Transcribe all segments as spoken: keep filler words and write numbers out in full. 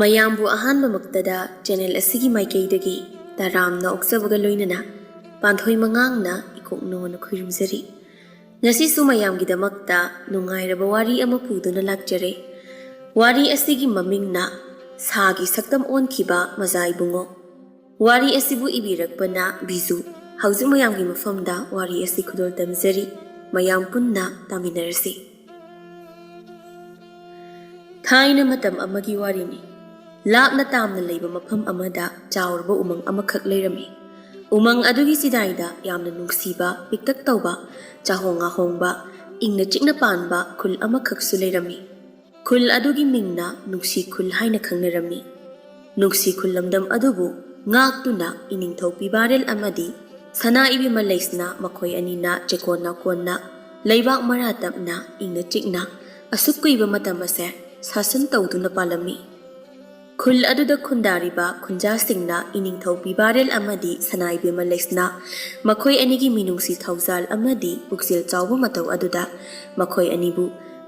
ꯃꯌꯥꯝꯕꯨ ꯑꯍꯥꯟꯕꯃꯛꯇꯗ ꯆꯦꯅꯦꯜ ꯑꯁꯤꯒꯤ ꯃꯥꯏꯀꯩꯗꯒꯤ ꯇꯔꯥꯝꯅ ꯑꯣꯛꯆꯕꯒ ꯂꯣꯏꯅꯅ ꯄꯥꯟꯊꯣꯏ ꯃꯉꯥꯡꯅ ꯏꯀꯣꯛꯅꯣꯅ ꯈꯨꯔꯨꯝꯖꯔꯤ꯫ ꯉꯁꯤꯁꯨ ꯃꯌꯥꯝꯒꯤꯗꯃꯛꯇ ꯅꯨꯡꯉꯥꯏꯔꯕ ꯋꯥꯔꯤ ꯑꯃ ꯄꯨꯗꯨꯅ ꯂꯥꯛꯆꯔꯦ꯫ ꯋꯥꯔꯤ ꯑꯁꯤꯒꯤ ꯃꯃꯤꯡꯅ ꯁꯥꯒꯤ ꯁꯛꯇꯝ ꯑꯣꯟꯈꯤꯕ ꯃꯖꯥ ꯏꯕꯨꯡꯉꯣ꯫ ꯋꯥꯔꯤ ꯑꯁꯤꯕꯨ ꯏꯕꯤꯔꯛꯄꯅ ꯕꯤꯖꯨ꯫ ꯍꯧꯖꯤꯛ ꯃꯌꯥꯝꯒꯤ ꯃꯐꯝꯗ ꯋꯥꯔꯤ ꯑꯁꯤ ꯈꯨꯗꯣꯜ ꯇꯝꯖꯔꯤ꯫ ꯃꯌꯥꯝ ꯄꯨꯟꯅ ꯇꯥꯃꯤꯟꯅꯔꯁꯤ꯫ ꯊꯥꯏꯅ ꯃꯇꯝ ꯑꯃꯒꯤ ꯋꯥꯔꯤꯅꯤ꯫ ꯂꯥꯞꯅ ꯇꯥꯝꯅ ꯂꯩꯕ ꯃꯐꯝ ꯑꯃꯗ ꯆꯥꯎꯔꯕ ꯎꯃꯪ ꯑꯃꯈꯛ ꯂꯩꯔꯝꯃꯤ꯫ ꯎꯃꯪ ꯑꯗꯨꯒꯤ ꯆꯤꯗꯥꯏꯗ ꯌꯥꯝꯅ ꯅꯨꯡꯁꯤꯕ, ꯄꯤꯛꯇꯛ ꯇꯧꯕ, ꯆꯥꯍꯣꯡ ꯉꯥꯍꯣꯡꯕ, ꯏꯪꯅ ꯆꯤꯛꯅ ꯄꯥꯟꯕ ꯈꯨꯜ ꯑꯃꯈꯛꯁꯨ ꯂꯩꯔꯝꯃꯤ꯫ ꯈꯨꯜ ꯑꯗꯨꯒꯤ ꯃꯤꯡꯅ ꯅꯨꯡꯁꯤ ꯈꯨꯜ ꯍꯥꯏꯅ ꯈꯪꯅꯔꯝꯃꯤ꯫ ꯅꯨꯡꯁꯤ ꯈꯨꯜ ꯂꯝꯗꯝ ꯑꯗꯨꯕꯨ ꯉꯥꯛꯇꯨꯅ ꯏꯅꯤꯡꯊꯧ ꯄꯤꯕꯥꯔꯦꯜ ꯑꯃꯗꯤ ꯁꯅꯥ ꯏꯕꯦꯝꯃ ꯂꯩꯁꯅꯥ ꯃꯈꯣꯏ ꯑꯅꯤꯅ ꯆꯦꯀꯣꯟ ꯅꯥꯀꯣꯟꯅ ꯂꯩꯕꯥꯛ ꯃꯔꯥ ꯇꯞꯅ ꯏꯪꯅ ꯆꯤꯛꯅ ꯑꯁꯨꯛ ꯀꯨꯏꯕ ꯃꯇꯝ ꯑꯁꯦ ꯁꯥꯁꯟ ꯇꯧꯗꯨꯅ ꯄꯥꯜꯂꯝꯃꯤ꯫ ꯈꯨꯜ ꯑꯗꯨꯗ ꯈꯨꯟꯗꯥꯔꯤꯕ ꯈꯨꯟꯖꯥꯁꯤꯡꯅ ꯏꯅꯤꯡꯊꯧ ꯄꯤꯕꯥꯔꯦꯜ ꯑꯃꯗꯤ ꯁꯅꯥ ꯏꯕꯦꯝꯃ ꯂꯩꯁꯅꯥ ꯃꯈꯣꯏ ꯑꯅꯤꯒꯤ ꯃꯤꯅꯨꯡꯁꯤ ꯊꯧꯖꯥꯜ ꯑꯃꯗꯤ ꯄꯨꯛꯆꯦꯜ ꯆꯥꯎꯕ ꯃꯇꯧ ꯑꯗꯨꯗ ꯃꯈꯣꯏ ꯑꯅꯤꯕꯨ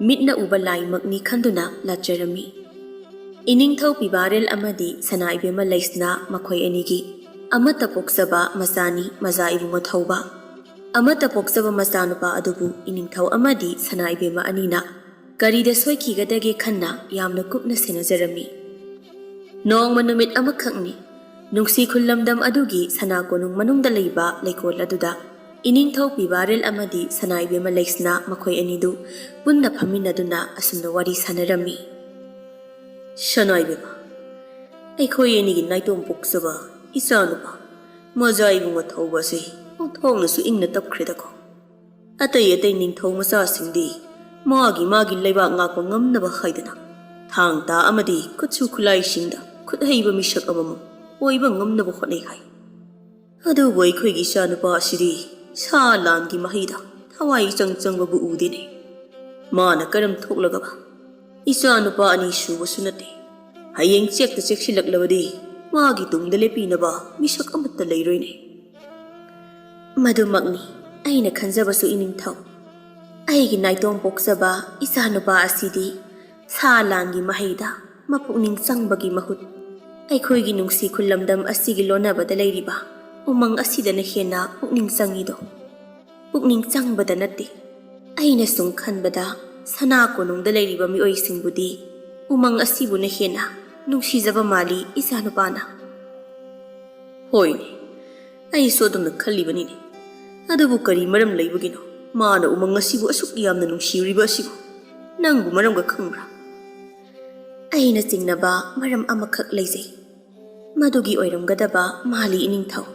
ꯃꯤꯠꯅ ꯎꯕ ꯂꯥꯏꯃꯛꯅꯤ ꯈꯟꯗꯨꯅ ꯂꯥꯠꯆꯔꯝꯃꯤ꯫ ꯏꯅꯤꯡꯊꯧ ꯄꯤꯕꯥꯔꯦꯜ ꯑꯃꯗꯤ ꯁꯅꯥ ꯏꯕꯦꯝꯃ ꯂꯩꯁꯅꯥ ꯃꯈꯣꯏ ꯑꯅꯤꯒꯤ ꯑꯃꯠꯇ ꯄꯣꯛꯆꯕ ꯃꯆꯥꯅꯤ ꯃꯖꯥ ꯏꯕꯨꯡꯉꯣ ꯊꯧꯕ꯫ ꯑꯃꯠꯇ ꯄꯣꯛꯆꯕ ꯃꯆꯥꯅꯨꯄꯥ ꯑꯗꯨꯕꯨ ꯏꯅꯤꯡꯊꯧ ꯑꯃꯗꯤ ꯁꯅꯥ ꯏꯕꯦꯝꯃ ꯑꯅꯤꯅ ꯀꯔꯤꯗ ꯁꯣꯏꯈꯤꯒꯗꯒꯦ ꯈꯟꯅ ꯌꯥꯝꯅ ꯀꯨꯞꯅ ꯁꯦꯟꯅꯖꯔꯝꯃꯤ꯫ ꯅꯣꯡꯃ ꯅꯨꯃꯤꯠ ꯑꯃꯈꯛꯅꯤ꯫ ꯅꯨꯡꯁꯤ ꯈꯨꯜ ꯂꯝꯗꯝ ꯑꯗꯨꯒꯤ ꯁꯅꯥ ꯀꯣꯅꯨꯡ ꯃꯅꯨꯡꯗ ꯂꯩꯕ ꯂꯩꯀꯣꯜ ꯑꯗꯨꯗ ꯏꯅꯤꯡꯊꯧ ꯄꯤꯕꯥꯔꯦꯜ ꯑꯃꯗꯤ ꯁꯅꯥ ꯏꯕꯦꯝꯃ ꯂꯩꯁꯅꯥ ꯃꯈꯣꯏ ꯑꯅꯤꯗꯨ ꯄꯨꯟꯅ ꯐꯝꯃꯤꯟꯅꯗꯨꯅ ꯑꯁꯨꯝꯅ ꯋꯥꯔꯤ ꯁꯥꯟꯅꯔꯝꯃꯤ꯫ ꯁꯅꯥ ꯏꯕꯦꯝꯃ, ꯑꯩꯈꯣꯏ ꯑꯅꯤꯒꯤ ꯅꯥꯏꯇꯣꯝ ꯄꯣꯛꯆꯕ ꯏꯆꯥꯅꯨꯄꯥ ꯃꯖꯥ ꯏꯕꯨꯡꯉꯣ ꯊꯧꯕ ꯑꯁꯤ ꯑꯣꯟꯊꯣꯛꯅꯁꯨ ꯏꯪꯅ ꯇꯞꯈ꯭ꯔꯦꯗꯀꯣ꯫ ꯑꯇꯩ ꯑꯇꯩ ꯅꯤꯡꯊꯧ ꯃꯆꯥꯁꯤꯡꯗꯤ ꯃꯥꯒꯤ ꯃꯥꯒꯤ ꯂꯩꯕꯥꯛ ꯉꯥꯛꯄ ꯉꯝꯅꯕ ꯍꯥꯏꯗꯅ ꯊꯥꯡ ꯇꯥ ꯑꯃꯗꯤ ꯈꯨꯠꯁꯨ ꯈꯨꯠꯂꯥꯏꯁꯤꯡꯗ ꯈꯨꯠꯍꯩꯕ ꯃꯤꯁꯛ ꯑꯃꯃꯝ ꯑꯣꯏꯕ ꯉꯝꯅꯕ ꯍꯣꯠꯅꯩ ꯍꯥꯏ꯫ ꯑꯗꯨꯕꯨ ꯑꯩꯈꯣꯏꯒꯤ ꯏꯆꯥꯅꯨꯄꯥ ꯑꯁꯤꯗꯤ ꯁꯥ ꯂꯥꯟꯒꯤ ꯃꯍꯩꯗ ꯊꯋꯥꯏ ꯏꯆꯪ ꯆꯪꯕꯕꯨ ꯎꯗꯦꯅꯦ꯫ ꯃꯥꯅ ꯀꯔꯝ ꯊꯣꯛꯂꯒꯕ? ꯏꯆꯥꯅꯨꯄꯥ ꯑꯅꯤ ꯁꯨꯕꯁꯨ ꯅꯠꯇꯦ꯫ ꯍꯌꯦꯡ ꯆꯦꯛꯇ ꯆꯦꯛꯁꯤꯜꯂꯛꯂꯕꯗꯤ ꯃꯥꯒꯤ ꯇꯨꯡꯗ ꯂꯦꯞꯄꯤꯅꯕ ꯃꯤꯁꯛ ꯑꯃꯠꯇ ꯂꯩꯔꯣꯏꯅꯦ꯫ ꯃꯗꯨꯃꯛꯅꯤ ꯑꯩꯅ ꯈꯟꯖꯕꯁꯨ, ꯏꯅꯤꯡꯊꯧ꯫ ꯑꯩꯒꯤ ꯅꯥꯏꯇꯣꯝ ꯄꯣꯛꯆꯕ ꯏꯆꯥꯅꯨꯄꯥ ꯑꯁꯤꯗꯤ ꯁꯥ ꯂꯥꯟꯒꯤ ꯃꯍꯩꯗ ꯃꯄꯨꯛꯅꯤꯡ ꯆꯪꯕꯒꯤ ꯃꯍꯨꯠ ꯑꯩꯈꯣꯏꯒꯤ ꯅꯨꯡꯁꯤ ꯈꯨꯜꯂꯝꯗꯝ ꯑꯁꯤꯒꯤ ꯂꯣꯟꯅꯕꯗ ꯂꯩꯔꯤꯕ ꯎꯃꯪ ꯑꯁꯤꯗꯅ ꯍꯦꯟꯅ ꯄꯨꯛꯅꯤꯡ ꯆꯪꯉꯤꯗꯣ꯫ ꯄꯨꯛꯅꯤꯡ ꯆꯪꯕꯗ ꯅꯠꯇꯦ, ꯑꯩꯅ ꯁꯨꯝ ꯈꯟꯕꯗ ꯁꯅꯥ ꯀꯣꯅꯨꯡꯗ ꯂꯩꯔꯤꯕ ꯃꯤꯑꯣꯏꯁꯤꯡꯕꯨꯗꯤ ꯎꯃꯪ ꯑꯁꯤꯕꯨꯅ ꯍꯦꯟꯅ ꯅꯨꯡꯁꯤꯖꯕ ꯃꯥꯜꯂꯤ ꯏꯆꯥꯅꯨꯄꯥꯅ꯫ ꯍꯣꯏꯅꯦ, ꯑꯩꯁꯨ ꯑꯗꯨꯝꯅ ꯈꯜꯂꯤꯕꯅꯤꯅꯦ꯫ ꯑꯗꯨꯕꯨ ꯀꯔꯤ ꯃꯔꯝ ꯂꯩꯕꯒꯤꯅꯣ ꯃꯥꯅ ꯎꯃꯪ ꯑꯁꯤꯕꯨ ꯑꯁꯨꯛ ꯌꯥꯝꯅ ꯅꯨꯡꯁꯤꯔꯤꯕ ꯑꯁꯤꯕꯨ? ꯅꯪꯕꯨ ꯃꯔꯝꯒ ꯈꯪꯕ꯭ꯔꯥ? ꯑꯩꯅ ꯆꯤꯡꯅꯕ ꯃꯔꯝ ꯑꯃꯈꯛ ꯂꯩꯖꯩ꯫ ꯃꯗꯨꯒꯤ ꯑꯣꯏꯔꯝꯒꯗꯕ ꯃꯥꯜꯂꯤ ꯏꯅꯤꯡꯊꯧ꯫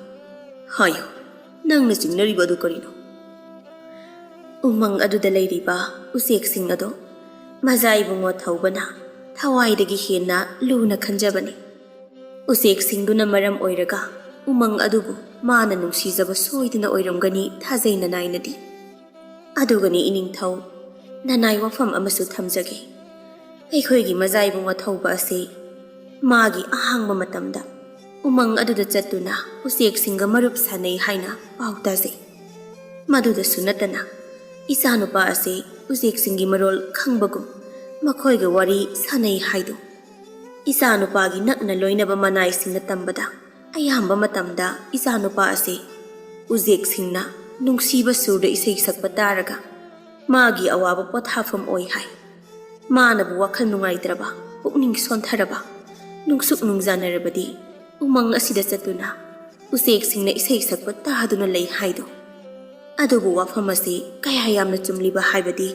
ꯍꯥꯏꯌꯨ, ꯅꯪꯅ ꯆꯤꯡꯅꯔꯤꯕ ꯑꯗꯨ ꯀꯔꯤꯅꯣ? ꯎꯃꯪ ꯑꯗꯨꯗ ꯂꯩꯔꯤꯕ ꯎꯆꯦꯛꯁꯤꯡ ꯑꯗꯣ ꯃꯖꯥ ꯏꯕꯨꯡꯉꯣ ꯊꯧꯕꯅ ꯊꯋꯥꯏꯗꯒꯤ ꯍꯦꯟꯅ ꯂꯨꯅ ꯈꯟꯖꯕꯅꯤ꯫ ꯎꯆꯦꯛꯁꯤꯡꯗꯨꯅ ꯃꯔꯝ ꯑꯣꯏꯔꯒ ꯎꯃꯪ ꯑꯗꯨꯕꯨ ꯃꯥꯅ ꯅꯨꯡꯁꯤꯖꯕ ꯁꯣꯏꯗꯅ ꯑꯣꯏꯔꯝꯒꯅꯤ ꯊꯥꯖꯩ ꯅꯅꯥꯏꯅꯗꯤ꯫ ꯑꯗꯨꯒꯅꯤ ꯏꯅꯤꯡꯊꯧ, ꯅꯅꯥꯏ ꯋꯥꯐꯝ ꯑꯃꯁꯨ ꯊꯝꯖꯒꯦ꯫ ꯑꯩꯈꯣꯏꯒꯤ ꯃꯖꯥ ꯏꯕꯨꯡꯉꯣ ꯊꯧꯕ ꯑꯁꯤ ꯃꯥꯒꯤ ꯑꯍꯥꯡꯕ ꯃꯇꯝꯗ ꯎꯃꯪ ꯑꯗꯨꯗ ꯆꯠꯇꯨꯅ ꯎꯆꯦꯛꯁꯤꯡꯒ ꯃꯔꯨꯞ ꯁꯥꯟꯅꯩ ꯍꯥꯏꯅ ꯄꯥꯎ ꯇꯥꯖꯩ꯫ ꯃꯗꯨꯗꯁꯨ ꯅꯠꯇꯅ ꯏꯆꯥꯅꯨꯄꯥ ꯑꯁꯤ ꯎꯆꯦꯛꯁꯤꯡꯒꯤ ꯃꯔꯣꯜ ꯈꯪꯕꯒꯨꯝ ꯃꯈꯣꯏꯒ ꯋꯥꯔꯤ ꯁꯥꯟꯅꯩ ꯍꯥꯏꯗꯨ ꯏꯆꯥꯅꯨꯄꯥꯒꯤ ꯅꯛꯅ ꯂꯣꯏꯅꯕ ꯃꯅꯥꯏꯁꯤꯡꯅ ꯇꯝꯕꯗ ꯑꯌꯥꯝꯕ ꯃꯇꯝꯗ ꯏꯆꯥꯅꯨꯄꯥ ꯑꯁꯤ ꯎꯆꯦꯛꯁꯤꯡꯅ ꯅꯨꯡꯁꯤꯕ ꯁꯨꯔꯗ ꯏꯁꯩ ꯁꯛꯄ ꯇꯥꯔꯒ ꯃꯥꯒꯤ ꯑꯋꯥꯕ ꯄꯣꯊꯥꯐꯝ ꯑꯣꯏ ꯍꯥꯏ꯫ ꯃꯥꯅꯕꯨ ꯋꯥꯈꯜ ꯅꯨꯡꯉꯥꯏꯇ꯭ꯔꯕ, ꯄꯨꯛꯅꯤꯡ ꯁꯣꯟꯊꯔꯕ, ꯅꯨꯡꯁꯨꯛ ꯅꯨꯡꯖꯥꯅꯔꯕꯗꯤ ꯎꯃꯪ ꯑꯁꯤꯗ ꯆꯠꯇꯨꯅ ꯎꯆꯦꯛꯁꯤꯡꯅ ꯏꯁꯩ ꯁꯛꯄ ꯇꯥꯗꯨꯅ ꯂꯩ ꯍꯥꯏꯗꯣ꯫ ꯑꯗꯨꯕꯨ ꯋꯥꯐꯝ ꯑꯁꯤ ꯀꯌꯥ ꯌꯥꯝꯅ ꯆꯨꯝꯂꯤꯕ ꯍꯥꯏꯕꯗꯤ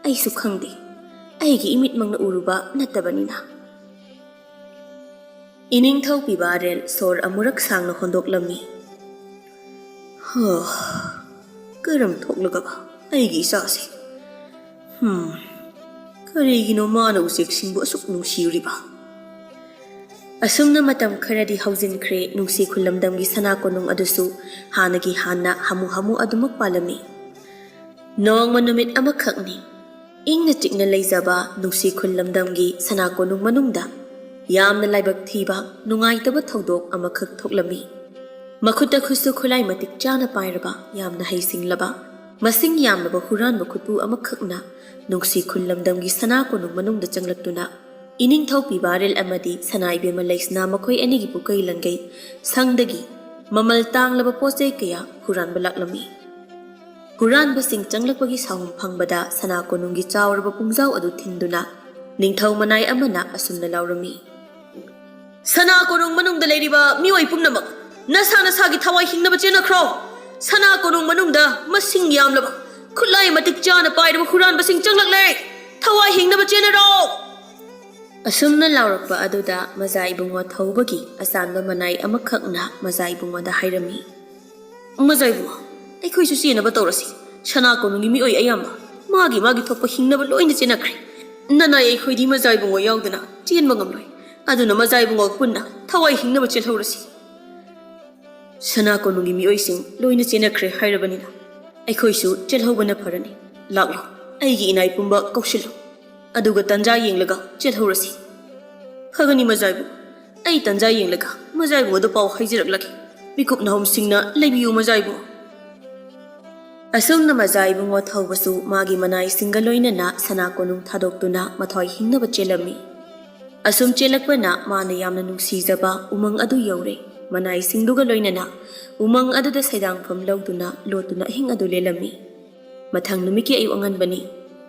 ꯑꯩꯁꯨ ꯈꯪꯗꯦ, ꯑꯩꯒꯤ ꯏꯃꯤꯠꯃꯛꯅ ꯎꯔꯨꯕ ꯅꯠꯇꯕꯅꯤꯅ꯫ ꯏꯅꯤꯡꯊꯧ ꯄꯤꯕꯥꯔꯦꯜ ꯁꯣꯔ ꯑꯃꯨꯔꯛ ꯁꯥꯡꯅ ꯍꯣꯟꯗꯣꯛꯂꯝꯃꯤ꯫ ꯍ, ꯀꯔꯝ ꯊꯣꯛꯂꯒꯕ ꯑꯩꯒꯤ ꯏꯆꯥꯁꯦ? ꯍꯝ, ꯀꯔꯤꯒꯤꯅꯣ ꯃꯥꯅ ꯎꯆꯦꯛꯁꯤꯡꯕꯨ ꯑꯁꯨꯛ ꯅꯨꯡꯁꯤꯔꯤꯕ? ꯑꯁꯨꯝꯅ ꯃꯇꯝ ꯈꯔꯗꯤ ꯍꯧꯖꯤꯟꯈ꯭ꯔꯦ꯫ ꯅꯨꯡꯁꯤ ꯈꯨꯜꯂꯝꯗꯝꯒꯤ ꯁꯅꯥ ꯀꯣꯅꯨꯡ ꯑꯗꯨꯁꯨ ꯍꯥꯟꯅꯒꯤ ꯍꯥꯟꯅ ꯍꯥꯃꯨ ꯍꯥꯃꯨ ꯑꯗꯨꯃꯛ ꯄꯥꯜꯂꯝꯃꯤ꯫ ꯅꯣꯡꯃ ꯅꯨꯃꯤꯠ ꯑꯃꯈꯛꯅꯤ꯫ ꯏꯪꯅ ꯆꯤꯛꯅ ꯂꯩꯖꯕ ꯅꯨꯡꯁꯤ ꯈꯨꯜ ꯂꯝꯗꯝꯒꯤ ꯁꯅꯥ ꯀꯣꯅꯨꯡ ꯃꯅꯨꯡꯗ ꯌꯥꯝꯅ ꯂꯥꯏꯕꯛ ꯊꯤꯕ, ꯅꯨꯡꯉꯥꯏꯇꯕ ꯊꯧꯗꯣꯛ ꯑꯃꯈꯛ ꯊꯣꯛꯂꯝꯃꯤ꯫ ꯃꯈꯨꯠꯇ ꯈꯨꯠꯁꯨ ꯈꯨꯠꯂꯥꯏ ꯃꯇꯤꯛ ꯆꯥꯅ ꯄꯥꯏꯔꯕ, ꯌꯥꯝꯅ ꯍꯩꯁꯤꯡꯂꯕ, ꯃꯁꯤꯡ ꯌꯥꯝꯂꯕ ꯍꯨꯔꯥꯟꯕ ꯈꯨꯠꯄꯨ ꯑꯃꯈꯛꯅ ꯅꯨꯡꯁꯤ ꯈꯨꯜ ꯂꯝꯗꯝꯒꯤ ꯁꯅꯥ ꯀꯣꯅꯨꯡ ꯃꯅꯨꯡꯗ ꯆꯪꯂꯛꯇꯨꯅ ꯏꯅꯤꯡꯊꯧ ꯄꯤꯕꯥꯔꯦꯜ ꯑꯃꯗꯤ ꯁꯅꯥ ꯏꯕꯦꯝꯃ ꯂꯩꯁꯅꯥ ꯃꯈꯣꯏ ꯑꯅꯤꯒꯤ ꯄꯨꯀꯩ ꯂꯪꯒꯩ ꯁꯪꯗꯒꯤ ꯃꯃꯜ ꯇꯥꯡꯂꯕ ꯄꯣꯠ ꯆꯩ ꯀꯌꯥ ꯍꯨꯔꯥꯟꯕ ꯂꯥꯛꯂꯝꯃꯤ꯫ ꯍꯨꯔꯥꯟꯕꯁꯤꯡ ꯆꯪꯂꯛꯄꯒꯤ ꯁꯥꯎꯍꯨꯝ ꯐꯪꯕꯗ ꯁꯅꯥ ꯀꯣꯅꯨꯡꯒꯤ ꯆꯥꯎꯔꯕ ꯄꯨꯡꯖꯥꯎ ꯑꯗꯨ ꯊꯤꯟꯗꯨꯅ ꯅꯤꯡꯊꯧ ꯃꯅꯥꯏ ꯑꯃꯅ ꯑꯁꯨꯝꯅ ꯂꯥꯎꯔꯝꯃꯤ, "ꯁꯅꯥ ꯀꯣꯅꯨꯡ ꯃꯅꯨꯡꯗ ꯂꯩꯔꯤꯕ ꯃꯤꯑꯣꯏ ꯄꯨꯝꯅꯃꯛ, ꯅꯁꯥ ꯅꯁꯥꯒꯤ ꯊꯋꯥꯏ ꯍꯤꯡꯅꯕ ꯆꯦꯟꯅꯈ꯭ꯔꯣ꯫ ꯁꯅꯥ ꯀꯣꯅꯨꯡ ꯃꯅꯨꯡꯗ ꯃꯁꯤꯡ ꯌꯥꯝꯂꯕ ꯈꯨꯠꯂꯥꯏ ꯃꯇꯤꯛ ꯆꯥꯅ ꯄꯥꯏꯔꯕ ꯍꯨꯔꯥꯟꯕꯁꯤꯡ ꯆꯪꯂꯛꯂꯦ꯫ ꯊꯋꯥꯏ ꯍꯤꯡꯅꯕ ꯆꯦꯟꯅꯔꯣ!" ꯑꯁꯨꯝꯅ ꯂꯥꯎꯔꯛꯄ ꯑꯗꯨꯗ ꯃꯖꯥ ꯏꯕꯨꯡꯉꯣ ꯊꯧꯕꯒꯤ ꯑꯆꯥꯟꯕ ꯃꯅꯥꯏ ꯑꯃꯈꯛꯅ ꯃꯖꯥ ꯏꯕꯨꯡꯉꯣꯗ ꯍꯥꯏꯔꯝꯃꯤ, "ꯃꯖꯥ ꯏꯕꯨꯡꯉꯣ, ꯑꯩꯈꯣꯏꯁꯨ ꯆꯦꯟꯅꯕ ꯇꯧꯔꯁꯤ꯫ ꯁꯅꯥ ꯀꯣꯅꯨꯡꯒꯤ ꯃꯤꯑꯣꯏ ꯑꯌꯥꯝꯕ ꯃꯥꯒꯤ ꯃꯥꯒꯤ ꯊꯣꯛꯄ ꯍꯤꯡꯅꯕ ꯂꯣꯏꯅ ꯆꯦꯟꯅꯈ꯭ꯔꯦ꯫ ꯅꯅꯥꯏ ꯑꯩꯈꯣꯏꯗꯤ ꯃꯖꯥ ꯏꯕꯨꯡꯉꯣ ꯌꯥꯎꯗꯅ ꯆꯦꯟꯕ ꯉꯝꯂꯣꯏ꯫ ꯑꯗꯨꯅ ꯃꯖꯥ ꯏꯕꯨꯡꯉꯣꯒ ꯄꯨꯟꯅ ꯊꯋꯥꯏ ꯍꯤꯡꯅꯕ ꯆꯦꯜꯍꯧꯔꯁꯤ꯫" "ꯁꯅꯥ ꯀꯣꯅꯨꯡꯒꯤ ꯃꯤꯑꯣꯏꯁꯤꯡ ꯂꯣꯏꯅ ꯆꯦꯟꯅꯈ꯭ꯔꯦ ꯍꯥꯏꯔꯕꯅꯤꯅ ꯑꯩꯈꯣꯏꯁꯨ ꯆꯦꯜꯍꯧꯕꯅ ꯐꯔꯅꯤ꯫ ꯂꯥꯛꯂꯣ, ꯑꯩꯒꯤ ꯏꯅꯥꯏ ꯄꯨꯝꯕ ꯀꯧꯁꯤꯜꯂꯨ꯫ ꯑꯗꯨꯒ ꯇꯟꯖꯥ ꯌꯦꯡꯂꯒ ꯆꯦꯜꯍꯧꯔꯁꯤ꯫" "ꯐꯒꯅꯤ ꯃꯖꯥ ꯏꯕꯨꯡꯉꯣ꯫ ꯑꯩ ꯇꯟꯖꯥ ꯌꯦꯡꯂꯒ ꯃꯖꯥ ꯏꯕꯨꯡꯉꯣꯗ ꯄꯥꯎ ꯍꯥꯏꯖꯔꯛꯂꯒꯦ꯫ ꯃꯤꯀꯨꯞ ꯅꯍꯨꯝꯁꯤꯡꯅ ꯂꯩꯕꯤꯌꯨ ꯃꯖꯥ ꯏꯕꯨꯡꯉꯣ꯫" ꯑꯁꯨꯝꯅ ꯃꯖꯥ ꯏꯕꯨꯡꯉꯣ ꯊꯧꯕꯁꯨ ꯃꯥꯒꯤ ꯃꯅꯥꯏꯁꯤꯡꯒ ꯂꯣꯏꯅꯅ ꯁꯅꯥ ꯀꯣꯅꯨꯡ ꯊꯥꯗꯣꯛꯇꯨꯅ ꯃꯊ꯭ꯋꯥꯏ ꯍꯤꯡꯅꯕ ꯆꯦꯜꯂꯝꯃꯤ꯫ ꯑꯁꯨꯝ ꯆꯦꯜꯂꯛꯄꯅ ꯃꯥꯅ ꯌꯥꯝꯅ ꯅꯨꯡꯁꯤꯖꯕ ꯎꯃꯪ ꯑꯗꯨ ꯌꯧꯔꯦ꯫ ꯃꯅꯥꯏꯁꯤꯡꯗꯨꯒ ꯂꯣꯏꯅꯅ ꯎꯃꯪ ꯑꯗꯨꯗ ꯁꯩꯗꯥꯡꯐꯝ ꯂꯧꯗꯨꯅ ꯂꯣꯠꯇꯨꯅ ꯑꯍꯤꯡ ꯑꯗꯨ ꯂꯦꯜꯂꯝꯃꯤ꯫ ꯃꯊꯪ ꯅꯨꯃꯤꯠꯀꯤ ꯑꯌꯨꯛ ꯑꯉꯟꯕꯅꯤ꯫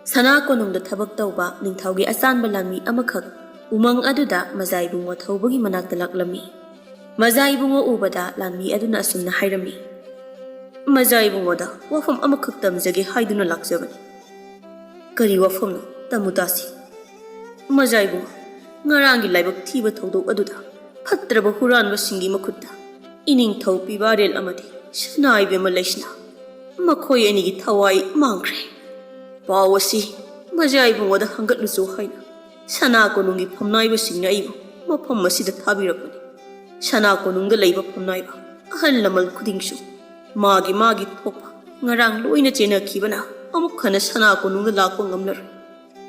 ꯁꯅꯥ ꯀꯣꯅꯨꯡꯗ ꯊꯕꯛ ꯇꯧꯕ ꯅꯤꯡꯊꯧꯒꯤ ꯑꯆꯥꯟꯕ ꯂꯥꯟꯃꯤ ꯑꯃꯈꯛ ꯎꯃꯪ ꯑꯗꯨꯗ ꯃꯖꯥ ꯏꯕꯨꯡꯉꯣ ꯊꯧꯕꯒꯤ ꯃꯅꯥꯛꯇ ꯂꯥꯛꯂꯝꯃꯤ꯫ ꯃꯖꯥ ꯏꯕꯨꯡꯉꯣ ꯎꯕꯗ ꯂꯥꯟꯃꯤ ꯑꯗꯨꯅ ꯑꯁꯨꯝꯅ ꯍꯥꯏꯔꯝꯃꯤ, "ꯃꯖꯥ ꯏꯕꯨꯡꯉꯣꯗ ꯋꯥꯐꯝ ꯑꯃꯈꯛ ꯇꯝꯖꯒꯦ ꯍꯥꯏꯗꯨꯅ ꯂꯥꯛꯆꯕꯅꯤ꯫" "ꯀꯔꯤ ꯋꯥꯐꯝꯅꯣ? ꯇꯝꯃꯨ ꯇꯥꯁꯤ꯫" "ꯃꯖꯥ ꯏꯕꯨꯡꯉꯣ, ꯉꯔꯥꯡꯒꯤ ꯂꯥꯏꯕꯛ ꯊꯤꯕ ꯊꯧꯗꯣꯛ ꯑꯗꯨꯗ ꯐꯠꯇ꯭ꯔꯕ ꯍꯨꯔꯥꯟꯕꯁꯤꯡꯒꯤ ꯃꯈꯨꯠꯇ ꯏꯅꯤꯡꯊꯧ ꯄꯤꯕꯥꯔꯦꯜ ꯑꯃꯗꯤ ꯁꯅꯥ ꯏꯕꯦꯝꯃ ꯂꯩꯁꯅꯥ, ꯃꯈꯣꯏ ꯑꯅꯤꯒꯤ ꯊꯋꯥꯏ ꯃꯥꯡꯈ꯭ꯔꯦ꯫ ꯄꯥꯎ ꯑꯁꯤ ꯃꯖꯥ ꯏꯕꯨꯡꯉꯣꯗ ꯍꯪꯒꯠꯂꯨꯆꯣ ꯍꯥꯏꯅ ꯁꯅꯥ ꯀꯣꯅꯨꯡꯒꯤ ꯐꯝꯅꯥꯏꯕꯁꯤꯡꯅ ꯑꯩꯕꯨ ꯃꯐꯝ ꯑꯁꯤꯗ ꯊꯥꯕꯤꯔꯛꯄꯅꯤ꯫ ꯁꯅꯥ ꯀꯣꯅꯨꯡꯗ ꯂꯩꯕ ꯐꯝꯅꯥꯏꯕ ꯑꯍꯜ ꯂꯃꯟ ꯈꯨꯗꯤꯡꯁꯨ ꯃꯥꯒꯤ ꯃꯥꯒꯤ ꯊꯣꯛꯄ ꯉꯔꯥꯡ ꯂꯣꯏꯅ ꯆꯦꯟꯅꯈꯤꯕꯅ ꯑꯃꯨꯛ ꯍꯟꯅ ꯁꯅꯥ ꯀꯣꯅꯨꯡꯗ ꯂꯥꯛꯄ ꯉꯝꯂꯔꯣꯏ꯫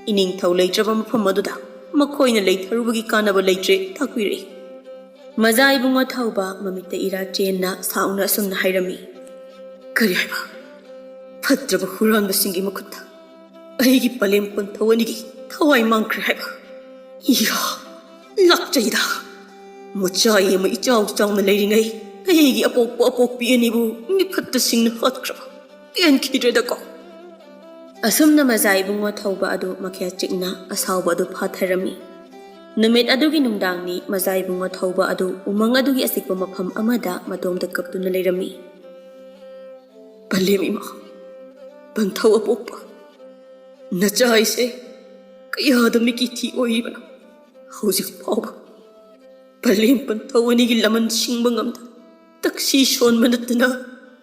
ꯏꯅꯤꯡꯊꯧ ꯂꯩꯇ꯭ꯔꯕ ꯃꯐꯝ ꯑꯗꯨꯗ ꯃꯈꯣꯏꯅ ꯂꯩꯊꯔꯨꯕꯒꯤ ꯀꯥꯟꯅꯕ ꯂꯩꯇ꯭ꯔꯦ ꯇꯥꯛꯄꯤꯔꯛꯏ꯫" ꯃꯖꯥ ꯏꯕꯨꯡꯉꯣ ꯊꯧꯕ ꯃꯃꯤꯠꯇ ꯏꯔꯥ ꯆꯦꯟꯅ ꯁꯥꯎꯅ ꯑꯁꯨꯝꯅ ꯍꯥꯏꯔꯝꯃꯤ, "ꯀꯔꯤ ꯍꯥꯏꯕ? ꯐꯠꯇ꯭ꯔꯕ ꯍꯨꯔꯥꯟꯕꯁꯤꯡꯒꯤ ꯃꯈꯨꯠꯇ ꯑꯩꯒꯤ ꯄꯂꯦꯝ ꯄꯟꯊꯧ ꯑꯅꯤꯒꯤ ꯊꯋꯥꯏ ꯃꯥꯡꯈ꯭ꯔꯦ ꯍꯥꯏꯕ? ꯏꯌꯥ, ꯂꯥꯛꯆꯩꯗ꯫ ꯃꯆꯥ ꯑꯃ ꯏꯆꯥꯎ ꯆꯥꯎꯅ ꯂꯩꯔꯤꯉꯩ ꯑꯩꯒꯤ ꯑꯄꯣꯛꯄ ꯑꯄꯣꯛꯄꯤ ꯑꯅꯤꯕꯨ ꯃꯤꯐꯠꯇꯁꯤꯡꯅ ꯍꯥꯠꯈ꯭ꯔꯕ꯫ ꯄꯦꯟꯈꯤꯗ꯭ꯔꯦꯗꯀꯣ꯫ ꯑꯁꯨꯝꯅ ꯃꯖꯥ ꯏꯕꯨꯡꯉꯣ ꯊꯧꯕ ꯑꯗꯨ ꯃꯈ꯭ꯌꯥ ꯆꯤꯛꯅ ꯑꯁꯥꯎꯕ ꯑꯗꯨ ꯐꯥꯊꯔꯝꯃꯤ꯫ ꯅꯨꯃꯤꯠ ꯑꯗꯨꯒꯤ ꯅꯨꯡꯗꯥꯡꯅꯤ ꯃꯖꯥ ꯏꯕꯨꯡꯉꯣ ꯊꯧꯕ ꯑꯗꯨ ꯎꯃꯪ ꯑꯗꯨꯒꯤ ꯑꯆꯤꯛꯄ ꯃꯐꯝ ꯑꯃꯗ ꯃꯇꯣꯝꯇ ꯀꯞꯇꯨꯅ ꯂꯩꯔꯝꯃꯤ꯫ ꯄꯂꯦꯝ ꯏꯃꯥ, ꯄꯟꯊꯧ ꯑꯄꯣꯛꯄ, ꯅꯆꯥ ꯑꯩꯁꯦ ꯀꯌꯥꯗ ꯃꯤꯀꯤ ꯊꯤ ꯑꯣꯏꯔꯤꯕꯅꯣ? ꯍꯧꯖꯤꯛ ꯐꯥꯎꯕ ꯄꯂꯦꯝ ꯄꯟꯊꯧ ꯑꯅꯤꯒꯤ ꯂꯃꯟ ꯁꯤꯡꯕ ꯉꯝꯗ ꯇꯛꯁꯤ ꯁꯣꯟꯕ ꯅꯠꯇꯅ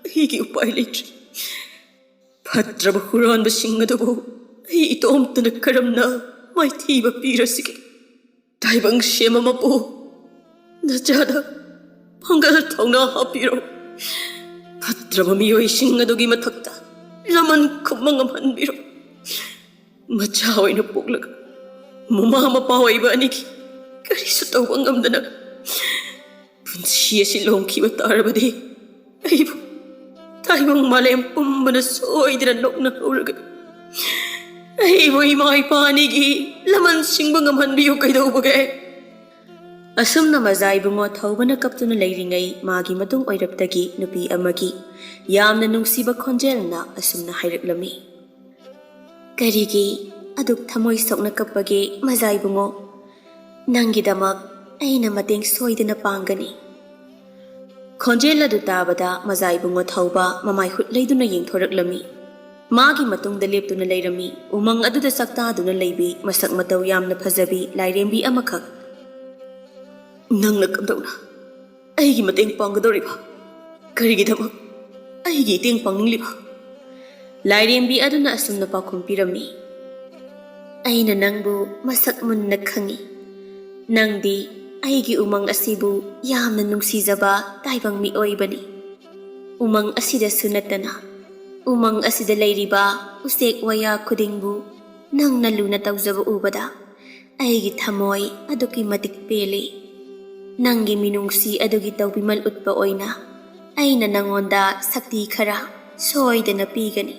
ꯑꯩꯒꯤ ꯎꯄꯥꯏ ꯂꯩꯇ꯭ꯔꯦ꯫ ꯐꯠꯇ꯭ꯔꯕ ꯍꯨꯔꯥꯟꯕꯁꯤꯡ ꯑꯗꯨꯕꯨ ꯑꯩ ꯏꯇꯣꯝꯇꯅ ꯀꯔꯝꯅ ꯃꯥꯏꯊꯤꯕ ꯄꯤꯔꯁꯤꯒꯦ? ꯇꯥꯏꯕꯪ ꯁꯦꯝꯕ ꯃꯄꯨ, ꯅꯆꯥꯗ ꯄꯥꯡꯒꯜ ꯊꯧꯅꯥ ꯍꯥꯞꯄꯤꯔꯣ꯫ ꯐꯠꯇ꯭ꯔꯕ ꯃꯤꯑꯣꯏꯁꯤꯡ ꯑꯗꯨꯒꯤ ꯃꯊꯛꯇ ꯂꯃꯟ ꯈꯨꯝꯕ ꯉꯝꯍꯟꯕꯤꯔꯣ꯫ ꯃꯆꯥ ꯑꯣꯏꯅ ꯄꯣꯛꯂꯒ ꯃꯃꯥ ꯃꯄꯥ ꯑꯣꯏꯕ ꯑꯅꯤꯒꯤ ꯀꯔꯤꯁꯨ ꯇꯧꯕ ꯉꯝꯗꯅ ꯄꯨꯟꯁꯤ ꯑꯁꯤ ꯂꯣꯡꯈꯤꯕ ꯇꯥꯔꯕꯗꯤ, ꯑꯩꯕꯨ ꯇꯥꯏꯕꯪ ꯃꯥꯂꯦꯝ ꯄꯨꯝꯕꯅ ꯁꯣꯏꯗꯅ ꯅꯣꯛꯅꯍꯧꯔꯒꯅꯤ꯫ ꯑꯩꯕꯨ ꯏꯃꯥ ꯏꯄꯥ ꯑꯅꯤꯒꯤ ꯂꯃꯟ ꯁꯤꯡꯕ ꯉꯝꯍꯟꯕꯤꯌꯨ ꯀꯩꯗꯧꯕꯒꯦ? ꯑꯁꯨꯝꯅ ꯃꯖꯥ ꯏꯕꯨꯡꯉꯣ ꯊꯧꯕꯅ ꯀꯞꯇꯨꯅ ꯂꯩꯔꯤꯉꯩ ꯃꯥꯒꯤ ꯃꯇꯨꯡ ꯑꯣꯏꯔꯞꯇꯒꯤ ꯅꯨꯄꯤ ꯑꯃꯒꯤ ꯌꯥꯝꯅ ꯅꯨꯡꯁꯤꯕ ꯈꯣꯟꯖꯦꯜꯅ ꯑꯁꯨꯝꯅ ꯍꯥꯏꯔꯛꯂꯝꯃꯤ꯫ ꯀꯔꯤꯒꯤ ꯑꯗꯨꯛ ꯊꯃꯣꯏ ꯁꯣꯛꯅ ꯀꯞꯄꯒꯦ ꯃꯖꯥ ꯏꯕꯨꯡꯉꯣ? ꯅꯪꯒꯤꯗꯃꯛ ꯑꯩꯅ ꯃꯇꯦꯡ ꯁꯣꯏꯗꯅ ꯄꯥꯡꯒꯅꯤ꯫ ꯈꯣꯟꯖꯦꯜ ꯑꯗꯨ ꯇꯥꯕꯗ ꯃꯖꯥ ꯏꯕꯨꯡꯉꯣ ꯊꯧꯕ ꯃꯃꯥꯏ ꯍꯨꯠ ꯂꯩꯗꯨꯅ ꯌꯦꯡꯊꯣꯔꯛꯂꯝꯃꯤ꯫ ꯃꯥꯒꯤ ꯃꯇꯨꯡꯗ ꯂꯦꯞꯇꯨꯅ ꯂꯩꯔꯝꯃꯤ ꯎꯃꯪ ꯑꯗꯨꯗ ꯆꯥꯛꯇꯥꯗꯨꯅ ꯂꯩꯕꯤ ꯃꯁꯛ ꯃꯇꯧ ꯌꯥꯝꯅ ꯐꯖꯕꯤ ꯂꯥꯏꯔꯦꯝꯕꯤ ꯑꯃꯈꯛ꯫ ꯅꯪꯅ ꯀꯝꯗꯧꯅ ꯑꯩꯒꯤ ꯃꯇꯦꯡ ꯄꯥꯡꯒꯗꯧꯔꯤꯕ? ꯀꯔꯤꯒꯤꯗꯃꯛ ꯑꯩꯒꯤ ꯏꯇꯦꯡ ꯄꯥꯡꯅꯤꯡꯂꯤꯕ? ꯂꯥꯏꯔꯦꯝꯕꯤ ꯑꯗꯨꯅ ꯑꯁꯨꯝꯅ ꯄꯥꯎꯈꯨꯝ ꯄꯤꯔꯝꯃꯤ, ꯑꯩꯅ ꯅꯪꯕꯨ ꯃꯁꯛ ꯃꯨꯟꯅ ꯈꯪꯏ꯫ ꯅꯪꯗꯤ ꯑꯩꯒꯤ ꯎꯃꯪ ꯑꯁꯤꯕꯨ ꯌꯥꯝꯅ ꯅꯨꯡꯁꯤꯖꯕ ꯇꯥꯏꯕꯪ ꯃꯤꯑꯣꯏꯕꯅꯤ꯫ ꯎꯃꯪ ꯑꯁꯤꯗꯁꯨ ꯅꯠꯇꯅ ꯎꯃꯪ ꯑꯁꯤꯗ ꯂꯩꯔꯤꯕ ꯎꯆꯦꯛ ꯋꯥꯌꯥ ꯈꯨꯗꯤꯡꯕꯨ ꯅꯪꯅ ꯂꯨꯅ ꯇꯧꯖꯕ ꯎꯕꯗ ꯑꯩꯒꯤ ꯊꯃꯣꯏ ꯑꯗꯨꯛꯀꯤ ꯃꯇꯤꯛ ꯄꯦꯜꯂꯤ꯫ ꯅꯪꯒꯤ ꯃꯤꯅꯨꯡꯁꯤ ꯑꯗꯨꯒꯤ ꯇꯧꯕꯤꯃꯜ ꯎꯠꯄ ꯑꯣꯏꯅ ꯑꯩꯅ ꯅꯪꯉꯣꯟꯗ ꯁꯛꯇꯤ ꯈꯔ ꯁꯣꯏꯗꯅ ꯄꯤꯒꯅꯤ꯫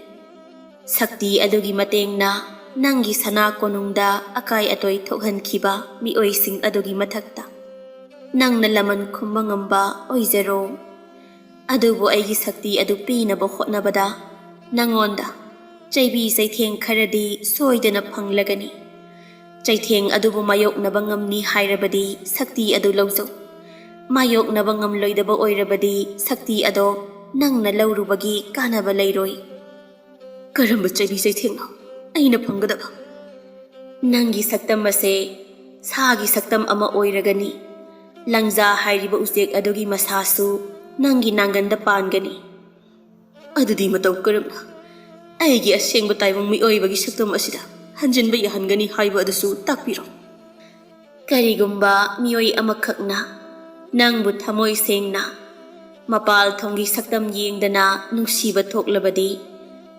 ꯁꯛꯇꯤ ꯑꯗꯨꯒꯤ ꯃꯇꯦꯡꯅ ꯅꯪꯒꯤ ꯁꯅꯥ ꯀꯣꯅꯨꯡꯗ ꯑꯀꯥꯏ ꯑꯇꯣꯏ ꯊꯣꯛꯍꯟꯈꯤꯕ ꯃꯤꯑꯣꯏꯁꯤꯡ ꯑꯗꯨꯒꯤ ꯃꯊꯛꯇ ꯅꯪꯅ ꯂꯃꯟ ꯈꯨꯝꯕ ꯉꯝꯕ ꯑꯣꯏꯖꯔꯣ꯫ ꯑꯗꯨꯕꯨ ꯑꯩꯒꯤ ꯁꯛꯇꯤ ꯑꯗꯨ ꯄꯤꯅꯕ ꯍꯣꯠꯅꯕꯗ ꯅꯪꯉꯣꯟꯗ ꯆꯩꯕꯤ ꯆꯩꯊꯦꯡ ꯈꯔꯗꯤ ꯁꯣꯏꯗꯅ ꯐꯪꯂꯒꯅꯤ꯫ ꯆꯩꯊꯦꯡ ꯑꯗꯨꯕꯨ ꯃꯥꯌꯣꯛꯅꯕ ꯉꯝꯅꯤ ꯍꯥꯏꯔꯕꯗꯤ ꯁꯛꯇꯤ ꯑꯗꯨ ꯂꯧꯖꯧ꯫ ꯃꯥꯌꯣꯛꯅꯕ ꯉꯝꯂꯣꯏꯗꯕ ꯑꯣꯏꯔꯕꯗꯤ ꯁꯛꯇꯤ ꯑꯗꯣ ꯅꯪꯅ ꯂꯧꯔꯨꯕꯒꯤ ꯀꯥꯟꯅꯕ ꯂꯩꯔꯣꯏ꯫ ꯀꯔꯝꯕ ꯆꯩꯕꯤ ꯆꯩꯊꯦꯡꯅꯣ ꯑꯩꯅ ꯐꯪꯒꯗꯕ? ꯅꯪꯒꯤ ꯁꯛꯇꯝ ꯑꯁꯦ ꯁꯥꯒꯤ ꯁꯛꯇꯝ ꯑꯃ ꯑꯣꯏꯔꯒꯅꯤ꯫ ꯂꯪꯖꯥ ꯍꯥꯏꯔꯤꯕ ꯎꯆꯦꯛ ꯑꯗꯨꯒꯤ ꯃꯁꯥꯁꯨ ꯅꯪꯒꯤ ꯅꯥꯡꯒꯟꯗ ꯄꯥꯟꯒꯅꯤ꯫ ꯑꯗꯨꯗꯤ ꯃꯇꯧ ꯀꯔꯝꯅ ꯑꯩꯒꯤ ꯑꯁꯦꯡꯕ ꯇꯥꯏꯕꯪ ꯃꯤꯑꯣꯏꯕꯒꯤ ꯁꯛꯇꯝ ꯑꯁꯤꯗ ꯍꯟꯖꯤꯟꯕ ꯌꯥꯍꯟꯒꯅꯤ ꯍꯥꯏꯕ ꯑꯗꯨꯁꯨ ꯇꯥꯛꯄꯤꯔꯣ꯫ ꯀꯔꯤꯒꯨꯝꯕ ꯃꯤꯑꯣꯏ ꯑꯃꯈꯛꯅ ꯅꯪꯕꯨ ꯊꯃꯣꯏ ꯁꯦꯡꯅ ꯃꯄꯥꯜ ꯊꯣꯡꯒꯤ ꯁꯛꯇꯝ ꯌꯦꯡꯗꯅ ꯅꯨꯡꯁꯤꯕ ꯊꯣꯛꯂꯕꯗꯤ,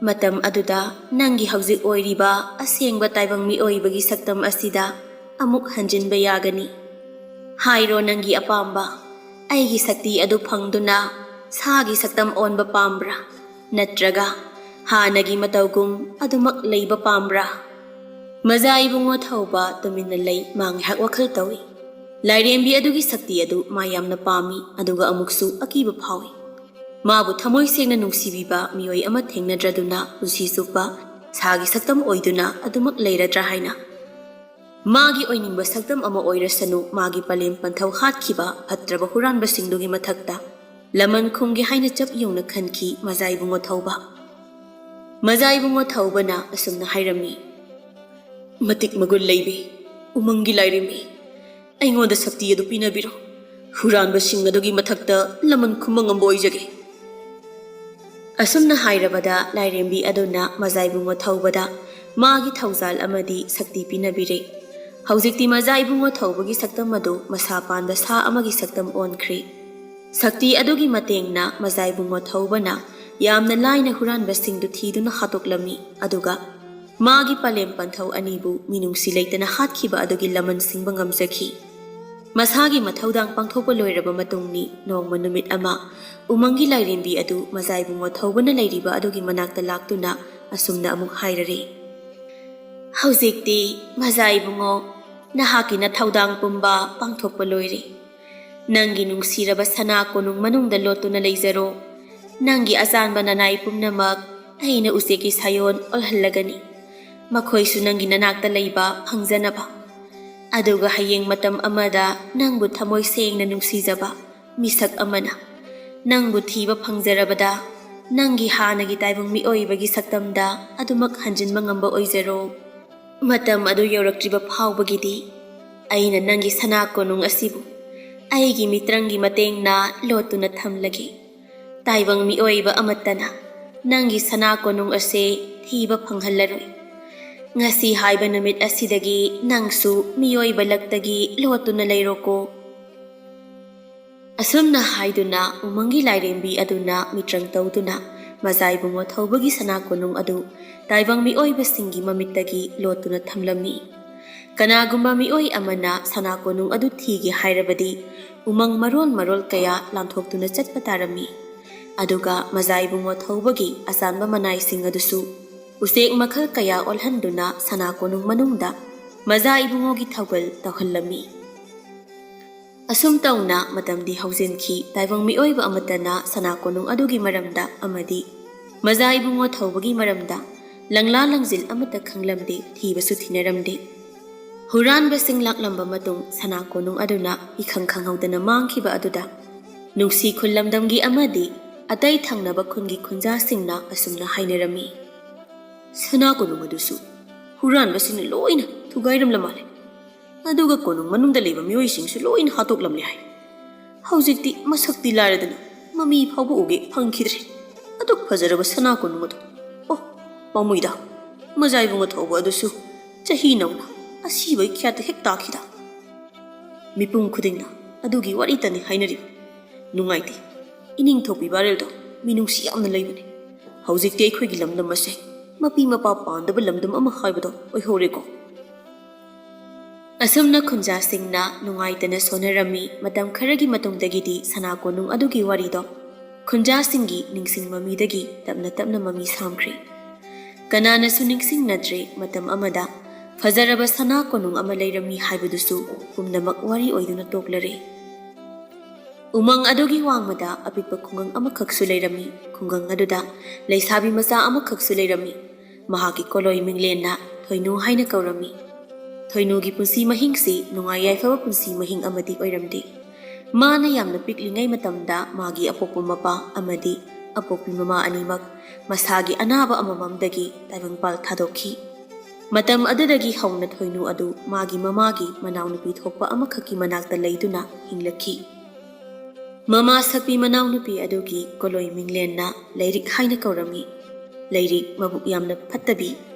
ꯃꯇꯝ ꯑꯗꯨꯗ ꯅꯪꯒꯤ ꯍꯧꯖꯤꯛ ꯑꯣꯏꯔꯤꯕ ꯑꯁꯦꯡꯕ ꯇꯥꯏꯕꯪ ꯃꯤꯑꯣꯏꯕꯒꯤ ꯁꯛꯇꯝ ꯑꯁꯤꯗ ꯑꯃꯨꯛ ꯍꯟꯖꯤꯟꯕ ꯌꯥꯒꯅꯤ꯫ ꯍꯥꯏꯔꯣ ꯅꯪꯒꯤ ꯑꯄꯥꯝꯕ, ꯑꯩꯒꯤ ꯁꯛꯇꯤ ꯑꯗꯨ ꯐꯪꯗꯨꯅ ꯁꯥꯒꯤ ꯁꯛꯇꯝ ꯑꯣꯟꯕ ꯄꯥꯝꯕ꯭ꯔꯥ? ꯅꯠꯇ꯭ꯔꯒ ꯍꯥꯟꯅꯒꯤ ꯃꯇꯧꯒꯨꯝ ꯑꯗꯨꯃꯛ ꯂꯩꯕ ꯄꯥꯝꯕ꯭ꯔꯥ? ꯃꯖꯥ ꯏꯕꯨꯡꯉꯣ ꯊꯧꯕ ꯇꯨꯃꯤꯟꯅ ꯂꯩ꯫ ꯃꯥ ꯉꯥꯏꯍꯥꯛ ꯋꯥꯈꯜ ꯇꯧꯏ꯫ ꯂꯥꯏꯔꯦꯝꯕꯤ ꯑꯗꯨꯒꯤ ꯁꯛꯇꯤ ꯑꯗꯨ ꯃꯥ ꯌꯥꯝꯅ ꯄꯥꯝꯃꯤ, ꯑꯗꯨꯒ ꯑꯃꯨꯛꯁꯨ ꯑꯀꯤꯕ ꯐꯥꯎꯏ꯫ ꯃꯥꯕꯨ ꯊꯃꯣꯏ ꯁꯦꯡꯅ ꯅꯨꯡꯁꯤꯕꯤꯕ ꯃꯤꯑꯣꯏ ꯑꯃ ꯊꯦꯡꯅꯗ꯭ꯔꯗꯨꯅ ꯄꯨꯟꯁꯤ ꯆꯨꯞꯄ ꯁꯥꯒꯤ ꯁꯛꯇꯝ ꯑꯣꯏꯗꯨꯅ ꯑꯗꯨꯃꯛ ꯂꯩꯔꯗ꯭ꯔꯥ ꯍꯥꯏꯅ꯫ ꯃꯥꯒꯤ ꯑꯣꯏꯅꯤꯡꯕ ꯁꯛꯇꯝ ꯑꯃ ꯑꯣꯏꯔꯁꯅꯨ, ꯃꯥꯒꯤ ꯄꯂꯦꯝ ꯄꯟꯊꯧ ꯍꯥꯠꯈꯤꯕ ꯐꯠꯇ꯭ꯔꯕ ꯍꯨꯔꯥꯟꯕꯁꯤꯡꯗꯨꯒꯤ ꯃꯊꯛꯇ ꯂꯃꯟ ꯈꯨꯝꯒꯦ ꯍꯥꯏꯅ ꯆꯞ ꯌꯨꯡꯅ ꯈꯟꯈꯤ ꯃꯖꯥ ꯏꯕꯨꯡꯉꯣ ꯊꯧꯕ꯫ ꯃꯖꯥ ꯏꯕꯨꯡꯉꯣ ꯊꯧꯕꯅ ꯑꯁꯨꯝꯅ ꯍꯥꯏꯔꯝꯃꯤ, "ꯃꯇꯤꯛ ꯃꯒꯨꯟ ꯂꯩꯕꯤ ꯎꯃꯪꯒꯤ ꯂꯥꯏꯔꯦꯝꯕꯤ, ꯑꯩꯉꯣꯟꯗ ꯁꯛꯇꯤ ꯑꯗꯨ ꯄꯤꯅꯕꯤꯔꯣ꯫ ꯍꯨꯔꯥꯟꯕꯁꯤꯡ ꯑꯗꯨꯒꯤ ꯃꯊꯛꯇ ꯂꯃꯟ ꯈꯨꯝꯕ ꯉꯝꯕ ꯑꯣꯏꯖꯒꯦ꯫" ꯑꯁꯨꯝꯅ ꯍꯥꯏꯔꯕꯗ ꯂꯥꯏꯔꯦꯝꯕꯤ ꯑꯗꯨꯅ ꯃꯖꯥ ꯏꯕꯨꯡꯉꯣ ꯊꯧꯕꯗ ꯃꯥꯒꯤ ꯊꯧꯖꯥꯜ ꯑꯃꯗꯤ ꯁꯛꯇꯤ ꯄꯤꯅꯕꯤꯔꯦ꯫ ꯍꯧꯖꯤꯛꯇꯤ ꯃꯖꯥ ꯏꯕꯨꯡꯉꯣ ꯊꯧꯕꯒꯤ ꯁꯛꯇꯝ ꯑꯗꯨ ꯃꯁꯥ ꯄꯥꯟꯕ ꯁꯥ ꯑꯃꯒꯤ ꯁꯛꯇꯝ ꯑꯣꯟꯈ꯭ꯔꯦ꯫ ꯁꯛꯇꯤ ꯑꯗꯨꯒꯤ ꯃꯇꯦꯡꯅ ꯃꯖꯥ ꯏꯕꯨꯡꯉꯣ ꯊꯧꯕꯅ ꯌꯥꯝꯅ ꯂꯥꯏꯅ ꯍꯨꯔꯥꯟꯕꯁꯤꯡꯗꯨ ꯊꯤꯗꯨꯅ ꯍꯥꯠꯇꯣꯛꯂꯝꯃꯤ, ꯑꯗꯨꯒ ꯃꯥꯒꯤ ꯄꯂꯦꯝ ꯄꯟꯊꯧ ꯑꯅꯤꯕꯨ ꯃꯤꯅꯨꯡꯁꯤ ꯂꯩꯇꯅ ꯍꯥꯠꯈꯤꯕ ꯑꯗꯨꯒꯤ ꯂꯃꯟ ꯁꯤꯡꯕ ꯉꯝꯖꯈꯤ꯫ ꯃꯁꯥꯒꯤ ꯃꯊꯧꯗꯥꯡ ꯄꯥꯡꯊꯣꯛꯄ ꯂꯣꯏꯔꯕ ꯃꯇꯨꯡꯅꯤ꯫ ꯅꯣꯡꯃ ꯅꯨꯃꯤꯠ ꯑꯃ ꯎꯃꯪꯒꯤ ꯂꯥꯏꯔꯦꯝꯕꯤ ꯑꯗꯨ ꯃꯖꯥ ꯏꯕꯨꯡꯉꯣ ꯊꯧꯕꯅ ꯂꯩꯔꯤꯕ ꯑꯗꯨꯒꯤ ꯃꯅꯥꯛꯇ ꯂꯥꯛꯇꯨꯅ ꯑꯁꯨꯝꯅ ꯑꯃꯨꯛ ꯍꯥꯏꯔꯔꯦ, ꯍꯧꯖꯤꯛꯇꯤ ꯃꯖꯥ ꯏꯕꯨꯡꯉꯣ, ꯅꯍꯥꯛꯀꯤ ꯅꯊꯧꯗꯥꯡ ꯄꯨꯝꯕ ꯄꯥꯡꯊꯣꯛꯄ ꯂꯣꯏꯔꯦ꯫ ꯅꯪꯒꯤ ꯅꯨꯡꯁꯤꯔꯕ ꯁꯅꯥ ꯀꯣꯅꯨꯡ ꯃꯅꯨꯡꯗ ꯂꯣꯠꯇꯨꯅ ꯂꯩꯖꯔꯣ꯫ ꯅꯪꯒꯤ ꯑꯆꯥꯟꯕ ꯅꯅꯥꯏ ꯄꯨꯝꯅꯃꯛ ꯑꯩꯅ ꯎꯆꯦꯛꯀꯤ ꯁꯥꯌꯣꯟ ꯑꯣꯜꯍꯜꯂꯒꯅꯤ꯫ ꯃꯈꯣꯏꯁꯨ ꯅꯪꯒꯤ ꯅꯅꯥꯛꯇ ꯂꯩꯕ ꯐꯪꯖꯅꯕ꯫ ꯑꯗꯨꯒ ꯍꯌꯦꯡ ꯃꯇꯝ ꯑꯃꯗ ꯅꯪꯕꯨ ꯊꯃꯣꯏ ꯁꯦꯡꯅ ꯅꯨꯡꯁꯤꯖꯕ ꯃꯤꯁꯛ ꯑꯃꯅ ꯅꯪꯕꯨ ꯊꯤꯕ ꯐꯪꯖꯔꯕꯗ, ꯅꯪꯒꯤ ꯍꯥꯟꯅꯒꯤ ꯇꯥꯏꯕꯪ ꯃꯤꯑꯣꯏꯕꯒꯤ ꯁꯛꯇꯝꯗ ꯑꯗꯨꯃꯛ ꯍꯟꯖꯤꯟꯕ ꯉꯝꯕ ꯑꯣꯏꯖꯔꯣ꯫ ꯃꯇꯝ ꯑꯗꯨ ꯌꯧꯔꯛꯇ꯭ꯔꯤꯕ ꯐꯥꯎꯕꯒꯤꯗꯤ ꯑꯩꯅ ꯅꯪꯒꯤ ꯁꯅꯥ ꯀꯣꯅꯨꯡ ꯑꯁꯤꯕꯨ ꯑꯩꯒꯤ ꯃꯤꯇ꯭ꯔꯪꯒꯤ ꯃꯇꯦꯡꯅ ꯂꯣꯠꯇꯨꯅ ꯊꯝꯂꯒꯦ꯫ ꯇꯥꯏꯕꯪ ꯃꯤꯑꯣꯏꯕ ꯑꯃꯠꯇꯅ ꯅꯪꯒꯤ ꯁꯅꯥ ꯀꯣꯅꯨꯡ ꯑꯁꯦ ꯊꯤꯕ ꯐꯪꯍꯜꯂꯔꯣꯏ꯫ ꯉꯁꯤ ꯍꯥꯏꯕ ꯅꯨꯃꯤꯠ ꯑꯁꯤꯗꯒꯤ ꯅꯪꯁꯨ ꯃꯤꯑꯣꯏꯕ ꯂꯛꯇꯒꯤ ꯂꯣꯠꯇꯨꯅ ꯂꯩꯔꯣꯀꯣ꯫ ꯑꯁꯨꯝꯅ ꯍꯥꯏꯗꯨꯅ ꯎꯃꯪꯒꯤ ꯂꯥꯏꯔꯦꯝꯕꯤ ꯑꯗꯨꯅ ꯃꯤꯇ꯭ꯔꯪ ꯇꯧꯗꯨꯅ ꯃꯖꯥ ꯏꯕꯨꯡꯉꯣ ꯊꯧꯕꯒꯤ ꯁꯅꯥ ꯀꯣꯅꯨꯡ ꯑꯗꯨ ꯇꯥꯏꯕꯪ ꯃꯤꯑꯣꯏꯕꯁꯤꯡꯒꯤ ꯃꯃꯤꯠꯇꯒꯤ ꯂꯣꯠꯇꯨꯅ ꯊꯝꯂꯝꯃꯤ꯫ ꯀꯅꯥꯒꯨꯝꯕ ꯃꯤꯑꯣꯏ ꯑꯃꯅ ꯁꯅꯥ ꯀꯣꯅꯨꯡ ꯑꯗꯨ ꯊꯤꯒꯦ ꯍꯥꯏꯔꯕꯗꯤ ꯎꯃꯪ ꯃꯔꯣꯜ ꯃꯔꯣꯜ ꯀꯌꯥ ꯂꯥꯟꯊꯣꯛꯇꯨꯅ ꯆꯠꯄ ꯇꯥꯔꯝꯃꯤ꯫ ꯑꯗꯨꯒ ꯃꯖꯥ ꯏꯕꯨꯡꯉꯣ ꯊꯧꯕꯒꯤ ꯑꯆꯥꯟꯕ ꯃꯅꯥꯏꯁꯤꯡ ꯑꯗꯨꯁꯨ ꯎꯆꯦꯛ ꯃꯈꯜ ꯀꯌꯥ ꯑꯣꯜꯍꯟꯗꯨꯅ ꯁꯅꯥ ꯀꯣꯅꯨꯡ ꯃꯅꯨꯡꯗ ꯃꯖꯥ ꯏꯕꯨꯡꯉꯣꯒꯤ ꯊꯧꯒꯜ ꯇꯧꯍꯜꯂꯝꯃꯤ꯫ ꯑꯁꯨꯝ ꯇꯧꯅ ꯃꯇꯝꯗꯤ ꯍꯧꯖꯤꯟꯈꯤ꯫ ꯇꯥꯏꯕꯪ ꯃꯤꯑꯣꯏꯕ ꯑꯃꯠꯇꯅ ꯁꯅꯥ ꯀꯣꯅꯨꯡ ꯑꯗꯨꯒꯤ ꯃꯔꯝꯗ ꯑꯃꯗꯤ ꯃꯖꯥ ꯏꯕꯨꯡꯉꯣ ꯊꯧꯕꯒꯤ ꯃꯔꯝꯗ ꯂꯪꯂꯥ ꯂꯪꯖꯤꯜ ꯑꯃꯠꯇ ꯈꯪꯂꯝꯗꯦ, ꯊꯤꯕꯁꯨ ꯊꯤꯅꯔꯝꯗꯦ꯫ ꯍꯨꯔꯥꯟꯕꯁꯤꯡ ꯂꯥꯛꯂꯝꯕ ꯃꯇꯨꯡ ꯁꯅꯥ ꯀꯣꯅꯨꯡ ꯑꯗꯨꯅ ꯏꯈꯪ ꯈꯪꯍꯧꯗꯅ ꯃꯥꯡꯈꯤꯕ ꯑꯗꯨꯗ ꯅꯨꯡꯁꯤ ꯈꯨꯜ ꯂꯝꯗꯝꯒꯤ ꯑꯃꯗꯤ ꯑꯇꯩ ꯊꯪꯅꯕ ꯈꯨꯟꯒꯤ ꯈꯨꯟꯖꯥꯁꯤꯡꯅ ꯑꯁꯨꯝꯅ ꯍꯥꯏꯅꯔꯝꯃꯤ, "ꯁꯅꯥ ꯀꯣꯅꯨꯡ ꯑꯗꯨꯁꯨ ꯍꯨꯔꯥꯟꯕꯁꯤꯡꯅ ꯂꯣꯏꯅ ꯊꯨꯒꯥꯏꯔꯝꯂ ꯃꯥꯜꯂꯦ꯫ ꯑꯗꯨꯒ ꯀꯣꯅꯨꯡ ꯃꯅꯨꯡꯗ ꯂꯩꯕ ꯃꯤꯑꯣꯏꯁꯤꯡꯁꯨ ꯂꯣꯏꯅ ꯍꯥꯠꯇꯣꯛꯂꯝꯂꯦ ꯍꯥꯏ꯫ ꯍꯧꯖꯤꯛꯇꯤ ꯃꯁꯛꯇꯤ ꯂꯥꯏꯔꯗꯅ ꯃꯃꯤ ꯐꯥꯎꯕ ꯎꯒꯦ ꯐꯪꯈꯤꯗ꯭ꯔꯦ꯫ ꯑꯗꯨꯛ ꯐꯖꯔꯕ ꯁꯅꯥ ꯀꯣꯅꯨꯡ ꯑꯗꯨ꯫ ꯑꯣ, ꯄꯥꯝꯃꯨꯏꯗ, ꯃꯖꯥ ꯏꯕꯨꯡꯉꯣ ꯊꯧꯕ ꯑꯗꯨꯁꯨ ꯆꯍꯤ ꯅꯧꯅ ꯑꯁꯤꯕꯒꯤ ꯈ꯭ꯌꯥꯠꯇ ꯍꯦꯛ ꯇꯥꯈꯤꯗ꯫ ꯃꯤꯄꯨꯝ ꯈꯨꯗꯤꯡꯅ ꯑꯗꯨꯒꯤ ꯋꯥꯔꯤꯇꯅꯤ ꯍꯥꯏꯅꯔꯤꯕ꯫ ꯅꯨꯡꯉꯥꯏꯇꯦ, ꯏꯅꯤꯡꯊꯧ ꯄꯤꯕꯥꯔꯦꯜꯗꯣ ꯃꯤꯅꯨꯡꯁꯤ ꯌꯥꯝꯅ ꯂꯩꯕꯅꯤ꯫ ꯍꯧꯖꯤꯛꯇꯤ ꯑꯩꯈꯣꯏꯒꯤ ꯂꯝꯗꯝ ꯑꯁꯦ ꯃꯄꯤ ꯃꯄꯥ ꯄꯥꯟꯗꯕ ꯂꯝꯗꯝ ꯑꯃ ꯍꯥꯏꯕꯗꯣ ꯑꯣꯏꯍꯧꯔꯦꯀꯣ?" ꯑꯁꯨꯝꯅ ꯈꯨꯟꯖꯥꯁꯤꯡꯅ ꯅꯨꯡꯉꯥꯏꯇꯅ ꯁꯣꯟꯅꯔꯝꯃꯤ꯫ ꯃꯇꯝ ꯈꯔꯒꯤ ꯃꯇꯨꯡꯗꯒꯤꯗꯤ ꯁꯅꯥ ꯀꯣꯅꯨꯡ ꯑꯗꯨꯒꯤ ꯋꯥꯔꯤꯗꯣ ꯈꯨꯟꯖꯥꯁꯤꯡꯒꯤ ꯅꯤꯡꯁꯤꯡ ꯃꯃꯤꯗꯒꯤ ꯇꯞꯅ ꯇꯞꯅ ꯃꯃꯤ ꯁꯥꯝꯈ꯭ꯔꯦ꯫ ꯀꯅꯥꯅꯁꯨ ꯅꯤꯡꯁꯤꯡꯅꯗ꯭ꯔꯦ꯫ ꯃꯇꯝ ꯑꯃꯗ ꯐꯖꯔꯕ ꯁꯅꯥ ꯀꯣꯅꯨꯡ ꯑꯃ ꯂꯩꯔꯝꯃꯤ ꯍꯥꯏꯕꯗꯨꯁꯨ ꯄꯨꯝꯅꯃꯛ ꯋꯥꯔꯤ ꯑꯣꯏꯗꯨꯅ ꯇꯣꯛꯂꯔꯦ꯫ ꯎꯃꯪ ꯑꯗꯨꯒꯤ ꯋꯥꯡꯃꯗ ꯑꯄꯤꯛꯄ ꯈꯨꯡꯒꯪ ꯑꯃꯈꯛꯁꯨ ꯂꯩꯔꯝꯃꯤ꯫ ꯈꯨꯡꯒꯪ ꯑꯗꯨꯗ ꯂꯩꯁꯥꯕꯤ ꯃꯆꯥ ꯑꯃꯈꯛꯁꯨ ꯂꯩꯔꯝꯃꯤ꯫ ꯃꯍꯥꯛꯀꯤ ꯀꯣꯂꯣꯏ ꯃꯤꯡꯂꯦꯟꯅ ꯊꯣꯏꯅꯨ ꯍꯥꯏꯅ ꯀꯧꯔꯝꯃꯤ꯫ ꯊꯣꯏꯅꯨꯒꯤ ꯄꯨꯟꯁꯤ ꯃꯍꯤꯡꯁꯤ ꯅꯨꯡꯉꯥꯏ ꯌꯥꯏꯐꯕ ꯄꯨꯟꯁꯤ ꯃꯍꯤꯡ ꯑꯃꯗꯤ ꯑꯣꯏꯔꯝꯗꯦ꯫ ꯃꯥꯅ ꯌꯥꯝꯅ ꯄꯤꯛꯂꯤꯉꯩ ꯃꯇꯝꯗ ꯃꯥꯒꯤ ꯑꯄꯣꯛꯄ ꯃꯄꯥ ꯑꯃꯗꯤ ꯑꯄꯣꯛꯄꯤ ꯃꯃꯥ ꯑꯅꯤꯃꯛ ꯃꯁꯥꯒꯤ ꯑꯅꯥꯕ ꯑꯃꯃꯝꯗꯒꯤ ꯇꯥꯏꯕꯪꯄꯥꯜ ꯊꯥꯗꯣꯛꯈꯤ꯫ ꯃꯇꯝ ꯑꯗꯨꯗꯒꯤ ꯍꯧꯅ ꯊꯣꯏꯅꯨ ꯑꯗꯨ ꯃꯥꯒꯤ ꯃꯃꯥꯒꯤ ꯃꯅꯥꯎꯅꯨꯄꯤ ꯊꯣꯛꯄ ꯑꯃꯈꯛꯀꯤ ꯃꯅꯥꯛꯇ ꯂꯩꯗꯨꯅ ꯍꯤꯡꯂꯛꯈꯤ꯫ ꯃꯃꯥ ꯁꯛꯄꯤ ꯃꯅꯥꯎꯅꯨꯄꯤ ꯑꯗꯨꯒꯤ ꯀꯣꯂꯣꯏ ꯃꯤꯡꯂꯦꯟꯅ ꯂꯩꯔꯤꯛ ꯍꯥꯏꯅ ꯀꯧꯔꯝꯃꯤ꯫ ꯂꯩꯔꯤꯛ ꯃꯕꯨꯛ ꯌꯥꯝꯅ ꯐꯠꯇꯕꯤ,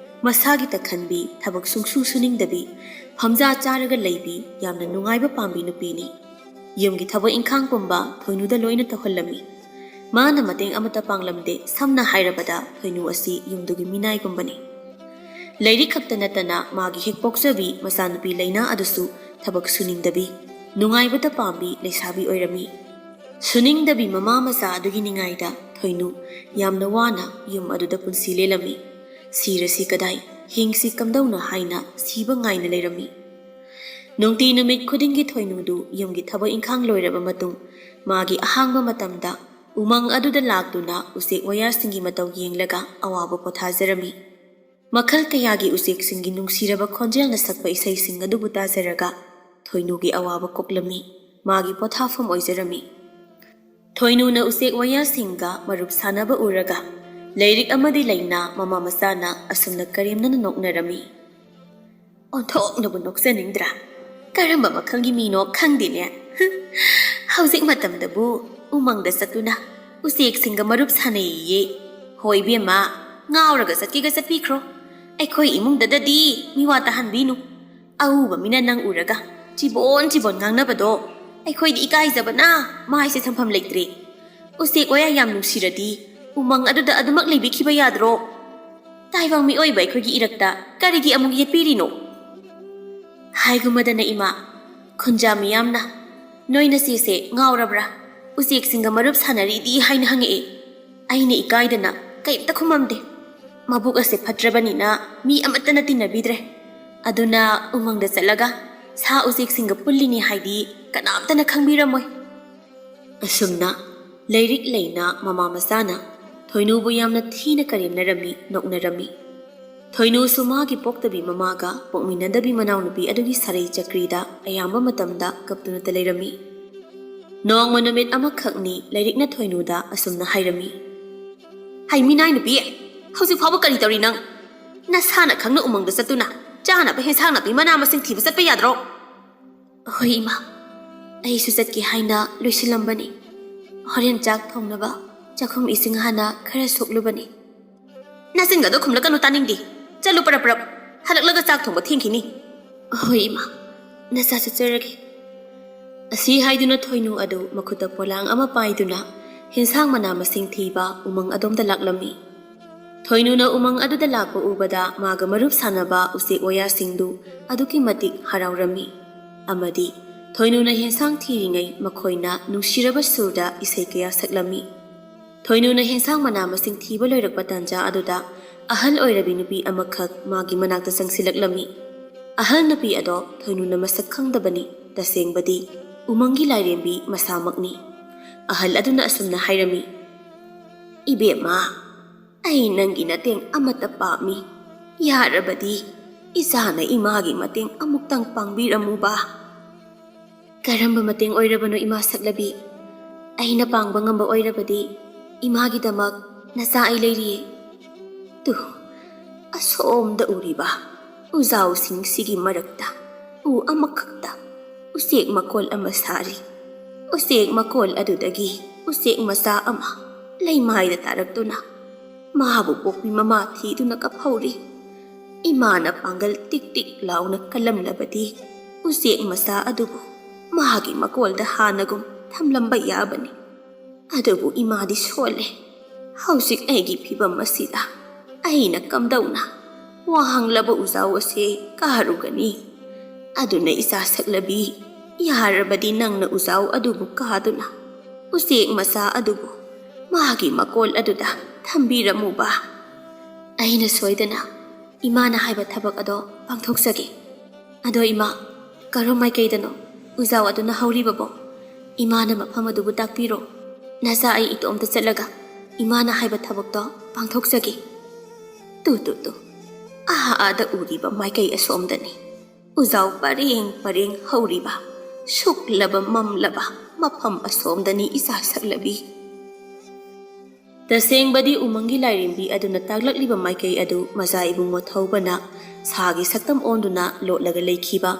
ꯃꯁꯥꯒꯤ ꯇꯛꯈꯟꯕꯤ, ꯊꯕꯛ ꯁꯨꯡꯁꯨ ꯁꯨꯅꯤꯡꯗꯕꯤ, ꯐꯝꯖꯥ ꯆꯥꯔꯒ ꯂꯩꯕꯤ, ꯌꯥꯝꯅ ꯅꯨꯡꯉꯥꯏꯕ ꯄꯥꯝꯕꯤ ꯅꯨꯄꯤꯅꯤ꯫ ꯌꯨꯝꯒꯤ ꯊꯕꯛ ꯏꯪꯈꯥꯡ ꯄꯨꯝꯕ ꯊꯣꯏꯅꯨꯗ ꯂꯣꯏꯅ ꯇꯧꯍꯜꯂꯝꯃꯤ꯫ ꯃꯥꯅ ꯃꯇꯦꯡ ꯑꯃꯠꯇ ꯄꯥꯡꯂꯝꯗꯦ꯫ ꯁꯝꯅ ꯍꯥꯏꯔꯕꯗ ꯊꯣꯏꯅꯨ ꯑꯁꯤ ꯌꯨꯝꯗꯨꯒꯤ ꯃꯤꯅꯥꯏꯒꯨꯝꯕꯅꯤ꯫ ꯂꯩꯔꯤꯛ ꯈꯛꯇ ꯅꯠꯇꯅ ꯃꯥꯒꯤ ꯍꯦꯛ ꯄꯣꯛꯆꯕꯤ ꯃꯆꯥꯅꯨꯄꯤ ꯂꯩꯅꯥ ꯑꯗꯨꯁꯨ ꯊꯕꯛ ꯁꯨꯅꯤꯡꯗꯕꯤ, ꯅꯨꯡꯉꯥꯏꯕꯇ ꯄꯥꯝꯕꯤ ꯂꯩꯁꯥꯕꯤ ꯑꯣꯏꯔꯝꯃꯤ꯫ ꯁꯨꯅꯤꯡꯗꯕꯤ ꯃꯃꯥ ꯃꯆꯥ ꯑꯗꯨꯒꯤ ꯅꯤꯡꯉꯥꯏꯗ ꯊꯣꯏꯅꯨ ꯌꯥꯝꯅ ꯋꯥꯅ ꯌꯨꯝ ꯑꯗꯨꯗ ꯄꯨꯟꯁꯤ ꯂꯦꯜꯂꯝꯃꯤ꯫ ꯁꯤꯔꯁꯤ ꯀꯗꯥꯏ, ꯍꯤꯡꯁꯤ ꯀꯝꯗꯧꯅ ꯍꯥꯏꯅ ꯁꯤꯕ ꯉꯥꯏꯅ ꯂꯩꯔꯝꯃꯤ꯫ ꯅꯨꯡꯇꯤ ꯅꯨꯃꯤꯠ ꯈꯨꯗꯤꯡꯒꯤ ꯊꯣꯏꯅꯨꯗꯨ ꯌꯨꯝꯒꯤ ꯊꯕꯛ ꯏꯪꯈꯥꯡ ꯂꯣꯏꯔꯕ ꯃꯇꯨꯡ ꯃꯥꯒꯤ ꯑꯍꯥꯡꯕ ꯃꯇꯝꯗ ꯎꯃꯪ ꯑꯗꯨꯗ ꯂꯥꯛꯇꯨꯅ ꯎꯆꯦꯛ ꯋꯥꯌꯥꯁꯤꯡꯒꯤ ꯃꯇꯧ ꯌꯦꯡꯂꯒ ꯑꯋꯥꯕ ꯄꯣꯊꯥꯖꯔꯝꯃꯤ꯫ ꯃꯈꯜ ꯀꯌꯥꯒꯤ ꯎꯆꯦꯛꯁꯤꯡꯒꯤ ꯅꯨꯡꯁꯤꯔꯕ ꯈꯣꯟꯖꯦꯜꯅ ꯁꯛꯄ ꯏꯁꯩꯁꯤꯡ ꯑꯗꯨꯕꯨ ꯇꯥꯖꯔꯒ ꯊꯣꯏꯅꯨꯒꯤ ꯑꯋꯥꯕ ꯀꯣꯛꯂꯝꯃꯤ꯫ ꯃꯥꯒꯤ ꯄꯣꯊꯥꯐꯝ ꯑꯣꯏꯖꯔꯝꯃꯤ꯫ ꯊꯣꯏꯅꯨꯅ ꯎꯆꯦꯛ ꯋꯥꯌꯥꯁꯤꯡꯒ ꯃꯔꯨꯞ ꯁꯥꯟꯅꯕ ꯎꯔꯒ ꯂꯩꯔꯤꯛ ꯑꯃꯗꯤ ꯂꯩꯅꯥ ꯃꯃꯥ ꯃꯆꯥꯅ ꯑꯁꯨꯝꯅ ꯀꯔꯦꯝꯅꯅ ꯅꯣꯛꯅꯔꯝꯃꯤ꯫ ꯑꯣꯟꯊꯣꯛꯅꯕꯨ ꯅꯣꯛꯆꯅꯤꯡꯗ꯭ꯔꯥ? ꯀꯔꯝꯕ ꯃꯈꯜꯒꯤ ꯃꯤꯅꯣ ꯈꯪꯗꯦꯅꯦ꯫ ꯍꯧꯖꯤꯛ ꯃꯇꯝꯗꯕꯨ ꯎꯃꯪꯗ ꯆꯠꯇꯨꯅ ꯎꯆꯦꯛꯁꯤꯡꯒ ꯃꯔꯨꯞ ꯁꯥꯟꯅꯩꯌꯦ꯫ ꯍꯣꯏ ꯏꯕꯦꯝꯃ, ꯉꯥꯎꯔꯒ ꯆꯠꯀꯦꯒ ꯆꯠꯄꯤꯈ꯭ꯔꯣ꯫ ꯑꯩꯈꯣꯏ ꯏꯃꯨꯡꯗꯗꯗꯤ ꯃꯤꯋꯥ ꯇꯥꯍꯟꯕꯤꯅꯨ꯫ ꯑꯎꯕ ꯃꯤꯅ ꯅꯪ ꯎꯔꯒ ꯆꯤꯕꯣꯟ ꯆꯤꯕꯣꯟ ꯉꯥꯡꯅꯕꯗꯣ ꯑꯩꯈꯣꯏꯗꯤ ꯏꯀꯥꯏꯖꯕꯅ ꯃꯥꯏꯁꯦ ꯊꯝꯐꯝ ꯂꯩꯇ꯭ꯔꯦ꯫ ꯎꯆꯦꯛ ꯋꯥꯌꯥ ꯌꯥꯝ ꯅꯨꯡꯁꯤꯔꯗꯤ ꯎꯃꯪ ꯑꯗꯨꯗ ꯑꯗꯨꯃꯛ ꯂꯩꯕꯤꯈꯤꯕ ꯌꯥꯗ꯭ꯔꯣ? ꯇꯥꯏꯕꯪ ꯃꯤꯑꯣꯏꯕ ꯑꯩꯈꯣꯏꯒꯤ ꯏꯔꯛꯇ ꯀꯔꯤꯒꯤ ꯑꯃꯨꯛ ꯌꯦꯠꯄꯤꯔꯤꯅꯣ? ꯍꯥꯏꯒꯨꯝꯃꯗꯅ ꯏꯃꯥ, ꯈꯨꯟꯖꯥ ꯃꯤꯌꯥꯝꯅ, "ꯅꯣꯏ ꯅꯆꯦꯁꯦ ꯉꯥꯎꯔꯕ꯭ꯔꯥ? ꯎꯆꯦꯛꯁꯤꯡꯒ ꯃꯔꯨꯞ ꯁꯥꯟꯅꯔꯤꯗꯤ?" ꯍꯥꯏꯅ ꯍꯪꯉꯛꯑꯦ꯫ ꯑꯩꯅ ꯏꯀꯥꯏꯗꯅ ꯀꯩꯝꯇ ꯈꯨꯝꯃꯝꯗꯦ꯫ ꯃꯕꯨꯛ ꯑꯁꯦ ꯐꯠꯇ꯭ꯔꯕꯅꯤꯅ ꯃꯤ ꯑꯃꯠꯇꯅ ꯇꯤꯟꯅꯕꯤꯗ꯭ꯔꯦ꯫ ꯑꯗꯨꯅ ꯎꯃꯪꯗ ꯆꯠꯂꯒ ꯁꯥ ꯎꯆꯦꯛꯁꯤꯡꯒ ꯄꯨꯜꯂꯤꯅꯤ ꯍꯥꯏꯗꯤ ꯀꯅꯥꯝꯇꯅ ꯈꯪꯕꯤꯔꯝꯃꯣꯏ꯫ ꯑꯁꯨꯝꯅ ꯂꯥꯏꯔꯤꯛ ꯂꯩꯅ ꯃꯃꯥ ꯃꯆꯥꯅ ꯊꯣꯏꯅꯨꯕꯨ ꯌꯥꯝꯅ ꯊꯤꯅ ꯀꯔꯦꯝꯅꯔꯝꯃꯤ, ꯅꯣꯛꯅꯔꯝꯃꯤ꯫ ꯊꯣꯏꯅꯨꯁꯨ ꯃꯥꯒꯤ ꯄꯣꯛꯇꯕꯤ ꯃꯃꯥꯒ ꯄꯣꯛꯃꯤꯟꯅꯗꯕꯤ ꯃꯅꯥꯎꯅꯨꯄꯤ ꯑꯗꯨꯒꯤ ꯁꯥꯔꯩ ꯆꯀ꯭ꯔꯤꯗ ꯑꯌꯥꯝꯕ ꯃꯇꯝꯗ ꯀꯞꯇꯨꯅꯇ ꯂꯩꯔꯝꯃꯤ꯫ ꯅꯣꯡꯃ ꯅꯨꯃꯤꯠ ꯑꯃꯈꯛꯅꯤ ꯂꯥꯏꯔꯤꯛꯅ ꯊꯣꯏꯅꯨꯗ ꯑꯁꯨꯝꯅ ꯍꯥꯏꯔꯝꯃꯤ, "ꯍꯩ ꯃꯤꯅꯥꯏ ꯅꯨꯄꯤ, ꯍꯧꯖꯤꯛ ꯐꯥꯎꯕ ꯀꯔꯤ ꯇꯧꯔꯤ ꯅꯪ? ꯅꯁꯥꯅ ꯈꯪꯅ ꯎꯃꯪꯗ ꯆꯠꯇꯨꯅ ꯆꯥꯅꯕ ꯍꯦꯟꯁꯥꯡ ꯅꯥꯄꯤ ꯃꯅꯥ ꯃꯁꯤꯡ ꯊꯤꯕ ꯆꯠꯄ ꯌꯥꯗ꯭ꯔꯣ?" "ꯍꯣꯏ ꯏꯃꯥ, ꯑꯩꯁꯨ ꯆꯠꯀꯦ ꯍꯥꯏꯅ ꯂꯣꯏꯁꯤꯜꯂꯝꯕꯅꯤ꯫ ꯍꯣꯔꯦꯟ ꯆꯥꯛ ꯊꯣꯡꯅꯕ ꯆꯥꯛꯈꯨꯝ ꯏꯁꯤꯡ ꯍꯥꯟꯅ ꯈꯔ ꯁꯣꯛꯂꯨꯕꯅꯤ꯫" "ꯅꯆꯤꯟꯒꯗꯣ ꯈꯨꯝꯂꯛꯀꯅꯨ, ꯇꯥꯅꯤꯡꯗꯦ꯫ ꯆꯠꯂꯨ ꯄꯔꯞ ꯄꯔꯞ, ꯍꯜꯂꯛꯂꯒ ꯆꯥꯛ ꯊꯣꯡꯕ ꯊꯦꯡꯈꯤꯅꯤ꯫" "ꯍꯣꯏ ꯏꯃꯥ, ꯅꯆꯥ ꯆꯠꯆꯔꯒꯦ꯫" ꯑꯁꯤ ꯍꯥꯏꯗꯨꯅ ꯊꯣꯏꯅꯨ ꯑꯗꯨ ꯃꯈꯨꯠꯇ ꯄꯣꯂꯥꯡ ꯑꯃ ꯄꯥꯏꯗꯨꯅ ꯍꯦꯟꯁꯥꯡ ꯃꯅꯥ ꯃꯁꯤꯡ ꯊꯤꯕ ꯎꯃꯪ ꯑꯗꯣꯝꯗ ꯂꯥꯛꯂꯝꯃꯤ꯫ ꯊꯣꯏꯅꯨꯅ ꯎꯃꯪ ꯑꯗꯨꯗ ꯂꯥꯛꯄ ꯎꯕꯗ ꯃꯥꯒ ꯃꯔꯨꯞ ꯁꯥꯟꯅꯕ ꯎꯆꯦꯛ ꯋꯥꯌꯥꯁꯤꯡꯗꯨ ꯑꯗꯨꯛꯀꯤ ꯃꯇꯤꯛ ꯍꯔꯥꯎꯔꯝꯃꯤ꯫ ꯑꯃꯗꯤ ꯊꯣꯏꯅꯨꯅ ꯍꯦꯟꯁꯥꯡ ꯊꯤꯔꯤꯉꯩ ꯃꯈꯣꯏꯅ ꯅꯨꯡꯁꯤꯔꯕ ꯁꯨꯔꯗ ꯏꯁꯩ ꯀꯌꯥ ꯁꯛꯂꯝꯃꯤ꯫ ꯊꯣꯏꯅꯨꯅ ꯍꯦꯟꯁꯥꯡ ꯃꯅꯥ ꯃꯁꯤꯡ ꯊꯤꯕ ꯂꯣꯏꯔꯛꯄ ꯇꯥꯟꯖꯥ ꯑꯗꯨꯗ ꯑꯍꯜ ꯑꯣꯏꯔꯕꯤ ꯅꯨꯄꯤ ꯑꯃꯈꯛ ꯃꯥꯒꯤ ꯃꯅꯥꯛꯇ ꯆꯪꯁꯤꯜꯂꯛꯂꯝꯃꯤ꯫ ꯑꯍꯜ ꯅꯨꯄꯤ ꯑꯗꯣ ꯊꯣꯏꯅꯨꯅ ꯃꯁꯛ ꯈꯪꯗꯕꯅꯤ, ꯇꯁꯦꯡꯕꯗꯤ ꯎꯃꯪꯒꯤ ꯂꯥꯏꯔꯦꯝꯕꯤ ꯃꯁꯥꯃꯛꯅꯤ꯫ ꯑꯍꯜ ꯑꯗꯨꯅ ꯑꯁꯨꯝꯅ ꯍꯥꯏꯔꯝꯃꯤ, "ꯏꯕꯦꯝꯃ, ꯑꯩ ꯅꯪꯒꯤ ꯃꯇꯦꯡ ꯑꯃꯠꯇ ꯄꯥꯝꯃꯤ꯫ ꯌꯥꯔꯕꯗꯤ ꯏꯆꯥꯅ ꯏꯃꯥꯒꯤ ꯃꯇꯦꯡ ꯑꯃꯨꯛꯇꯪ ꯄꯥꯡꯕꯤꯔꯝꯃꯨꯕ꯫" "ꯀꯔꯝꯕ ꯃꯇꯦꯡ ꯑꯣꯏꯔꯕꯅꯣ ꯏꯃꯥ ꯁꯛꯂꯕꯤ? ꯑꯩꯅ ꯄꯥꯡꯕ ꯉꯝꯕ ꯑꯣꯏꯔꯕꯗꯤ ꯏꯃꯥꯒꯤꯗꯃꯛ ꯅꯆꯥ ꯑꯩ ꯂꯩꯔꯤꯌꯦ꯫ ꯇꯨ, ꯑꯁꯣꯝꯗ ꯎꯔꯤꯕ ꯎꯖꯥꯎꯁꯤꯡꯁꯤꯒꯤ ꯃꯔꯛꯇ ꯎ ꯑꯃꯈꯛꯇ ꯎꯆꯦꯛ ꯃꯀꯣꯜ ꯑꯃ ꯁꯥꯔꯤ꯫ ꯎꯆꯦꯛ ꯃꯀꯣꯜ ꯑꯗꯨꯗꯒꯤ ꯎꯆꯦꯛ ꯃꯆꯥ ꯑꯃ ꯂꯩꯃꯥꯏꯗ ꯇꯥꯔꯛꯇꯨꯅ ꯃꯥꯕꯨ ꯄꯣꯛꯄꯤ ꯃꯃꯥ ꯊꯤꯗꯨꯅ ꯀꯞꯍꯧꯔꯤ꯫ ꯏꯃꯥꯅ ꯄꯥꯡꯒꯜ ꯇꯤꯛ ꯇꯤꯛ ꯂꯥꯎꯅ ꯀꯜꯂꯝꯂꯕꯗꯤ ꯎꯆꯦꯛ ꯃꯆꯥ ꯑꯗꯨꯕꯨ ꯃꯥꯒꯤ ꯃꯀꯣꯜꯗ ꯍꯥꯟꯅꯒꯨꯝ ꯊꯝꯂꯝꯕ ꯌꯥꯕꯅꯤ꯫ ꯑꯗꯨꯕꯨ ꯏꯃꯥꯗꯤ ꯁꯣꯜꯂꯦ꯫ ꯍꯧꯖꯤꯛ ꯑꯩꯒꯤ ꯐꯤꯕꯝ ꯑꯁꯤꯗ ꯑꯩꯅ ꯀꯝꯗꯧꯅ ꯋꯥꯡꯂꯕ ꯎꯖꯥꯎ ꯑꯁꯤ ꯀꯥꯔꯨꯒꯅꯤ? ꯑꯗꯨꯅ ꯏꯆꯥ ꯁꯛꯂꯕꯤ, ꯌꯥꯔꯕꯗꯤ ꯅꯪꯅ ꯎꯖꯥꯎ ꯑꯗꯨꯕꯨ ꯀꯥꯗꯨꯅ ꯎꯆꯦꯛ ꯃꯆꯥ ꯑꯗꯨꯕꯨ ꯃꯥꯒꯤ ꯃꯀꯣꯜ ꯑꯗꯨꯗ ꯊꯝꯕꯤꯔꯝꯃꯨꯕ꯫" ꯑꯩꯅ ꯁꯣꯏꯗꯅ ꯏꯃꯥꯅ ꯍꯥꯏꯕ ꯊꯕꯛ ꯑꯗꯣ ꯄꯥꯡꯊꯣꯛꯆꯒꯦ꯫ ꯑꯗꯣ ꯏꯃꯥ, ꯀꯔꯝ ꯃꯥꯏꯀꯩꯗꯅꯣ ꯎꯖꯥꯎ ꯑꯗꯨꯅ ꯍꯧꯔꯤꯕꯕꯣ? ꯏꯃꯥꯅ ꯃꯐꯝ ꯑꯗꯨꯕꯨ ꯇꯥꯛꯄꯤꯔꯣ꯫ ꯅꯆꯥ ꯑꯩ ꯏꯇꯣꯝꯇ ꯆꯠꯂꯒ ꯏꯃꯥꯅ ꯍꯥꯏꯕ ꯊꯕꯛꯇꯣ ꯄꯥꯡꯊꯣꯛꯆꯒꯦ꯫ ꯇꯨ, ꯇꯨ, ꯇꯨ꯫ ꯑꯥ, ꯑꯥꯗ ꯎꯔꯤꯕ ꯃꯥꯏꯀꯩ ꯑꯁꯣꯝꯗꯅꯤ꯫ ꯎꯖꯥꯎ ꯄꯔꯦꯡ ꯄꯔꯦꯡ ꯍꯧꯔꯤꯕ, ꯁꯨꯛꯂꯕ ꯃꯝꯂꯕ ꯃꯐꯝ ꯑꯁꯣꯝꯗꯅꯤ, ꯏꯆꯥ ꯁꯛꯂꯕꯤ꯫ ꯇꯁꯦꯡꯕꯗꯤ ꯎꯃꯪꯒꯤ ꯂꯥꯏꯔꯦꯝꯕꯤ ꯑꯗꯨꯅ ꯇꯥꯛꯂꯛꯂꯤꯕ ꯃꯥꯏꯀꯩ ꯑꯗꯨ ꯃꯆꯥ ꯏꯕꯨꯡꯉꯣ ꯊꯧꯕꯅ ꯁꯥꯒꯤ ꯁꯛꯇꯝ ꯑꯣꯟꯗꯨꯅ ꯂꯣꯠꯂꯒ ꯂꯩꯈꯤꯕ,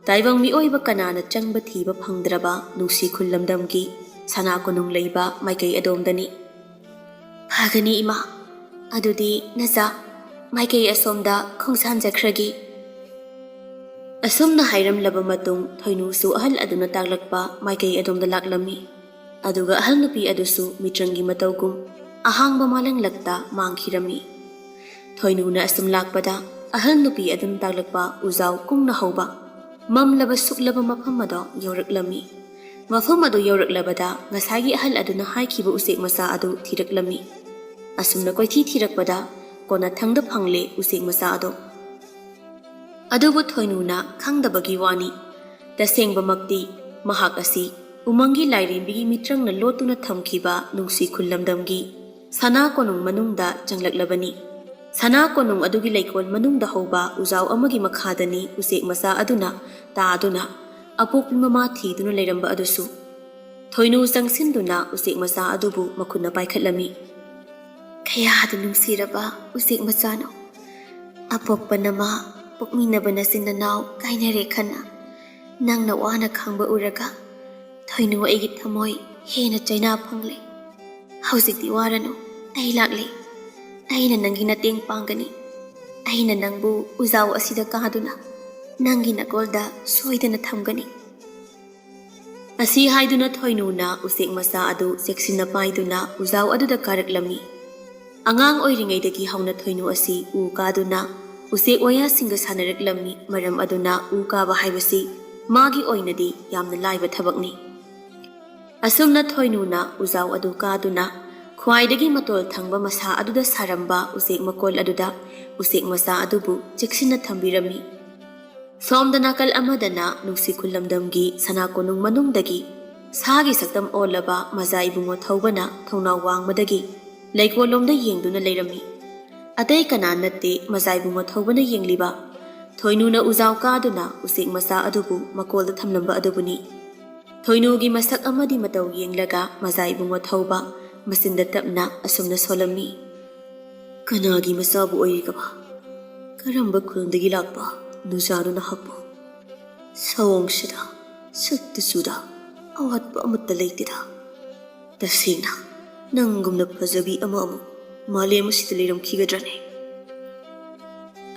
ꯇꯥꯏꯕꯪ ꯃꯤꯑꯣꯏꯕ ꯀꯅꯥꯅ ꯆꯪꯕ ꯊꯤꯕ ꯐꯪꯗ꯭ꯔꯕ ꯅꯨꯡꯁꯤ ꯈꯨꯜ ꯂꯝꯗꯝꯒꯤ ꯁꯅꯥ ꯀꯣꯅꯨꯡ ꯂꯩꯕ ꯃꯥꯏꯀꯩ ꯑꯗꯣꯝꯗꯅꯤ꯫ ꯐꯒꯅꯤ ꯏꯃꯥ, ꯑꯗꯨꯗꯤ ꯅꯆꯥ ꯃꯥꯏꯀꯩ ꯑꯁꯣꯝꯗ ꯈꯣꯡꯁꯥꯟꯖꯈ꯭ꯔꯒꯦ꯫ ꯑꯁꯨꯝꯅ ꯍꯥꯏꯔꯝꯂꯕ ꯃꯇꯨꯡ, ꯊꯣꯏꯅꯨꯁꯨ ꯑꯍꯜ ꯑꯗꯨꯅ ꯇꯥꯛꯂꯛꯄ ꯃꯥꯏꯀꯩ ꯑꯗꯣꯝꯗ ꯂꯥꯛꯂꯝꯃꯤ꯫ ꯑꯗꯨꯒ ꯑꯍꯜ ꯅꯨꯄꯤ ꯑꯗꯨꯁꯨ ꯃꯤꯇ꯭ꯔꯪꯒꯤ ꯃꯇꯧꯒꯨꯝ ꯑꯍꯥꯡꯕ ꯃꯥꯂꯪꯂꯛꯇ ꯃꯥꯡꯈꯤꯔꯝꯃꯤ꯫ ꯊꯣꯏꯅꯨꯅ ꯑꯁꯨꯝ ꯂꯥꯛꯄꯗ, ꯑꯍꯜ ꯅꯨꯄꯤ ꯑꯗꯨꯅ ꯇꯥꯛꯂꯛꯄ ꯎꯖꯥꯎ ꯀꯨꯡꯅ ꯍꯧꯕ, ꯃꯝꯂꯕ ꯁꯨꯛꯂꯕ ꯃꯐꯝ ꯑꯗꯣ ꯌꯧꯔꯛꯂꯝꯃꯤ꯫ ꯃꯐꯝ ꯑꯗꯨ ꯌꯧꯔꯛꯂꯕꯗ, ꯉꯁꯥꯏꯒꯤ ꯑꯍꯜ ꯑꯗꯨꯅ ꯍꯥꯏꯈꯤꯕ ꯎꯆꯦꯛ ꯃꯆꯥ ꯑꯗꯨ ꯊꯤꯔꯛꯂꯝꯃꯤ꯫ ꯑꯁꯨꯝꯅ ꯀꯣꯏꯊꯤ ꯊꯤꯔꯛꯄꯗ, ꯀꯣꯟꯅꯊꯪꯗ ꯐꯪꯂꯦ ꯎꯆꯦꯛ ꯃꯆꯥ ꯑꯗꯣ꯫ ꯑꯗꯨꯕꯨ ꯊꯣꯏꯅꯨꯅ ꯈꯪꯗꯕꯒꯤ ꯋꯥꯅꯤ꯫ ꯇꯁꯦꯡꯕꯃꯛꯇꯤ ꯃꯍꯥꯛ ꯑꯁꯤ ꯎꯃꯪꯒꯤ ꯂꯥꯏꯔꯦꯝꯕꯤꯒꯤ ꯃꯤꯇ꯭ꯔꯪꯅ ꯂꯣꯠꯇꯨꯅ ꯊꯝꯈꯤꯕ ꯅꯨꯡꯁꯤ ꯈꯨꯜ ꯂꯝꯗꯝꯒꯤ ꯁꯅꯥ ꯀꯣꯅꯨꯡ ꯃꯅꯨꯡꯗ ꯆꯪꯂꯛꯂꯕꯅꯤ꯫ ꯁꯅꯥ ꯀꯣꯅꯨꯡ ꯑꯗꯨꯒꯤ ꯂꯩꯀꯣꯜ ꯃꯅꯨꯡꯗ ꯍꯧꯕ ꯎꯖꯥꯎ ꯑꯃꯒꯤ ꯃꯈꯥꯗꯅꯤ ꯎꯆꯦꯛ ꯃꯆꯥ ꯑꯗꯨꯅ ꯇꯥꯗꯨꯅ ꯑꯄꯣꯛꯄꯤ ꯃꯃꯥ ꯊꯤꯗꯨꯅ ꯂꯩꯔꯝꯕ ꯑꯗꯨꯁꯨ꯫ ꯊꯣꯏꯅꯨ ꯆꯪꯁꯤꯟꯗꯨꯅ ꯎꯆꯦꯛ ꯃꯆꯥ ꯑꯗꯨꯕꯨ ꯃꯈꯨꯠꯅ ꯄꯥꯏꯈꯠꯂꯝꯃꯤ꯫ "ꯀꯌꯥꯗ ꯅꯨꯡꯁꯤꯔꯕ ꯎꯆꯦꯛ ꯃꯆꯥꯅꯣ! ꯑꯄꯣꯛꯄ ꯅꯃꯥ, ꯄꯣꯛꯃꯤꯟꯅꯕ ꯅꯆꯤꯟ ꯅꯅꯥꯎ ꯀꯥꯏꯅꯔꯦ ꯈꯟꯅ ꯅꯪꯅ ꯋꯥꯅ ꯈꯥꯡꯕ ꯎꯔꯒ ꯊꯣꯏꯅꯨ ꯑꯩꯒꯤ ꯊꯃꯣꯏ ꯍꯦꯟꯅ ꯆꯩꯅꯥ ꯐꯪꯂꯦ꯫ ꯍꯧꯖꯤꯛꯇꯤ ꯋꯥꯔꯅꯨ, ꯑꯩ ꯂꯥꯛꯂꯦ꯫ ꯑꯩꯅ ꯅꯪꯒꯤ ꯃꯇꯦꯡ ꯄꯥꯡꯒꯅꯤ꯫ ꯑꯩꯅ ꯅꯪꯕꯨ ꯎꯖꯥꯎ ꯑꯁꯤꯗ ꯀꯥꯗꯨꯅ ꯅꯪꯒꯤ ꯅꯀꯣꯜꯗ ꯁꯣꯏꯗꯅ ꯊꯝꯒꯅꯤ꯫" ꯑꯁꯤ ꯍꯥꯏꯗꯨꯅ ꯊꯣꯏꯅꯨꯅ ꯎꯆꯦꯛ ꯃꯆꯥ ꯑꯗꯨ ꯆꯦꯛꯁꯤꯟꯅ ꯄꯥꯏꯗꯨꯅ ꯎꯖꯥꯎ ꯑꯗꯨꯗ ꯀꯥꯔꯛꯂꯝꯃꯤ꯫ ꯑꯉꯥꯡ ꯑꯣꯏꯔꯤꯉꯩꯗꯒꯤ ꯍꯧꯅ ꯊꯣꯏꯅꯨ ꯑꯁꯤ ꯎ ꯀꯥꯗꯨꯅ ꯎꯆꯦꯛ ꯋꯥꯌꯥꯁꯤꯡꯒ ꯁꯥꯟꯅꯔꯛꯂꯝꯃꯤ꯫ ꯃꯔꯝ ꯑꯗꯨꯅ ꯎ ꯀꯥꯕ ꯍꯥꯏꯕꯁꯤ ꯃꯥꯒꯤ ꯑꯣꯏꯅꯗꯤ ꯌꯥꯝꯅ ꯂꯥꯏꯕ ꯊꯕꯛꯅꯤ꯫ ꯑꯁꯨꯝꯅ ꯊꯣꯏꯅꯨꯅ ꯎꯖꯥꯎ ꯑꯗꯨ ꯀꯥꯗꯨꯅ ꯈ꯭ꯋꯥꯏꯗꯒꯤ ꯃꯇꯣꯜ ꯊꯪꯕ ꯃꯁꯥ ꯑꯗꯨꯗ ꯁꯥꯔꯝꯕ ꯎꯆꯦꯛ ꯃꯀꯣꯜ ꯑꯗꯨꯗ ꯎꯆꯦꯛ ꯃꯆꯥ ꯑꯗꯨꯕꯨ ꯆꯦꯛꯁꯤꯟꯅ ꯊꯝꯕꯤꯔꯝꯃꯤ꯫ ꯁꯣꯝꯗ ꯅꯥꯀꯜ ꯑꯃꯗꯅ ꯅꯨꯡꯁꯤ ꯈꯨꯜꯂꯝꯗꯝꯒꯤ ꯁꯅꯥ ꯀꯣꯅꯨꯡ ꯃꯅꯨꯡꯗꯒꯤ ꯁꯥꯒꯤ ꯁꯛꯇꯝ ꯑꯣꯜꯂꯕ ꯃꯖꯥ ꯏꯕꯨꯡꯉꯣ ꯊꯧꯕꯅ ꯊꯣꯡꯅꯥꯎ ꯋꯥꯡꯃꯗꯒꯤ ꯂꯩꯀꯣꯜꯂꯣꯝꯗ ꯌꯦꯡꯗꯨꯅ ꯂꯩꯔꯝꯃꯤ꯫ ꯑꯇꯩ ꯀꯅꯥ ꯅꯠꯇꯦ, ꯃꯖꯥ ꯏꯕꯨꯡꯉꯣ ꯊꯧꯕꯅ ꯌꯦꯡꯂꯤꯕ ꯊꯣꯏꯅꯨꯅ ꯎꯖꯥꯎ ꯀꯥꯗꯨꯅ ꯎꯆꯦꯛ ꯃꯆꯥ ꯑꯗꯨꯕꯨ ꯃꯀꯣꯜꯗ ꯊꯝꯂꯝꯕ ꯑꯗꯨꯕꯨꯅꯤ꯫ ꯊꯣꯏꯅꯨꯒꯤ ꯃꯁꯛ ꯑꯃꯗꯤ ꯃꯇꯧ ꯌꯦꯡꯂꯒ ꯃꯖꯥ ꯏꯕꯨꯡꯉꯣ ꯊꯧꯕ ꯃꯆꯤꯟꯗ ꯇꯞꯅ ꯑꯁꯨꯝꯅ ꯁꯣꯜꯂꯝꯃꯤ, "ꯀꯅꯥꯒꯤ ꯃꯆꯥꯕꯨ ꯑꯣꯏꯔꯤꯒꯕ? ꯀꯔꯝꯕ ꯈꯨꯜꯗꯒꯤ ꯂꯥꯛꯄ ꯅꯨꯖꯥꯅꯣ ꯅꯍꯥꯛꯄꯨ? ꯁꯑꯣꯡꯁꯤꯗ, ꯁꯛꯇꯨ ꯆꯨꯗ, ꯑꯋꯥꯠꯄ ꯑꯃꯠꯇ ꯂꯩꯇꯦꯗ꯫ ꯇꯁꯦꯡꯅ ꯅꯪꯒꯨꯝꯅ ꯐꯖꯕꯤ ꯑꯃ ꯑꯃꯨꯛ ꯃꯥꯂꯦꯝ ꯑꯁꯤꯗ ꯂꯩꯔꯝꯈꯤꯒꯗ꯭ꯔꯅꯦ?"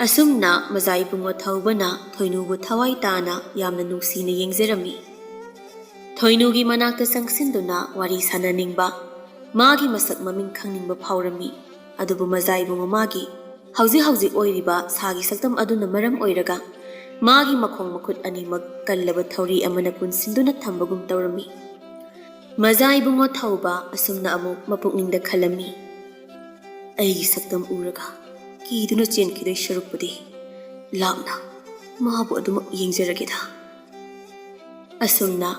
ꯑꯁꯨꯝꯅ ꯃꯖꯥ ꯏꯕꯨꯡꯉꯣ ꯊꯧꯕꯅ ꯊꯣꯏꯅꯨꯕꯨ ꯊꯋꯥꯏ ꯇꯥꯅ ꯌꯥꯝꯅ ꯅꯨꯡꯁꯤꯅ ꯌꯦꯡꯖꯔꯝꯃꯤ꯫ ꯊꯣꯏꯅꯨꯒꯤ ꯃꯅꯥꯛꯇ ꯆꯪꯁꯤꯟꯗꯨꯅ ꯋꯥꯔꯤ ꯁꯥꯟꯅꯅꯤꯡꯕ, ꯃꯥꯒꯤ ꯃꯁꯛ ꯃꯃꯤꯡ ꯈꯪꯅꯤꯡꯕ ꯐꯥꯎꯔꯝꯃꯤ꯫ ꯑꯗꯨꯕꯨ ꯃꯖꯥ ꯏꯕꯨꯡꯉꯣ ꯃꯥꯒꯤ ꯍꯧꯖꯤꯛ ꯍꯧꯖꯤꯛ ꯑꯣꯏꯔꯤꯕ ꯁꯥꯒꯤ ꯁꯛꯇꯝ ꯑꯗꯨꯅ ꯃꯔꯝ ꯑꯣꯏꯔꯒ ꯃꯥꯒꯤ ꯃꯈꯣꯡ ꯃꯈꯨꯠ ꯑꯅꯤꯃꯛ ꯀꯜꯂꯕ ꯊꯧꯔꯤ ꯑꯃꯅ ꯄꯨꯟꯁꯤꯟꯗꯨꯅ ꯊꯝꯕꯒꯨꯝ ꯇꯧꯔꯝꯃꯤ꯫ ꯃꯖꯥ ꯏꯕꯨꯡꯉꯣ ꯊꯧꯕ ꯑꯁꯨꯝꯅ ꯑꯃꯨꯛ ꯃꯄꯨꯛꯅꯤꯡꯗ ꯈꯜꯂꯝꯃꯤ, "ꯑꯩꯒꯤ ꯁꯛꯇꯝ ꯎꯔꯒ ꯀꯤꯗꯨꯅ ꯆꯦꯟꯈꯤꯗꯣꯏ ꯁꯔꯨꯛꯄꯨꯗꯤ ꯂꯥꯞꯅ ꯃꯥꯕꯨ ꯑꯗꯨꯃꯛ ꯌꯦꯡꯖꯔꯒꯦꯗ"꯫ ꯑꯁꯨꯝꯅ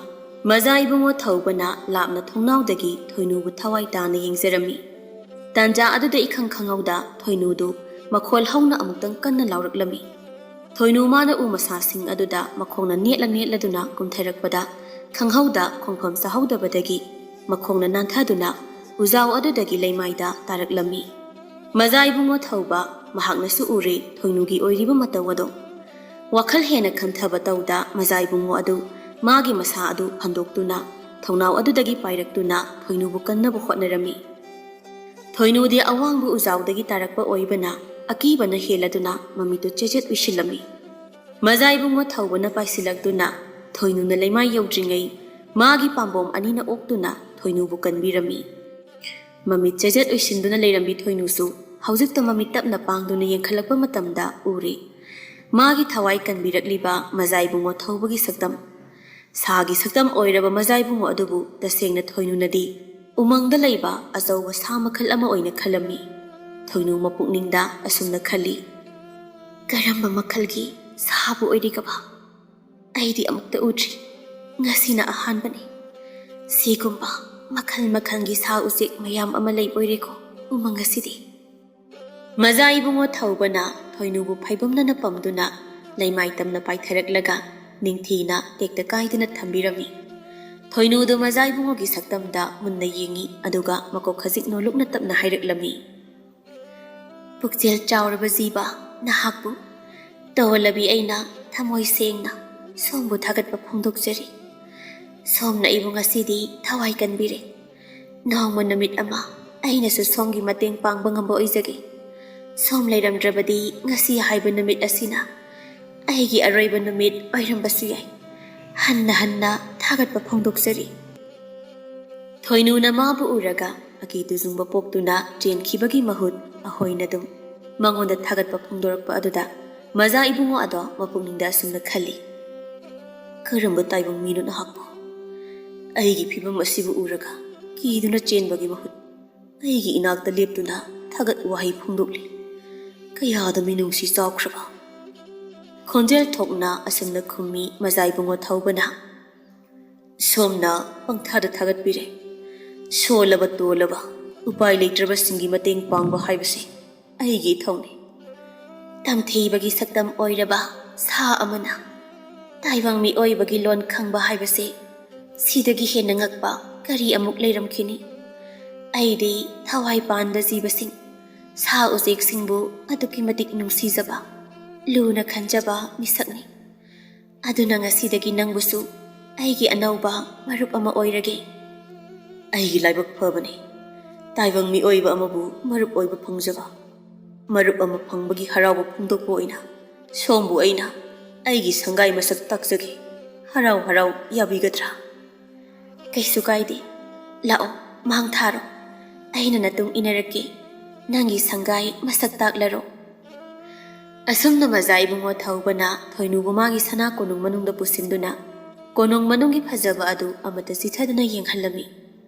ꯃꯖꯥ ꯏꯕꯨꯡꯉꯣ ꯊꯧꯕꯅ ꯂꯥꯞꯅ ꯊꯣꯡꯅꯥꯎꯗꯒꯤ ꯊꯣꯏꯅꯨꯕꯨ ꯊꯋꯥꯏ ꯇꯥꯅ ꯌꯦꯡꯖꯔꯝꯃꯤ꯫ ꯇꯥꯟꯖꯥ ꯑꯗꯨꯗ ꯏꯈꯪ ꯈꯪꯍꯧꯗ ꯊꯣꯏꯅꯨꯗꯨ ꯃꯈꯣꯜ ꯍꯧꯅ ꯑꯃꯨꯛꯇꯪ ꯀꯟꯅ ꯂꯥꯎꯔꯛꯂꯝꯃꯤ꯫ ꯊꯣꯏꯅꯨ ꯃꯥꯅ ꯎ ꯃꯁꯥꯁꯤꯡ ꯑꯗꯨꯗ ꯃꯈꯣꯡꯅ ꯅꯦꯠꯂ ꯅꯦꯠꯂꯗꯨꯅ ꯀꯨꯝꯊꯔꯛꯄꯗ ꯈꯪꯍꯧꯗ ꯈꯣꯡꯐꯝ ꯆꯥꯍꯧꯗꯕꯗꯒꯤ ꯃꯈꯣꯡꯅ ꯅꯥꯟꯊꯗꯨꯅ ꯎꯖꯥꯎ ꯑꯗꯨꯗꯒꯤ ꯂꯩꯃꯥꯏꯗ ꯇꯥꯔꯛꯂꯝꯃꯤ꯫ ꯃꯖꯥ ꯏꯕꯨꯡꯉꯣ ꯊꯧꯕ ꯃꯍꯥꯛꯅꯁꯨ ꯎꯔꯦ ꯊꯣꯏꯅꯨꯒꯤ ꯑꯣꯏꯔꯤꯕ ꯃꯇꯧ ꯑꯗꯣ꯫ ꯋꯥꯈꯜ ꯍꯦꯟꯅ ꯈꯟꯊꯕ ꯇꯧꯗ ꯃꯖꯥ ꯏꯕꯨꯡꯉꯣ ꯑꯗꯨ ꯃꯥꯒꯤ ꯃꯁꯥ ꯑꯗꯨ ꯍꯟꯗꯣꯛꯇꯨꯅ ꯊꯣꯡꯅꯥꯎ ꯑꯗꯨꯗꯒꯤ ꯄꯥꯏꯔꯛꯇꯨꯅ ꯊꯣꯏꯅꯨꯕꯨ ꯀꯟꯅꯕ ꯍꯣꯠꯅꯔꯝꯃꯤ꯫ ꯊꯣꯏꯅꯨꯗꯤ ꯑꯋꯥꯡꯕ ꯎꯖꯥꯎꯗꯒꯤ ꯇꯥꯔꯛꯄ ꯑꯣꯏꯕꯅ ꯑꯀꯤꯕꯅ ꯍꯦꯜꯂꯗꯨꯅ ꯃꯃꯤꯠꯇꯨ ꯆꯦꯖꯦꯠ ꯎꯏꯁꯤꯜꯂꯝꯃꯤ꯫ ꯃꯖꯥ ꯏꯕꯨꯡꯉꯣ ꯊꯧꯕꯅ ꯄꯥꯏꯁꯤꯜꯂꯛꯇꯨꯅ ꯊꯣꯏꯅꯨꯅ ꯂꯩꯃꯥꯏ ꯌꯧꯗ꯭ꯔꯤꯉꯩ ꯃꯥꯒꯤ ꯄꯥꯝꯕꯣꯝ ꯑꯅꯤꯅ ꯑꯣꯛꯇꯨꯅ ꯊꯣꯏꯅꯨꯕꯨ ꯀꯟꯕꯤꯔꯝꯃꯤ꯫ ꯃꯃꯤꯠ ꯆꯦꯖꯦꯠ ꯎꯏꯁꯤꯟꯗꯨꯅ ꯂꯩꯔꯝꯕꯤ ꯊꯣꯏꯅꯨꯁꯨ ꯍꯧꯖꯤꯛꯇ ꯃꯃꯤꯠ ꯇꯞꯅ ꯄꯥꯡꯗꯨꯅ ꯌꯦꯡꯈꯠꯂꯛꯄ ꯃꯇꯝꯗ ꯎꯔꯦ꯫ ꯃꯥꯒꯤ ꯊꯋꯥꯏ ꯀꯟꯕꯤꯔꯛꯂꯤꯕ ꯃꯖꯥ ꯏꯕꯨꯡꯉꯣ ꯊꯧꯕꯒꯤ ꯁꯛꯇꯝ꯫ ꯁꯥꯒꯤ ꯁꯛꯇꯝ ꯑꯣꯏꯔꯕ ꯃꯖꯥ ꯏꯕꯨꯡꯉꯣ ꯑꯗꯨꯕꯨ ꯇꯁꯦꯡꯅ ꯊꯣꯏꯅꯨꯅꯗꯤ ꯎꯃꯪꯗ ꯂꯩꯕ ꯑꯆꯧꯕ ꯁꯥ ꯃꯈꯜ ꯑꯃ ꯑꯣꯏꯅ ꯈꯜꯂꯝꯃꯤ꯫ ꯊꯣꯏꯅꯨ ꯃꯄꯨꯛꯅꯤꯡꯗ ꯑꯁꯨꯝꯅ ꯈꯜꯂꯤ, "ꯀꯔꯝꯕ ꯃꯈꯜꯒꯤ ꯁꯥꯕꯨ ꯑꯣꯏꯔꯤꯒꯕ? ꯑꯩꯗꯤ ꯑꯃꯨꯛꯇ ꯎꯗ꯭ꯔꯤ꯫ ꯉꯁꯤꯅ ꯑꯍꯥꯟꯕꯅꯤ꯫ ꯁꯤꯒꯨꯝꯕ ꯃꯈꯜ ꯃꯈꯜꯒꯤ ꯁꯥ ꯎꯆꯦꯛ ꯃꯌꯥꯝ ꯑꯃ ꯂꯩꯕ ꯑꯣꯏꯔꯦꯀꯣ ꯎꯃꯪ ꯑꯁꯤꯗꯤ꯫" ꯃꯖꯥ ꯏꯕꯨꯡꯉꯣ ꯊꯧꯕꯅ ꯊꯣꯏꯅꯨꯕꯨ ꯐꯩꯕꯨꯝꯅꯅ ꯄꯝꯗꯨꯅ ꯂꯩꯃꯥꯏ ꯇꯝꯅ ꯄꯥꯏꯊꯔꯛꯂꯒ ꯅꯤꯡꯊꯤꯅ ꯇꯦꯛꯇ ꯀꯥꯏꯗꯅ ꯊꯝꯕꯤꯔꯝꯃꯤ꯫ ꯊꯣꯏꯅꯨꯗꯨ ꯃꯖꯥ ꯏꯕꯨꯡꯉꯣꯒꯤ ꯁꯛꯇꯝꯗ ꯃꯨꯟꯅ ꯌꯦꯡꯉꯤ, ꯑꯗꯨꯒ ꯃꯀꯣꯛ ꯈꯖꯤꯛ ꯅꯣꯜꯂꯨꯛꯅ ꯇꯞꯅ ꯍꯥꯏꯔꯛꯂꯝꯃꯤ, "ꯄꯨꯛꯆꯦꯜ ꯆꯥꯎꯔꯕ ꯖꯤꯕ ꯅꯍꯥꯛꯄꯨ ꯇꯣꯜꯂꯕꯤ ꯑꯩꯅ ꯊꯃꯣꯏ ꯁꯦꯡꯅ ꯁꯣꯝꯕꯨ ꯊꯥꯒꯠꯄ ꯐꯣꯡꯗꯣꯛꯆꯔꯤ꯫ ꯁꯣꯝꯅ ꯑꯩꯕꯨ ꯉꯁꯤꯗꯤ ꯊꯋꯥꯏ ꯀꯟꯕꯤꯔꯦ꯫ ꯅꯣꯡꯃ ꯅꯨꯃꯤꯠ ꯑꯃ ꯑꯩꯅꯁꯨ ꯁꯣꯝꯒꯤ ꯃꯇꯦꯡ ꯄꯥꯡꯕ ꯉꯝꯕ ꯑꯣꯏꯖꯒꯦ꯫ ꯁꯣꯝ ꯂꯩꯔꯝꯗ꯭ꯔꯕꯗꯤ ꯉꯁꯤ ꯍꯥꯏꯕ ꯅꯨꯃꯤꯠ ꯑꯁꯤꯅ ꯑꯩꯒꯤ ꯑꯔꯣꯏꯕ ꯅꯨꯃꯤꯠ ꯑꯣꯏꯔꯝꯕꯁꯨ ꯌꯥꯏ꯫ ꯍꯟꯅ ꯍꯟꯅ ꯊꯥꯒꯠꯄ ꯐꯣꯡꯗꯣꯛꯆꯔꯤ꯫" ꯊꯣꯏꯅꯨꯅ ꯃꯥꯕꯨ ꯎꯔꯒ ꯑꯀꯤ ꯇꯨꯖꯨꯡꯕ ꯄꯣꯛꯇꯨꯅ ꯆꯦꯟꯈꯤꯕꯒꯤ ꯃꯍꯨꯠ ꯑꯍꯣꯏꯅ ꯑꯗꯨꯝ ꯃꯉꯣꯟꯗ ꯊꯥꯒꯠꯄ ꯐꯣꯡꯗꯣꯔꯛꯄ ꯑꯗꯨꯗ ꯃꯖꯥ ꯏꯕꯨꯡꯉꯣ ꯑꯗꯣ ꯃꯄꯨꯛꯅꯤꯡꯗ ꯑꯁꯨꯝꯅ ꯈꯜꯂꯤ, "ꯀꯔꯝꯕ ꯇꯥꯏꯕꯪ ꯃꯤꯅꯣ ꯅꯍꯥꯛꯄꯨ? ꯑꯩꯒꯤ ꯐꯤꯕꯝ ꯑꯁꯤꯕꯨ ꯎꯔꯒ ꯀꯤꯗꯨꯅ ꯆꯦꯟꯕꯒꯤ ꯃꯍꯨꯠ ꯑꯩꯒꯤ ꯏꯅꯥꯛꯇ ꯂꯦꯞꯇꯨꯅ ꯊꯥꯒꯠ ꯋꯥꯍꯩ ꯐꯣꯡꯗꯣꯛꯂꯤ꯫ ꯀꯌꯥꯗ ꯃꯤꯅꯨꯡꯁꯤ ꯆꯥꯎꯈ꯭ꯔꯕ!" ꯈꯣꯟꯖꯦꯜ ꯊꯣꯛꯅ ꯑꯁꯨꯝꯅ ꯈꯨꯝꯃꯤ ꯃꯖꯥ ꯏꯕꯨꯡꯉꯣ ꯊꯧꯕꯅ, "ꯁꯣꯝꯅ ꯄꯪꯊꯥꯗ ꯊꯥꯒꯠꯄꯤꯔꯦ꯫ ꯁꯣꯜꯂꯕ ꯇꯣꯜꯂꯕ, ꯎꯄꯥꯏ ꯂꯩꯇ꯭ꯔꯕꯁꯤꯡꯒꯤ ꯃꯇꯦꯡ ꯄꯥꯡꯕ ꯍꯥꯏꯕꯁꯤ ꯑꯩꯒꯤ ꯏꯊꯧꯅꯤ꯫" ꯇꯝꯊꯤꯕꯒꯤ ꯁꯛꯇꯝ ꯑꯣꯏꯔꯕ ꯁꯥ ꯑꯃꯅ ꯇꯥꯏꯕꯪ ꯃꯤꯑꯣꯏꯕꯒꯤ ꯂꯣꯟ ꯈꯪꯕ ꯍꯥꯏꯕꯁꯦ ꯁꯤꯗꯒꯤ ꯍꯦꯟꯅ ꯉꯛꯄ ꯀꯔꯤ ꯑꯃꯨꯛ ꯂꯩꯔꯝꯈꯤꯅꯤ? ꯑꯩꯗꯤ ꯊꯋꯥꯏ ꯄꯥꯟꯕ ꯖꯤꯕꯁꯤꯡ, ꯁꯥ ꯎꯆꯦꯛꯁꯤꯡꯕꯨ ꯑꯗꯨꯛꯀꯤ ꯃꯇꯤꯛ ꯅꯨꯡꯁꯤꯖꯕ, ꯂꯨꯅ ꯈꯟꯖꯕ ꯃꯤꯁꯛꯅꯤ꯫ ꯑꯗꯨꯅ ꯉꯁꯤꯗꯒꯤ ꯅꯪꯕꯨꯁꯨ ꯑꯩꯒꯤ ꯑꯅꯧꯕ ꯃꯔꯨꯞ ꯑꯃ ꯑꯣꯏꯔꯒꯦ꯫ ꯑꯩꯒꯤ ꯂꯥꯏꯕꯛ ꯐꯕꯅꯤ, ꯇꯥꯏꯕꯪ ꯃꯤꯑꯣꯏꯕ ꯑꯃꯕꯨ ꯃꯔꯨꯞ ꯑꯣꯏꯕ ꯐꯪꯖꯕ꯫ ꯃꯔꯨꯞ ꯑꯃ ꯐꯪꯕꯒꯤ ꯍꯔꯥꯎꯕ ꯐꯣꯡꯗꯣꯛꯄ ꯑꯣꯏꯅ ꯁꯣꯝꯕꯨ ꯑꯩꯅ ꯑꯩꯒꯤ ꯁꯪꯒꯥꯏ ꯃꯁꯛ ꯇꯥꯛꯆꯒꯦ꯫ ꯍꯔꯥꯎ ꯍꯔꯥꯎ ꯌꯥꯕꯤꯒꯗ꯭ꯔꯥ? ꯀꯩꯁꯨ ꯀꯥꯏꯗꯦ꯫ ꯂꯥꯛꯑꯣ, ꯃꯥꯡ ꯊꯥꯔꯣ꯫ ꯑꯩꯅ ꯅꯇꯨꯡ ꯏꯟꯅꯔꯛꯀꯦ꯫ ꯅꯪꯒꯤ ꯁꯪꯒꯥꯏ ꯃꯁꯛ ꯇꯥꯛꯂꯔꯣ꯫ ꯑꯁꯨꯝꯅ ꯃꯖꯥ ꯏꯕꯨꯡꯉꯣ ꯊꯧꯕꯅ ꯊꯣꯏꯅꯨꯕꯨ ꯃꯥꯒꯤ ꯁꯅꯥ ꯀꯣꯅꯨꯡ ꯃꯅꯨꯡꯗ ꯄꯨꯁꯤꯟꯗꯨꯅ ꯀꯣꯅꯨꯡ ꯃꯅꯨꯡꯒꯤ ꯐꯖꯕ ꯑꯗꯨ ꯑꯃꯠꯇ ꯆꯤꯊꯗꯅ ꯌꯦꯡꯍꯜꯂꯝꯃꯤ꯫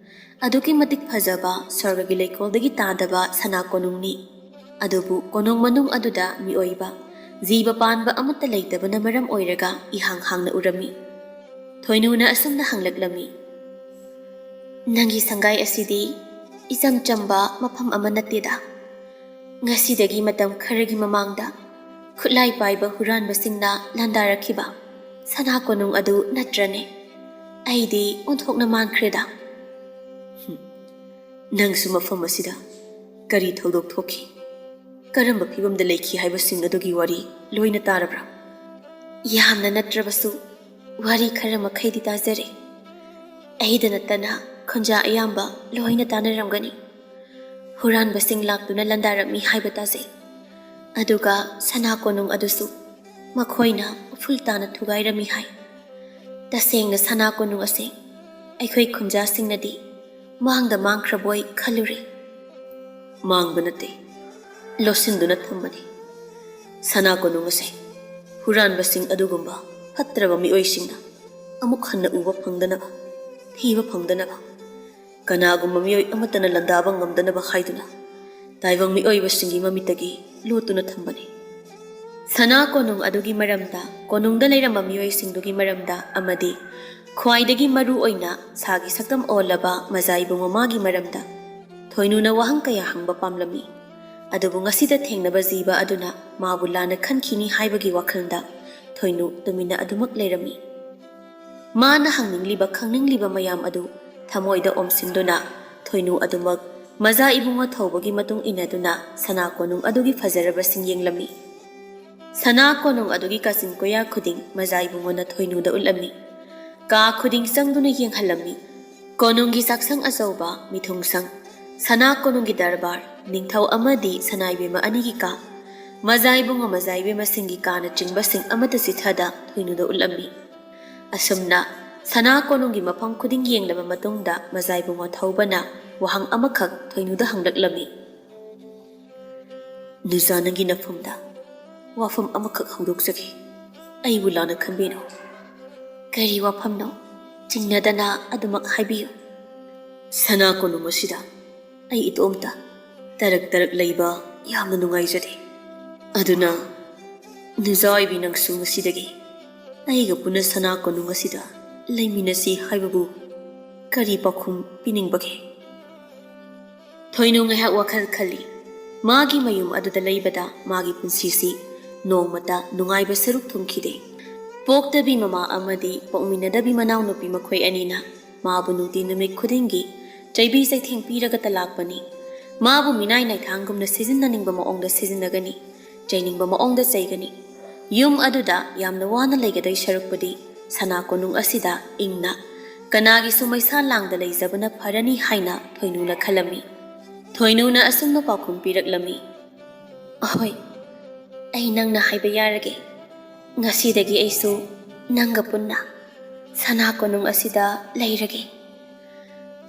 ꯑꯗꯨꯛꯀꯤ ꯃꯇꯤꯛ ꯐꯖꯕ ꯁ꯭ꯋꯔꯒꯒꯤ ꯂꯩꯀꯣꯜꯗꯒꯤ ꯇꯥꯗꯕ ꯁꯅꯥ ꯀꯣꯅꯨꯡꯅꯤ꯫ ꯑꯗꯨꯕꯨ ꯀꯣꯅꯨꯡ ꯃꯅꯨꯡ ꯑꯗꯨꯗ ꯃꯤꯑꯣꯏꯕ, ꯖꯤꯕ ꯄꯥꯟꯕ ꯑꯃꯠꯇ ꯂꯩꯇꯕꯅ ꯃꯔꯝ ꯑꯣꯏꯔꯒ ꯏꯍꯥꯡ ꯍꯥꯡꯅ ꯎꯔꯝꯃꯤ꯫ ꯊꯣꯏꯅꯨꯅ ꯑꯁꯨꯝꯅ ꯍꯪꯂꯛꯂꯝꯃꯤ, "ꯅꯪꯒꯤ ꯁꯪꯒꯥꯏ ꯑꯁꯤꯗꯤ ꯏꯆꯝ ꯆꯝꯕ ꯃꯐꯝ ꯑꯃ ꯅꯠꯇꯦꯗ꯫ ꯉꯁꯤꯗꯒꯤ ꯃꯇꯝ ꯈꯔꯒꯤ ꯃꯃꯥꯡꯗ ꯈꯨꯠꯂꯥꯏ ꯄꯥꯏꯕ ꯍꯨꯔꯥꯟꯕꯁꯤꯡꯅ ꯂꯥꯟꯗꯥꯔꯛꯈꯤꯕ ꯁꯅꯥ ꯀꯣꯅꯨꯡ ꯑꯗꯨ ꯅꯠꯇ꯭ꯔꯅꯦ? ꯑꯩꯗꯤ ꯑꯣꯟꯊꯣꯛꯅ ꯃꯥꯟꯈ꯭ꯔꯦꯗ꯫" "ꯍꯨꯝ, ꯅꯪꯁꯨ ꯃꯐꯝ ꯑꯁꯤꯗ ꯀꯔꯤ ꯊꯧꯗꯣꯛ ꯊꯣꯛꯈꯤ, ꯀꯔꯝꯕ ꯐꯤꯕꯝꯗ ꯂꯩꯈꯤ ꯍꯥꯏꯕꯁꯤꯡ ꯑꯗꯨꯒꯤ ꯋꯥꯔꯤ ꯂꯣꯏꯅ ꯇꯥꯔꯕ꯭ꯔꯥ?" "ꯌꯥꯝꯅ ꯅꯠꯇ꯭ꯔꯕꯁꯨ ꯋꯥꯔꯤ ꯈꯔ ꯃꯈꯩꯗꯤ ꯇꯥꯖꯔꯦ꯫ ꯑꯩꯗ ꯅꯠꯇꯅ ꯈꯨꯟꯖꯥ ꯑꯌꯥꯝꯕ ꯂꯣꯏꯅ ꯇꯥꯅꯔꯝꯒꯅꯤ꯫ ꯍꯨꯔꯥꯟꯕꯁꯤꯡ ꯂꯥꯛꯇꯨꯅ ꯂꯥꯟꯗꯥꯔꯝꯃꯤ ꯍꯥꯏꯕ ꯇꯥꯖꯩ꯫ ꯑꯗꯨꯒ ꯁꯅꯥ ꯀꯣꯅꯨꯡ ꯑꯗꯨꯁꯨ ꯃꯈꯣꯏꯅ ꯎꯐꯨꯜ ꯇꯥꯅ ꯊꯨꯒꯥꯏꯔꯝꯃꯤ ꯍꯥꯏ꯫ ꯇꯁꯦꯡꯅ ꯁꯅꯥ ꯀꯣꯅꯨꯡ ꯑꯁꯦ ꯑꯩꯈꯣꯏ ꯈꯨꯟꯖꯥꯁꯤꯡꯅꯗꯤ ꯃꯥꯡꯗ ꯃꯥꯡꯈ꯭ꯔꯕꯣꯏ ꯈꯜꯂꯨꯔꯦ꯫" "ꯃꯥꯡꯕ ꯅꯠꯇꯦ, ꯂꯣꯠꯁꯤꯟꯗꯨꯅ ꯊꯝꯕꯅꯤ꯫ ꯁꯅꯥ ꯀꯣꯅꯨꯡ ꯑꯁꯦ ꯍꯨꯔꯥꯟꯕꯁꯤꯡ ꯑꯗꯨꯒꯨꯝꯕ ꯐꯠꯇ꯭ꯔꯕ ꯃꯤꯑꯣꯏꯁꯤꯡꯅ ꯑꯃꯨꯛ ꯍꯟꯅ ꯎꯕ ꯐꯪꯗꯅꯕ, ꯊꯤꯕ ꯐꯪꯗꯅꯕ, ꯀꯅꯥꯒꯨꯝꯕ ꯃꯤꯑꯣꯏ ꯑꯃꯠꯇꯅ ꯂꯥꯟꯗꯥꯕ ꯉꯝꯗꯅꯕ ꯍꯥꯏꯗꯨꯅ ꯇꯥꯏꯕꯪ ꯃꯤꯑꯣꯏꯕꯁꯤꯡꯒꯤ ꯃꯃꯤꯠꯇꯒꯤ ꯂꯣꯠꯇꯨꯅ ꯊꯝꯕꯅꯤ꯫" ꯁꯅꯥ ꯀꯣꯅꯨꯡ ꯑꯗꯨꯒꯤ ꯃꯔꯝꯗ, ꯀꯣꯅꯨꯡꯗ ꯂꯩꯔꯝꯕ ꯃꯤꯑꯣꯏꯁꯤꯡꯗꯨꯒꯤ ꯃꯔꯝꯗ ꯑꯃꯗꯤ ꯈ꯭ꯋꯥꯏꯗꯒꯤ ꯃꯔꯨ ꯑꯣꯏꯅ ꯁꯥꯒꯤ ꯁꯛꯇꯝ ꯑꯣꯜꯂꯕ ꯃꯖꯥ ꯏꯕꯨꯡ ꯃꯃꯥꯒꯤ ꯃꯔꯝꯗ ꯊꯣꯏꯅꯨꯅ ꯋꯥꯍꯪ ꯀꯌꯥ ꯍꯪꯕ ꯄꯥꯝꯂꯝꯃꯤ꯫ ꯑꯗꯨꯕꯨ ꯉꯁꯤꯗ ꯊꯦꯡꯅꯕ ꯖꯤꯕ ꯑꯗꯨꯅ ꯃꯥꯕꯨ ꯂꯥꯟꯅ ꯈꯟꯈꯤꯅꯤ ꯍꯥꯏꯕꯒꯤ ꯋꯥꯈꯜꯗ ꯊꯣꯏꯅꯨ ꯇꯨꯃꯤꯟꯅ ꯑꯗꯨꯃꯛ ꯂꯩꯔꯝꯃꯤ꯫ ꯃꯥꯅ ꯍꯪꯅꯤꯡꯂꯤꯕ ꯈꯪꯅꯤꯡꯂꯤꯕ ꯃꯌꯥꯝ ꯑꯗꯨ ꯊꯃꯣꯏꯗ ꯑꯣꯝꯁꯤꯟꯗꯨꯅ ꯊꯣꯏꯅꯨ ꯑꯗꯨꯃꯛ ꯃꯖꯥ ꯏꯕꯨꯡꯉꯣ ꯊꯧꯕꯒꯤ ꯃꯇꯨꯡ ꯏꯟꯅꯗꯨꯅ ꯁꯅꯥ ꯀꯣꯅꯨꯡ ꯑꯗꯨꯒꯤ ꯐꯖꯔꯕꯁꯤꯡ ꯌꯦꯡꯂꯝꯃꯤ꯫ ꯁꯅꯥ ꯀꯣꯅꯨꯡ ꯑꯗꯨꯒꯤ ꯀꯥꯆꯤꯟ ꯀꯣꯌꯥ ꯈꯨꯗꯤꯡ ꯃꯖꯥ ꯏꯕꯨꯡꯉꯣꯅ ꯊꯣꯏꯅꯨꯗ ꯎꯠꯂꯝꯃꯤ꯫ ꯀꯥ ꯈꯨꯗꯤꯡ ꯆꯪꯗꯨꯅ ꯌꯦꯡꯍꯜꯂꯝꯃꯤ꯫ ꯀꯣꯅꯨꯡꯒꯤ ꯆꯥꯛꯁꯪ ꯑꯆꯧꯕ, ꯃꯤꯊꯨꯡꯁꯪ, ꯁꯅꯥ ꯀꯣꯅꯨꯡꯒꯤ ꯗꯔꯕꯥꯔ, ꯅꯤꯡꯊꯧ ꯑꯃꯗꯤ ꯁꯅꯥꯏꯕꯦꯝꯃ ꯑꯅꯤꯒꯤ ꯀꯥ, ꯃꯖꯥ ꯏꯕꯨꯡꯉꯣ ꯃꯖꯥ ꯏꯕꯦꯝꯃꯁꯤꯡꯒꯤ ꯀꯥꯅꯆꯤꯡꯕꯁꯤꯡ ꯑꯃꯠꯇ ꯆꯤꯊꯗ ꯊꯣꯏꯅꯨꯗ ꯎꯠꯂꯝꯃꯤ꯫ ꯑꯁꯨꯝꯅ ꯁꯅꯥ ꯀꯣꯅꯨꯡꯒꯤ ꯃꯐꯝ ꯈꯨꯗꯤꯡ ꯌꯦꯡꯂꯕ ꯃꯇꯨꯡꯗ ꯃꯖꯥ ꯏꯕꯨꯡꯉꯣ ꯊꯧꯕꯅ ꯋꯥꯍꯪ ꯑꯃꯈꯛ ꯊꯣꯏꯅꯨꯗ ꯍꯪꯂꯛꯂꯝꯃꯤ꯫ "ꯅꯨꯖꯥ, ꯅꯪꯒꯤ ꯅꯐꯝꯗ ꯋꯥꯐꯝ ꯑꯃꯈꯛ ꯍꯧꯗꯣꯛꯆꯒꯦ꯫ ꯑꯩꯕꯨ ꯂꯥꯟꯅ ꯈꯟꯕꯤꯅꯨ꯫" "ꯀꯔꯤ ꯋꯥꯐꯝꯅꯣ? ꯆꯤꯡꯅꯗꯅ ꯑꯗꯨꯃꯛ ꯍꯥꯏꯕꯤꯌꯨ꯫" ꯁꯅꯥ ꯀꯣꯅꯨꯡ ꯑꯁꯤꯗ ꯑꯩ ꯏꯇꯣꯝꯇ ꯇꯔꯛ ꯇꯔꯛ ꯂꯩꯕ ꯌꯥꯝꯅ ꯅꯨꯡꯉꯥꯏꯖꯗꯦ꯫ ꯑꯗꯨꯅ ꯅꯨꯖꯥ ꯑꯣꯏꯕꯤ, ꯅꯪꯁꯨ ꯉꯁꯤꯗꯒꯤ ꯑꯩꯒ ꯄꯨꯟꯅ ꯁꯅꯥ ꯀꯣꯅꯨꯡ ꯑꯁꯤꯗ ꯂꯩꯃꯤꯟꯅꯁꯤ ꯍꯥꯏꯕꯕꯨ ꯀꯔꯤ ꯄꯥꯎꯈꯨꯝ ꯄꯤꯅꯤꯡꯕꯒꯦ? ꯊꯣꯏꯅꯨ ꯉꯥꯏꯍꯥꯛ ꯋꯥꯈꯜ ꯈꯜꯂꯤ꯫ ꯃꯥꯒꯤ ꯃꯌꯨꯝ ꯑꯗꯨꯗ ꯂꯩꯕꯗ ꯃꯥꯒꯤ ꯄꯨꯟꯁꯤꯁꯤ ꯅꯣꯡꯃꯇ ꯅꯨꯡꯉꯥꯏꯕ ꯁꯔꯨꯛ ꯊꯨꯡꯈꯤꯗꯦ꯫ ꯄꯣꯛꯇꯕꯤ ꯃꯃꯥ ꯑꯃꯗꯤ ꯄꯣꯛꯃꯤꯟꯅꯗꯕꯤ ꯃꯅꯥꯎꯅꯨꯄꯤ ꯃꯈꯣꯏ ꯑꯅꯤꯅ ꯃꯥꯕꯨ ꯅꯨꯡꯇꯤ ꯅꯨꯃꯤꯠ ꯈꯨꯗꯤꯡꯒꯤ ꯆꯩꯕꯤ ꯆꯩꯊꯦꯡ ꯄꯤꯔꯒꯇ ꯂꯥꯛꯄꯅꯤ꯫ ꯃꯥꯕꯨ ꯃꯤꯅꯥꯏ ꯅꯥꯏꯊꯥꯡꯒꯨꯝꯅ ꯁꯤꯖꯤꯟꯅꯅꯤꯡꯕ ꯃꯑꯣꯡꯗ ꯁꯤꯖꯤꯟꯅꯒꯅꯤ, ꯆꯩꯅꯤꯡꯕ ꯃꯑꯣꯡꯗ ꯆꯩꯒꯅꯤ꯫ ꯌꯨꯝ ꯑꯗꯨꯗ ꯌꯥꯝꯅ ꯋꯥꯅ ꯂꯩꯒꯗꯣꯏ ꯁꯔꯨꯛꯄꯨꯗꯤ ꯁꯅꯥ ꯀꯣꯅꯨꯡ ꯑꯁꯤꯗ ꯏꯪꯅ ꯀꯅꯥꯒꯤꯁꯨ ꯃꯩꯁꯥ ꯂꯥꯡꯗ ꯂꯩꯖꯕꯅ ꯐꯔꯅꯤ ꯍꯥꯏꯅ ꯊꯣꯏꯅꯨꯅ ꯈꯜꯂꯝꯃꯤ꯫ ꯊꯣꯏꯅꯨꯅ ꯑꯁꯨꯝꯅ ꯄꯥꯎꯈꯨꯝ ꯄꯤꯔꯛꯂꯝꯃꯤ꯫ ꯑꯍꯣꯏ, ꯑꯩ ꯅꯪꯅ ꯍꯥꯏꯕ ꯌꯥꯔꯒꯦ꯫ ꯉꯁꯤꯗꯒꯤ ꯑꯩꯁꯨ ꯅꯪꯒ ꯄꯨꯟꯅ ꯁꯅꯥ ꯀꯣꯅꯨꯡ ꯑꯁꯤꯗ ꯂꯩꯔꯒꯦ꯫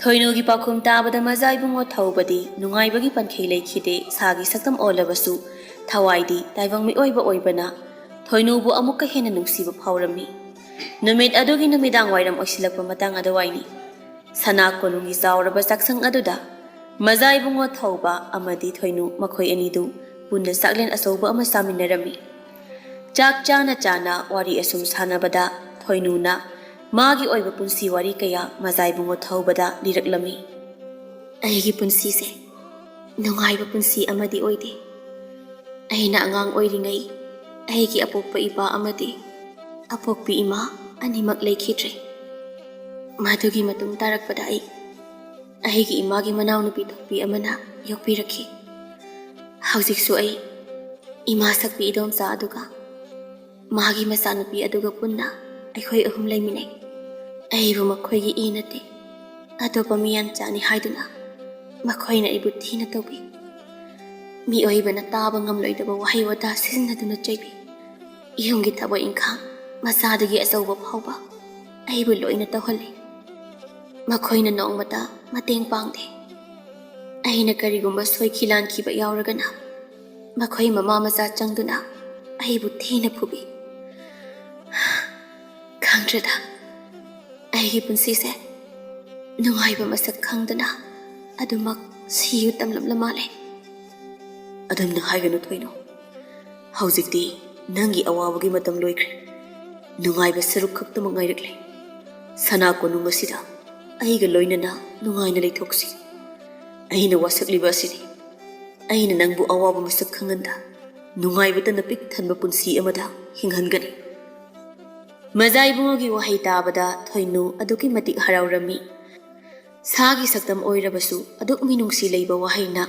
ꯊꯣꯏꯅꯨꯒꯤ ꯄꯥꯎꯈꯨꯝ ꯇꯥꯕꯗ ꯃꯖꯥ ꯏꯕꯨꯡꯉꯣ ꯊꯧꯕꯗꯤ ꯅꯨꯡꯉꯥꯏꯕꯒꯤ ꯄꯟꯈꯩ ꯂꯩꯈꯤꯗꯦ꯫ ꯁꯥꯒꯤ ꯁꯛꯇꯝ ꯑꯣꯜꯂꯕꯁꯨ ꯊꯋꯥꯏꯗꯤ ꯇꯥꯏꯕꯪ ꯃꯤꯑꯣꯏꯕ ꯑꯣꯏꯕꯅ ꯊꯣꯏꯅꯨꯕꯨ ꯑꯃꯨꯛꯀ ꯍꯦꯟꯅ ꯅꯨꯡꯁꯤꯕ ꯐꯥꯎꯔꯝꯃꯤ꯫ ꯅꯨꯃꯤꯠ ꯑꯗꯨꯒꯤ ꯅꯨꯃꯤꯗꯥꯡ ꯋꯥꯏꯔꯝ ꯑꯣꯏꯁꯤꯜꯂꯛꯄ ꯃꯇꯥꯡ ꯑꯗꯨꯋꯥꯏꯅꯤ꯫ ꯁꯅꯥ ꯀꯣꯅꯨꯡꯒꯤ ꯆꯥꯎꯔꯕ ꯆꯥꯛꯁꯪ ꯑꯗꯨꯗ ꯃꯖꯥ ꯏꯕꯨꯡꯉꯣ ꯊꯧꯕ ꯑꯃꯗꯤ ꯊꯣꯏꯅꯨ ꯃꯈꯣꯏ ꯑꯅꯤꯗꯨ ꯄꯨꯟꯅ ꯆꯥꯛꯂꯦꯟ ꯑꯆꯧꯕ ꯑꯃ ꯆꯥꯃꯤꯟꯅꯔꯝꯃꯤ꯫ ꯆꯥꯛ ꯆꯥꯅ ꯆꯥꯅ ꯋꯥꯔꯤ ꯑꯁꯨꯝ ꯁꯥꯟꯅꯕꯗ ꯊꯣꯏꯅꯨꯅ ꯃꯥꯒꯤ ꯑꯣꯏꯕ ꯄꯨꯟꯁꯤ ꯋꯥꯔꯤ ꯀꯌꯥ ꯃꯖꯥ ꯏꯕꯨꯡꯉꯣ ꯊꯧꯕꯗ ꯂꯤꯔꯛꯂꯝꯃꯤ꯫ ꯑꯩꯒꯤ ꯄꯨꯟꯁꯤꯁꯦ ꯅꯨꯡꯉꯥꯏꯕ ꯄꯨꯟꯁꯤ ꯑꯃꯗꯤ ꯑꯣꯏꯗꯦ꯫ ꯑꯩꯅ ꯑꯉꯥꯡ ꯑꯣꯏꯔꯤꯉꯩ ꯑꯩꯒꯤ ꯑꯄꯣꯛꯄ ꯏꯄꯥ ꯑꯃꯗꯤ ꯑꯄꯣꯛꯄꯤ ꯏꯃꯥ ꯑꯅꯤꯃꯛ ꯂꯩꯈꯤꯗ꯭ꯔꯦ꯫ ꯃꯗꯨꯒꯤ ꯃꯇꯨꯡ ꯇꯥꯔꯛꯄꯗ ꯑꯩ ꯑꯩꯒꯤ ꯏꯃꯥꯒꯤ ꯃꯅꯥꯎꯅꯨꯄꯤ ꯊꯣꯛꯄꯤ ꯑꯃꯅ ꯌꯣꯛꯄꯤꯔꯛꯈꯤ꯫ ꯍꯧꯖꯤꯛꯁꯨ ꯑꯩ ꯏꯃꯥ ꯁꯛꯄꯤ ꯏꯗꯣꯝꯆꯥ ꯑꯗꯨꯒ ꯃꯥꯒꯤ ꯃꯆꯥꯅꯨꯄꯤ ꯑꯗꯨꯒ ꯄꯨꯟꯅ ꯑꯩꯈꯣꯏ ꯑꯍꯨꯝ ꯂꯩꯃꯤꯟꯅꯩ꯫ ꯑꯩꯕꯨ ꯃꯈꯣꯏꯒꯤ ꯏ ꯅꯠꯇꯦ, ꯑꯇꯣꯞꯄ ꯃꯤꯌꯥꯟꯆꯥꯅꯤ ꯍꯥꯏꯗꯨꯅ ꯃꯈꯣꯏꯅ ꯑꯩꯕꯨ ꯊꯤꯅ ꯇꯧꯕꯤ꯫ ꯃꯤꯑꯣꯏꯕꯅ ꯇꯥꯕ ꯉꯝꯂꯣꯏꯗꯕ ꯋꯥꯍꯩ ꯋꯥꯇꯥ ꯁꯤꯖꯤꯟꯅꯗꯨꯅ ꯆꯩꯕꯤ꯫ ꯌꯨꯝꯒꯤ ꯊꯕꯛ ꯏꯪꯈꯥꯡ ꯃꯆꯥꯗꯒꯤ ꯑꯆꯧꯕ ꯐꯥꯎꯕ ꯑꯩꯕꯨ ꯂꯣꯏꯅ ꯇꯧꯍꯜꯂꯤ꯫ ꯃꯈꯣꯏꯅ ꯅꯣꯡꯃꯇ ꯃꯇꯦꯡ ꯄꯥꯡꯗꯦ꯫ ꯑꯩꯅ ꯀꯔꯤꯒꯨꯝꯕ ꯁꯣꯏꯈꯤ ꯂꯥꯟꯈꯤꯕ ꯌꯥꯎꯔꯒꯅ ꯃꯈꯣꯏ ꯃꯃꯥ ꯃꯆꯥ ꯆꯪꯗꯨꯅ ꯑꯩꯕꯨ ꯊꯤꯅ ꯐꯨꯕꯤ꯫ ꯈꯪꯗ꯭ꯔꯦꯗ, ꯑꯩꯒꯤ ꯄꯨꯟꯁꯤꯁꯦ ꯅꯨꯡꯉꯥꯏꯕ ꯃꯁꯛ ꯈꯪꯗꯅ ꯑꯗꯨꯃꯛ ꯁꯤꯕ ꯇꯝꯂꯝꯂ ꯃꯥꯜꯂꯦ꯫ ꯑꯗꯨꯝꯅ ꯍꯥꯏꯒꯅꯨ ꯊꯣꯏꯅꯨ꯫ ꯍꯧꯖꯤꯛꯇꯤ ꯅꯪꯒꯤ ꯑꯋꯥꯕꯒꯤ ꯃꯇꯝ ꯂꯣꯏꯈ꯭ꯔꯦ꯫ ꯅꯨꯡꯉꯥꯏꯕ ꯁꯔꯨꯛ ꯈꯛꯇꯃꯛ ꯉꯥꯏꯔꯛꯂꯦ꯫ ꯁꯅꯥ ꯀꯣꯅꯨꯡ ꯑꯁꯤꯗ ꯑꯩꯒ ꯂꯣꯏꯅꯅ ꯅꯨꯡꯉꯥꯏꯅ ꯂꯩꯊꯣꯛꯁꯤ꯫ ꯑꯩꯅ ꯋꯥꯁꯛꯂꯤꯕ ꯑꯁꯤꯅꯤ꯫ ꯑꯩꯅ ꯅꯪꯕꯨ ꯑꯋꯥꯕ ꯃꯁꯛ ꯈꯪꯍꯟꯗ ꯅꯨꯡꯉꯥꯏꯕꯇꯅ ꯄꯤꯛ ꯊꯟꯕ ꯄꯨꯟꯁꯤ ꯑꯃꯗ ꯍꯤꯡꯍꯟꯒꯅꯤ꯫ ꯃꯖꯥ ꯏꯕꯨꯡꯉꯣꯒꯤ ꯋꯥꯍꯩ ꯇꯥꯕꯗ ꯊꯣꯏꯅꯨ ꯑꯗꯨꯛꯀꯤ ꯃꯇꯤꯛ ꯍꯔꯥꯎꯔꯝꯃꯤ꯫ ꯁꯥꯒꯤ ꯁꯛꯇꯝ ꯑꯣꯏꯔꯕꯁꯨ ꯑꯗꯨꯛ ꯃꯤꯅꯨꯡꯁꯤ ꯂꯩꯕ ꯋꯥꯍꯩꯅ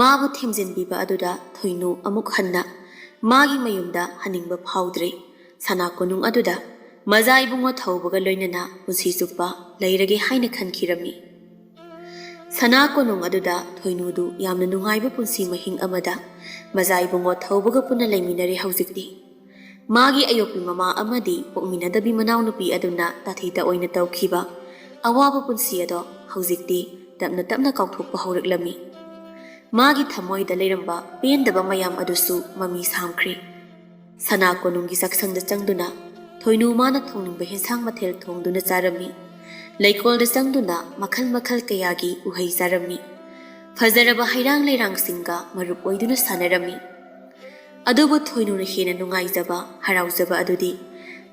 ꯃꯥꯕꯨ ꯊꯦꯝꯖꯤꯟꯕꯤꯕ ꯑꯗꯨꯗ ꯊꯣꯏꯅꯨ ꯑꯃꯨꯛ ꯍꯟꯅ ꯃꯥꯒꯤ ꯃꯌꯨꯝꯗ ꯍꯟꯅꯤꯡꯕ ꯐꯥꯎꯗ꯭ꯔꯦ꯫ ꯁꯅꯥ ꯀꯣꯅꯨꯡ ꯑꯗꯨꯗ ꯃꯖꯥ ꯏꯕꯨꯡꯉꯣ ꯊꯧꯕꯒ ꯂꯣꯏꯅꯅ ꯄꯨꯟꯁꯤ ꯆꯨꯞꯄ ꯂꯩꯔꯒꯦ ꯍꯥꯏꯅ ꯈꯟꯈꯤꯔꯝꯃꯤ꯫ ꯁꯅꯥ ꯀꯣꯅꯨꯡ ꯑꯗꯨꯗ ꯊꯣꯏꯅꯨꯗꯨ ꯌꯥꯝꯅ ꯅꯨꯡꯉꯥꯏꯕ ꯄꯨꯟꯁꯤ ꯃꯍꯤꯡ ꯑꯃꯗ ꯃꯖꯥ ꯏꯕꯨꯡꯉꯣ ꯊꯧꯕꯒ ꯄꯨꯟꯅ ꯂꯩꯃꯤꯟꯅꯔꯦ ꯍꯧꯖꯤꯛꯇꯤ꯫ ꯃꯥꯒꯤ ꯑꯌꯣꯛꯄꯤ ꯃꯃꯥ ꯑꯃꯗꯤ ꯄꯣꯛꯃꯤꯟꯅꯗꯕꯤ ꯃꯅꯥꯎꯅꯨꯄꯤ ꯑꯗꯨꯅ ꯇꯥꯊꯤꯗ ꯑꯣꯏꯅ ꯇꯧꯈꯤꯕ ꯑꯋꯥꯕ ꯄꯨꯟꯁꯤ ꯑꯗꯣ ꯍꯧꯖꯤꯛꯇꯤ ꯇꯞꯅ ꯇꯞꯅ ꯀꯥꯎꯊꯣꯛꯄ ꯍꯧꯔꯛꯂꯝꯃꯤ꯫ ꯃꯥꯒꯤ ꯊꯃꯣꯏꯗ ꯂꯩꯔꯝꯕ ꯄꯦꯟꯗꯕ ꯃꯌꯥꯝ ꯑꯗꯨꯁꯨ ꯃꯃꯤ ꯁꯥꯝꯈ꯭ꯔꯦ꯫ ꯁꯅꯥ ꯀꯣꯅꯨꯡꯒꯤ ꯆꯥꯛꯁꯪꯗ ꯆꯪꯗꯨꯅ ꯊꯣꯏꯅꯨ ꯃꯥꯅ ꯊꯣꯡꯅꯤꯡꯕ ꯍꯦꯟꯁꯥꯡ ꯃꯊꯦꯜ ꯊꯣꯡꯗꯨꯅ ꯆꯥꯔꯝꯃꯤ꯫ ꯂꯩꯀꯣꯜꯗ ꯆꯪꯗꯨꯅ ꯃꯈꯜ ꯃꯈꯜ ꯀꯌꯥꯒꯤ ꯎꯍꯩ ꯆꯥꯔꯝꯃꯤ꯫ ꯐꯖꯔꯕ ꯍꯩꯔꯥꯡ ꯂꯩꯔꯥꯡꯁꯤꯡꯒ ꯃꯔꯨꯞ ꯑꯣꯏꯗꯨꯅ ꯁꯥꯟꯅꯔꯝꯃꯤ꯫ ꯑꯗꯨꯕꯨ ꯊꯣꯏꯅꯨꯅ ꯍꯦꯟꯅ ꯅꯨꯡꯉꯥꯏꯖꯕ, ꯍꯔꯥꯎꯖꯕ ꯑꯗꯨꯗꯤ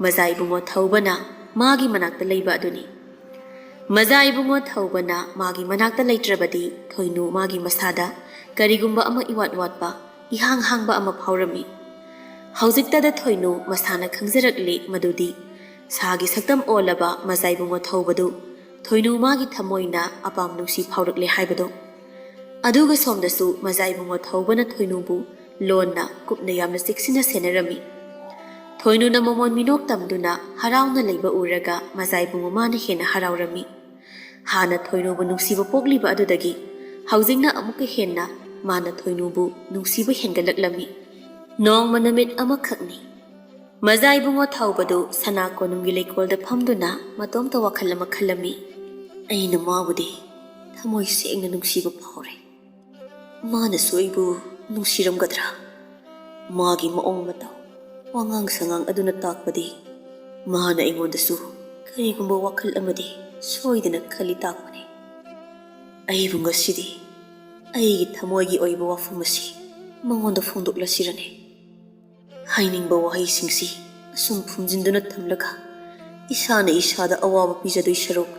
ꯃꯖꯥ ꯏꯕꯨꯡꯉꯣ ꯊꯧꯕꯅ ꯃꯥꯒꯤ ꯃꯅꯥꯛꯇ ꯂꯩꯕ ꯑꯗꯨꯅꯤ꯫ ꯃꯖꯥ ꯏꯕꯨꯡꯉꯣ ꯊꯧꯕꯅ ꯃꯥꯒꯤ ꯃꯅꯥꯛꯇ ꯂꯩꯇ꯭ꯔꯕꯗꯤ ꯊꯣꯏꯅꯨ ꯃꯥꯒꯤ ꯃꯁꯥꯗ ꯀꯔꯤꯒꯨꯝꯕ ꯑꯃ ꯏꯋꯥꯠ ꯋꯥꯠꯄ, ꯏꯍꯥꯡ ꯍꯥꯡꯕ ꯑꯃ ꯐꯥꯎꯔꯝꯃꯤ꯫ ꯍꯧꯖꯤꯛꯇꯗ ꯊꯣꯏꯅꯨ ꯃꯁꯥꯅ ꯈꯪꯖꯔꯛꯂꯦ ꯃꯗꯨꯗꯤ ꯁꯥꯒꯤ ꯁꯛꯇꯝ ꯑꯣꯜꯂꯕ ꯃꯖꯥ ꯏꯕꯨꯡꯉꯣ ꯊꯧꯕꯗꯨ ꯊꯣꯏꯅꯨ ꯃꯥꯒꯤ ꯊꯃꯣꯏꯅ ꯑꯄꯥꯝ ꯅꯨꯡꯁꯤ ꯐꯥꯎꯔꯛꯂꯦ ꯍꯥꯏꯕꯗꯨ꯫ ꯑꯗꯨꯒ ꯁꯣꯝꯗꯁꯨ ꯃꯖꯥ ꯏꯕꯨꯡꯉꯣ ꯊꯧꯕꯅ ꯊꯣꯏꯅꯨꯕꯨ ꯂꯣꯟꯅ ꯀꯨꯞꯅ ꯌꯥꯝꯅ ꯆꯦꯛꯁꯤꯟꯅ ꯁꯦꯟꯅꯔꯝꯃꯤ꯫ ꯊꯣꯏꯅꯨꯅ ꯃꯃꯣꯟ ꯃꯤꯅꯣꯛ ꯇꯝꯗꯨꯅ ꯍꯔꯥꯎꯅ ꯂꯩꯕ ꯎꯔꯒ ꯃꯖꯥ ꯏꯕꯨꯡꯉꯣ ꯃꯥꯅ ꯍꯦꯟꯅ ꯍꯔꯥꯎꯔꯝꯃꯤ꯫ ꯍꯥꯟꯅ ꯊꯣꯏꯅꯨꯕꯨ ꯅꯨꯡꯁꯤꯕ ꯄꯣꯛꯂꯤꯕ ꯑꯗꯨꯗꯒꯤ ꯍꯧꯖꯤꯛꯅ ꯑꯃꯨꯛꯀ ꯍꯦꯟꯅ ꯃꯥꯅ ꯊꯣꯏꯅꯨꯕꯨ ꯅꯨꯡꯁꯤꯕ ꯍꯦꯟꯒꯠꯂꯛꯂꯝꯃꯤ꯫ ꯅꯣꯡꯃ ꯅꯨꯃꯤꯠ ꯑꯃꯈꯛꯅꯤ꯫ ꯃꯖꯥ ꯏꯕꯨꯡꯉꯣ ꯊꯧꯕꯗꯨ ꯁꯅꯥ ꯀꯣꯅꯨꯡꯒꯤ ꯂꯩꯀꯣꯜꯗ ꯐꯝꯗꯨꯅ ꯃꯇꯣꯝꯇ ꯋꯥꯈꯜ ꯑꯃ ꯈꯜꯂꯝꯃꯤ꯫ ꯑꯩꯅ ꯃꯥꯕꯨꯗꯤ ꯊꯃꯣꯏ ꯁꯦꯡꯅ ꯅꯨꯡꯁꯤꯕ ꯐꯥꯎꯔꯦ꯫ ꯃꯥꯅꯁꯨ ꯑꯩꯕꯨ ꯅꯨꯡꯁꯤꯔꯝꯒꯗ꯭ꯔꯥ? ꯃꯥꯒꯤ ꯃꯑꯣꯡ ꯃꯇꯧ, ꯋꯥꯉꯥꯡ ꯁꯉꯥꯡ ꯑꯗꯨꯅ ꯇꯥꯛꯄꯗꯤ ꯃꯥꯅ ꯑꯩꯉꯣꯟꯗꯁꯨ ꯀꯔꯤꯒꯨꯝꯕ ꯋꯥꯈꯜ ꯑꯃꯗꯤ ꯁꯣꯏꯗꯅ ꯈꯜꯂꯤ ꯇꯥꯛꯄꯅꯤ꯫ ꯑꯩꯕꯨ ꯉꯁꯤꯗꯤ ꯑꯩꯒꯤ ꯊꯃꯣꯏꯒꯤ ꯑꯣꯏꯕ ꯋꯥꯐꯝ ꯑꯁꯤ ꯃꯉꯣꯟꯗ ꯐꯣꯡꯗꯣꯛꯂꯁꯤꯔꯅꯦ꯫ ꯍꯥꯏꯅꯤꯡꯕ ꯋꯥꯍꯩꯁꯤꯡꯁꯤ ꯑꯁꯨꯝ ꯐꯨꯝꯖꯤꯟꯗꯨꯅ ꯊꯝꯂꯒ ꯏꯁꯥꯅ ꯏꯁꯥꯗ ꯑꯋꯥꯕ ꯄꯤꯖꯗꯣꯏ ꯁꯔꯨꯛ,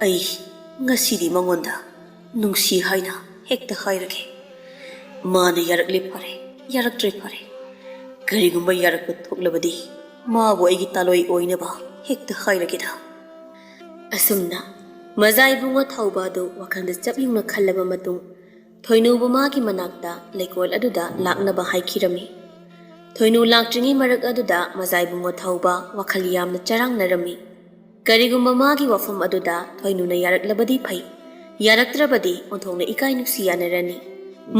ꯑꯩ ꯉꯁꯤꯗꯤ ꯃꯉꯣꯟꯗ ꯅꯨꯡꯁꯤ ꯍꯥꯏꯅ ꯍꯦꯛꯇ ꯍꯥꯏꯔꯒꯦ꯫ ꯃꯥꯅ ꯌꯥꯔꯛꯂꯦ ꯐꯔꯦ, ꯌꯥꯔꯛꯇ꯭ꯔꯦ ꯐꯔꯦ꯫ ꯀꯔꯤꯒꯨꯝꯕ ꯌꯥꯔꯛꯄ ꯊꯣꯛꯂꯕꯗꯤ ꯃꯥꯕꯨ ꯑꯩꯒꯤ ꯇꯥꯂꯣꯏ ꯑꯣꯏꯅꯕ ꯍꯦꯛꯇ ꯍꯥꯏꯔꯒꯦꯗ꯫ ꯑꯁꯨꯝꯅ ꯃꯖꯥ ꯏꯕꯨꯡꯉꯣ ꯊꯧꯕ ꯑꯗꯨ ꯋꯥꯈꯜꯗ ꯆꯞ ꯌꯨꯡꯅ ꯈꯜꯂꯕ ꯃꯇꯨꯡ, ꯊꯣꯏꯅꯨꯕꯨ ꯃꯥꯒꯤ ꯃꯅꯥꯛꯇ ꯂꯩꯀꯣꯜ ꯑꯗꯨꯗ ꯂꯥꯛꯅꯕ ꯍꯥꯏꯈꯤꯔꯝꯃꯤ꯫ ꯊꯣꯏꯅꯨ ꯂꯥꯛꯇ꯭ꯔꯤꯉꯩ ꯃꯔꯛ ꯑꯗꯨꯗ ꯃꯖꯥ ꯏꯕꯨꯡꯉꯣ ꯊꯧꯕ ꯋꯥꯈꯜ ꯌꯥꯝꯅ ꯆꯔꯥꯡꯅꯔꯝꯃꯤ꯫ ꯀꯔꯤꯒꯨꯝꯕ ꯃꯥꯒꯤ ꯋꯥꯐꯝ ꯑꯗꯨꯗ ꯊꯣꯏꯅꯨꯅ ꯌꯥꯔꯛꯂꯕꯗꯤ ꯐꯩ, ꯌꯥꯔꯛꯇ꯭ꯔꯕꯗꯤ ꯑꯣꯟꯊꯣꯛꯅ ꯏꯀꯥꯏ ꯅꯨꯡꯁꯤ ꯌꯥꯅꯔꯅꯤ꯫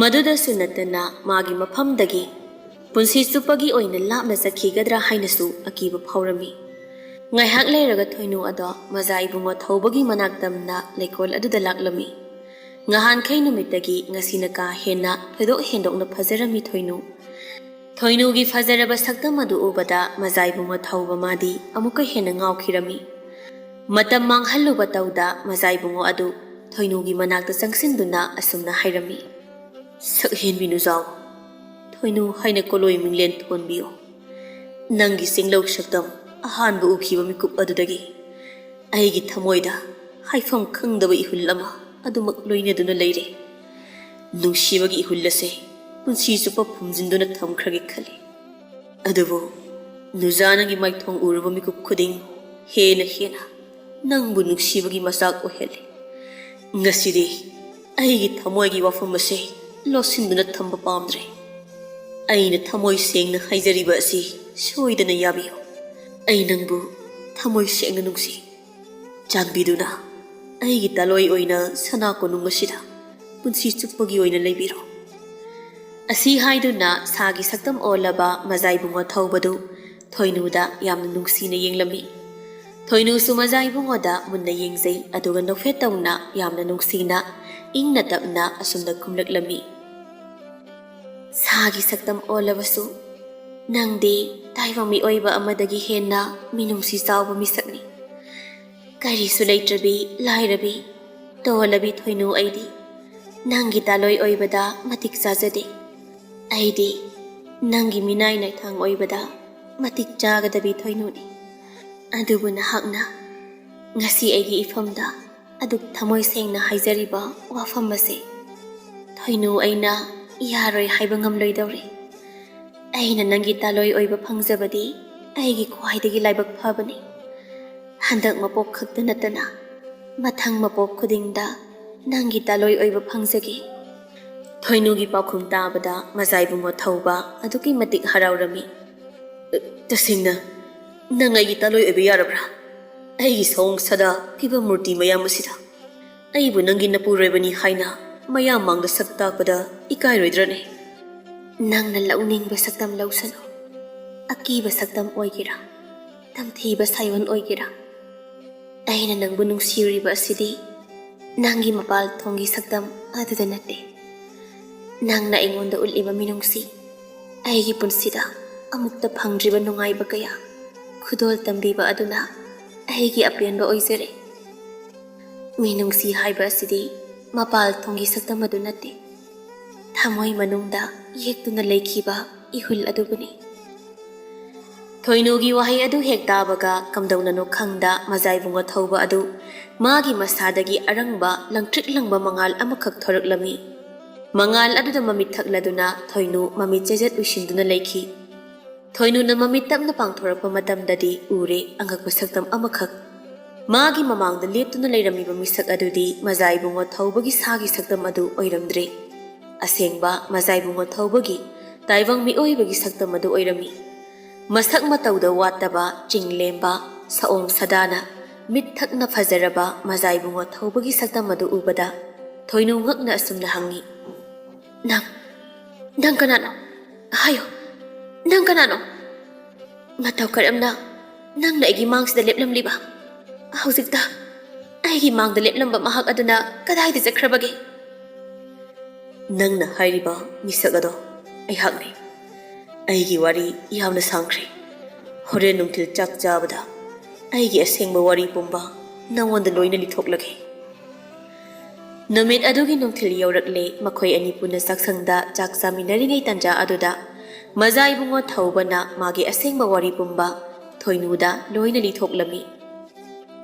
ꯃꯗꯨꯗꯁꯨ ꯅꯠꯇꯅ ꯃꯥꯒꯤ ꯃꯐꯝꯗꯒꯤ ꯄꯨꯟꯁꯤ ꯆꯨꯞꯄꯒꯤ ꯑꯣꯏꯅ ꯂꯥꯞꯅ ꯆꯠꯈꯤꯒꯗ꯭ꯔꯥ ꯍꯥꯏꯅꯁꯨ ꯑꯀꯤꯕ ꯐꯥꯎꯔꯝꯃꯤ꯫ ꯉꯥꯏꯍꯥꯛ ꯂꯩꯔꯒ ꯊꯣꯏꯅꯨ ꯑꯗꯣ ꯃꯖꯥ ꯏꯕꯨꯡꯉꯣ ꯊꯧꯕꯒꯤ ꯃꯅꯥꯛ ꯇꯝꯅ ꯂꯩꯀꯣꯜ ꯑꯗꯨꯗ ꯂꯥꯛꯂꯝꯃꯤ꯫ ꯉꯍꯥꯟꯈꯩ ꯅꯨꯃꯤꯠꯇꯒꯤ ꯉꯁꯤꯅ ꯀꯥ ꯍꯦꯟꯅ ꯊꯣꯏꯗꯣꯛ ꯍꯦꯟꯗꯣꯛꯅ ꯐꯖꯔꯝꯃꯤ ꯊꯣꯏꯅꯨ꯫ ꯊꯣꯏꯅꯨꯒꯤ ꯐꯖꯔꯕ ꯁꯛꯇꯝ ꯑꯗꯨ ꯎꯕꯗ ꯃꯖꯥ ꯏꯕꯨꯡꯉꯣ ꯊꯧꯕ ꯃꯥꯗꯤ ꯑꯃꯨꯛꯀ ꯍꯦꯟꯅ ꯉꯥꯎꯈꯤꯔꯝꯃꯤ꯫ ꯃꯇꯝ ꯃꯥꯡꯍꯜꯂꯨꯕ ꯇꯧꯗ ꯃꯖꯥ ꯏꯕꯨꯡꯉꯣ ꯑꯗꯨ ꯊꯣꯏꯅꯨꯒꯤ ꯃꯅꯥꯛꯇ ꯆꯪꯁꯤꯟꯗꯨꯅ ꯑꯁꯨꯝꯅ ꯍꯥꯏꯔꯝꯃꯤ, "ꯁꯛꯍꯦꯟꯕꯤ ꯅꯨꯖꯥꯎ, ꯊꯣꯏꯅꯨ ꯍꯥꯏꯅ ꯀꯣꯂꯣꯏ ꯃꯤꯡꯂꯦꯟ ꯊꯣꯟꯕꯤꯌꯨ꯫ ꯅꯪꯒꯤ ꯆꯤꯡꯂꯧ ꯁꯛꯇꯝ ꯑꯍꯥꯟꯕ ꯎꯈꯤꯕ ꯃꯤꯀꯨꯞ ꯑꯗꯨꯗꯒꯤ ꯑꯩꯒꯤ ꯊꯃꯣꯏꯗ ꯍꯥꯏꯐꯝ ꯈꯪꯗꯕ ꯏꯍꯨꯜ ꯑꯃ ꯑꯗꯨꯃꯛ ꯂꯣꯏꯅꯗꯨꯅ ꯂꯩꯔꯦ꯫ ꯅꯨꯡꯁꯤꯕꯒꯤ ꯏꯍꯨꯜ ꯑꯁꯦ ꯄꯨꯟꯁꯤ ꯆꯨꯞꯄ ꯐꯨꯝꯖꯤꯟꯗꯨꯅ ꯊꯝꯈ꯭ꯔꯒꯦ ꯈꯜꯂꯤ꯫ ꯑꯗꯨꯕꯨ ꯅꯨꯖꯥ ꯅꯪꯒꯤ ꯃꯥꯏꯊꯣꯡ ꯎꯔꯨꯕ ꯃꯤꯀꯨꯞ ꯈꯨꯗꯤꯡ ꯍꯦꯟꯅ ꯍꯦꯟꯅ ꯅꯪꯕꯨ ꯅꯨꯡꯁꯤꯕꯒꯤ ꯃꯆꯥꯛ ꯑꯣꯏꯍꯜꯂꯤ꯫ ꯉꯁꯤꯗꯤ ꯑꯩꯒꯤ ꯊꯃꯣꯏꯒꯤ ꯋꯥꯐꯝ ꯑꯁꯦ ꯂꯣꯠꯁꯤꯟꯗꯨꯅ ꯊꯝꯕ ꯄꯥꯝꯗ꯭ꯔꯦ꯫ ꯑꯩꯅ ꯊꯃꯣꯏ ꯁꯦꯡꯅ ꯍꯥꯏꯖꯔꯤꯕ ꯑꯁꯤ ꯁꯣꯏꯗꯅ ꯌꯥꯕꯤꯌꯨ꯫ ꯑꯩ ꯅꯪꯕꯨ ꯊꯃꯣꯏ ꯁꯦꯡꯅ ꯅꯨꯡꯁꯤ꯫ ꯆꯥꯟꯕꯤꯗꯨꯅ ꯑꯩꯒꯤ ꯇꯥꯂꯣꯏ ꯑꯣꯏꯅ ꯁꯅꯥ ꯀꯣꯅꯨꯡ ꯑꯁꯤꯗ ꯄꯨꯟꯁꯤ ꯆꯨꯞꯄꯒꯤ ꯑꯣꯏꯅ ꯂꯩꯕꯤꯔꯣ꯫" ꯑꯁꯤ ꯍꯥꯏꯗꯨꯅ ꯁꯥꯒꯤ ꯁꯛꯇꯝ ꯑꯣꯜꯂꯕ ꯃꯖꯥ ꯏꯕꯨꯡꯉꯣ ꯊꯧꯕꯗꯨ ꯊꯣꯏꯅꯨꯗ ꯌꯥꯝꯅ ꯅꯨꯡꯁꯤꯅ ꯌꯦꯡꯂꯝꯃꯤ꯫ ꯊꯣꯏꯅꯨꯁꯨ ꯃꯖꯥ ꯏꯕꯨꯡꯉꯣꯗ ꯃꯨꯟꯅ ꯌꯦꯡꯖꯩ, ꯑꯗꯨꯒ ꯅꯣꯛꯐꯦꯠ ꯇꯧꯅ ꯌꯥꯝꯅ ꯅꯨꯡꯁꯤꯅ ꯏꯪꯅ ꯇꯞꯅ ꯑꯁꯨꯝꯅ ꯈꯨꯝꯂꯛꯂꯝꯃꯤ, "ꯁꯥꯒꯤ ꯁꯛꯇꯝ ꯑꯣꯜꯂꯕꯁꯨ ꯅꯪꯗꯤ ꯇꯥꯏꯕꯪ ꯃꯤꯑꯣꯏꯕ ꯑꯃꯗꯒꯤ ꯍꯦꯟꯅ ꯃꯤꯅꯨꯡꯁꯤ ꯆꯥꯎꯕ ꯃꯤꯁꯛꯅꯤ꯫ ꯀꯔꯤꯁꯨ ꯂꯩꯇ꯭ꯔꯕꯤ, ꯂꯥꯏꯔꯕꯤ, ꯇꯣꯜꯂꯕꯤ ꯊꯣꯏꯅꯨ ꯑꯩꯗꯤ꯫ ꯅꯪꯒꯤ ꯇꯥꯂꯣꯏ ꯑꯣꯏꯕꯗ ꯃꯇꯤꯛ ꯆꯥꯖꯗꯦ꯫ ꯑꯩꯗꯤ ꯅꯪꯒꯤ ꯃꯤꯅꯥꯏ ꯅꯥꯏꯊꯥꯡ ꯑꯣꯏꯕꯗ ꯃꯇꯤꯛ ꯆꯥꯒꯗꯕꯤ ꯊꯣꯏꯅꯨꯅꯤ꯫ ꯑꯗꯨꯕꯨ ꯅꯍꯥꯛꯅ ꯉꯁꯤ ꯑꯩꯒꯤ ꯏꯐꯝꯗ ꯑꯗꯨꯛ ꯊꯃꯣꯏ ꯁꯦꯡꯅ ꯍꯥꯏꯖꯔꯤꯕ ꯋꯥꯐꯝ ꯑꯁꯤ ꯊꯣꯏꯅꯨ ꯑꯩꯅ ꯌꯥꯔꯣꯏ ꯍꯥꯏꯕ ꯉꯝꯂꯣꯏꯗꯧꯔꯦ꯫ ꯑꯩꯅ ꯅꯪꯒꯤ ꯇꯥꯂꯣꯏ ꯑꯣꯏꯕ ꯐꯪꯖꯕꯗꯤ ꯑꯩꯒꯤ ꯈ꯭ꯋꯥꯏꯗꯒꯤ ꯂꯥꯏꯕꯛ ꯐꯕꯅꯤ꯫ ꯍꯟꯗꯛ ꯃꯄꯣꯛ ꯈꯛꯇ ꯅꯠꯇꯅ ꯃꯊꯪ ꯃꯄꯣꯛ ꯈꯨꯗꯤꯡꯗ ꯅꯪꯒꯤ ꯇꯥꯂꯣꯏ ꯑꯣꯏꯕ ꯐꯪꯖꯒꯦ꯫ ꯊꯣꯏꯅꯨꯒꯤ ꯄꯥꯎꯈꯨꯝ ꯇꯥꯕꯗ ꯃꯖꯥꯏꯕꯨꯡꯉꯣ ꯊꯧꯕ ꯑꯗꯨꯛꯀꯤ ꯃꯇꯤꯛ ꯍꯔꯥꯎꯔꯝꯃꯤ꯫ "ꯇꯁꯦꯡꯅ ꯅꯪ ꯑꯩꯒꯤ ꯇꯥꯂꯣꯏ ꯑꯣꯏꯕ ꯌꯥꯔꯕ꯭ꯔꯥ? ꯑꯩꯒꯤ ꯁꯑꯣꯡ ꯁꯥꯗꯥ ꯐꯤꯕꯝ ꯃꯨꯔꯇꯤ ꯃꯌꯥꯝ ꯑꯁꯤꯗ ꯑꯩꯕꯨ ꯅꯪꯒꯤ ꯅꯄꯨꯔꯣꯏꯕꯅꯤ ꯍꯥꯏꯅ ꯃꯌꯥꯝ ꯃꯥꯡꯗ ꯁꯛ ꯇꯥꯛꯄꯗ ꯏꯀꯥꯏꯔꯣꯏꯗ꯭ꯔꯅꯦ?" "ꯅꯪꯅ ꯂꯧꯅꯤꯡꯕ ꯁꯛꯇꯝ ꯂꯧꯁꯅꯨ꯫ ꯑꯀꯤꯕ ꯁꯛꯇꯝ ꯑꯣꯏꯒꯦꯔꯥ, ꯇꯝꯊꯤꯕ ꯁꯥꯏꯑꯣꯟ ꯑꯣꯏꯒꯦꯔꯥ, ꯑꯩꯅ ꯅꯪꯕꯨ ꯅꯨꯡꯁꯤꯔꯤꯕ ꯑꯁꯤꯗꯤ ꯅꯪꯒꯤ ꯃꯄꯥꯜ ꯊꯣꯡꯒꯤ ꯁꯛꯇꯝ ꯑꯗꯨꯗ ꯅꯠꯇꯦ꯫ ꯅꯪꯅ ꯑꯩꯉꯣꯟꯗ ꯎꯠꯂꯤꯕ ꯃꯤꯅꯨꯡꯁꯤ ꯑꯩꯒꯤ ꯄꯨꯟꯁꯤꯗ ꯑꯃꯨꯛꯇ ꯐꯪꯗ꯭ꯔꯤꯕ ꯅꯨꯡꯉꯥꯏꯕ ꯀꯌꯥ ꯈꯨꯗꯣꯜ ꯇꯝꯕꯤꯕ ꯑꯗꯨꯅ ꯑꯩꯒꯤ ꯑꯄꯦꯟꯕ ꯑꯣꯏꯖꯔꯦ꯫ ꯃꯤꯅꯨꯡꯁꯤ ꯍꯥꯏꯕ ꯑꯁꯤꯗꯤ ꯃꯄꯥꯜ ꯊꯣꯡꯒꯤ ꯁꯛꯇꯝ ꯑꯗꯨ ꯅꯠꯇꯦ, ꯊꯃꯣꯏ ꯃꯅꯨꯡꯗ ꯌꯦꯛꯇꯨꯅ ꯂꯩꯈꯤꯕ ꯏꯍꯨꯜ ꯑꯗꯨꯕꯨꯅꯤ꯫" ꯊꯣꯏꯅꯨꯒꯤ ꯋꯥꯍꯩ ꯑꯗꯨ ꯍꯦꯛ ꯇꯥꯕꯒ ꯀꯝꯗꯧꯅꯅꯣ ꯈꯪꯗ ꯃꯖꯥꯏꯕꯨꯡꯉꯣ ꯊꯧꯕ ꯑꯗꯨ ꯃꯥꯒꯤ ꯃꯁꯥꯗꯒꯤ ꯑꯔꯪꯕ ꯂꯪꯇ꯭ꯔꯤꯛ ꯂꯪꯕ ꯃꯉꯥꯜ ꯑꯃꯈꯛ ꯊꯣꯔꯛꯂꯝꯃꯤ꯫ ꯃꯉꯥꯜ ꯑꯗꯨꯗ ꯃꯃꯤꯠ ꯊꯛꯂꯗꯨꯅ ꯊꯣꯏꯅꯨ ꯃꯃꯤꯠ ꯆꯦꯖꯦꯠ ꯎꯏꯁꯤꯟꯗꯨꯅ ꯂꯩꯈꯤ꯫ ꯊꯣꯏꯅꯨꯅ ꯃꯃꯤꯠ ꯇꯞꯅ ꯄꯥꯡꯊꯣꯔꯛꯄ ꯃꯇꯝꯗꯗꯤ ꯎꯔꯦ ꯑꯉꯛꯄ ꯁꯛꯇꯝ ꯑꯃꯈꯛ꯫ ꯃꯥꯒꯤ ꯃꯃꯥꯡꯗ ꯂꯦꯞꯇꯨꯅ ꯂꯩꯔꯝꯃꯤꯕ ꯃꯤꯁꯛ ꯑꯗꯨꯗꯤ ꯃꯖꯥꯏꯕꯨꯡꯉꯣ ꯊꯧꯕꯒꯤ ꯁꯥꯒꯤ ꯁꯛꯇꯝ ꯑꯗꯨ ꯑꯣꯏꯔꯝꯗ꯭ꯔꯦ꯫ ꯑꯁꯦꯡꯕ ꯃꯖꯥꯏꯕꯨꯡꯉꯣ ꯊꯧꯕꯒꯤ ꯇꯥꯏꯕꯪ ꯃꯤꯑꯣꯏꯕꯒꯤ ꯁꯛꯇꯝ ꯑꯗꯨ ꯑꯣꯏꯔꯝꯃꯤ꯫ ꯃꯁꯛ ꯃꯇꯧꯗ ꯋꯥꯠꯇꯕ, ꯆꯤꯡꯂꯦꯝꯕ, ꯁꯑꯣꯡ ꯁꯥꯗꯥꯅ ꯃꯤꯠ ꯊꯛꯅ ꯐꯖꯔꯕ ꯃꯖꯥꯏꯕꯨꯡꯉꯣ ꯊꯧꯕꯒꯤ ꯁꯛꯇꯝ ꯑꯗꯨ ꯎꯕꯗ ꯊꯣꯏꯅꯨ ꯉꯛꯅ ꯑꯁꯨꯝꯅ ꯍꯪꯉꯤ, "ꯅꯪ, ꯅꯪ ꯀꯅꯥꯅꯣ? ꯍꯥꯏꯌꯨ, ꯅꯪ ꯀꯅꯥꯅꯣ? ꯃꯇꯧ ꯀꯔꯝꯅ ꯅꯪꯅ ꯑꯩꯒꯤ ꯃꯥꯡꯁꯤꯗ ꯂꯦꯞꯂꯝꯂꯤꯕ? ꯍꯧꯖꯤꯛꯇ ꯑꯩꯒꯤ ꯃꯥꯡꯗ ꯂꯦꯞꯂꯝꯕ ꯃꯍꯥꯛ ꯑꯗꯨꯅ ꯀꯗꯥꯏꯗ ꯆꯠꯈ꯭ꯔꯕꯒꯦ?" "ꯅꯪꯅ ꯍꯥꯏꯔꯤꯕ ꯃꯤꯁꯛ ꯑꯗꯣ ꯑꯩꯍꯥꯛꯅꯤ꯫ ꯑꯩꯒꯤ ꯋꯥꯔꯤ ꯌꯥꯝꯅ ꯁꯥꯡꯈ꯭ꯔꯦ꯫ ꯍꯣꯔꯦꯟ ꯅꯨꯡꯊꯤꯜ ꯆꯥꯛ ꯆꯥꯕꯗ ꯑꯩꯒꯤ ꯑꯁꯦꯡꯕ ꯋꯥꯔꯤ ꯄꯨꯝꯕ ꯅꯉꯣꯟꯗ ꯂꯣꯏꯅ ꯂꯤꯊꯣꯛꯂꯒꯦ꯫ ꯅꯨꯃꯤꯠ ꯑꯗꯨꯒꯤ ꯅꯨꯡꯊꯤꯜ ꯌꯧꯔꯛꯂꯦ꯫ ꯃꯈꯣꯏ ꯑꯅꯤ ꯄꯨꯟꯅ ꯆꯥꯛꯁꯪꯗ ꯆꯥꯛ ꯆꯥꯃꯤꯟꯅꯔꯤꯉꯩ ꯇꯥꯟꯖꯥ ꯑꯗꯨꯗ ꯃꯖꯥ ꯏꯕꯨꯡꯉꯣ ꯊꯧꯕꯅ ꯃꯥꯒꯤ ꯑꯁꯦꯡꯕ ꯋꯥꯔꯤ ꯄꯨꯝꯕ ꯊꯣꯏꯅꯨꯗ ꯂꯣꯏꯅ ꯂꯤꯊꯣꯛꯂꯝꯃꯤ꯫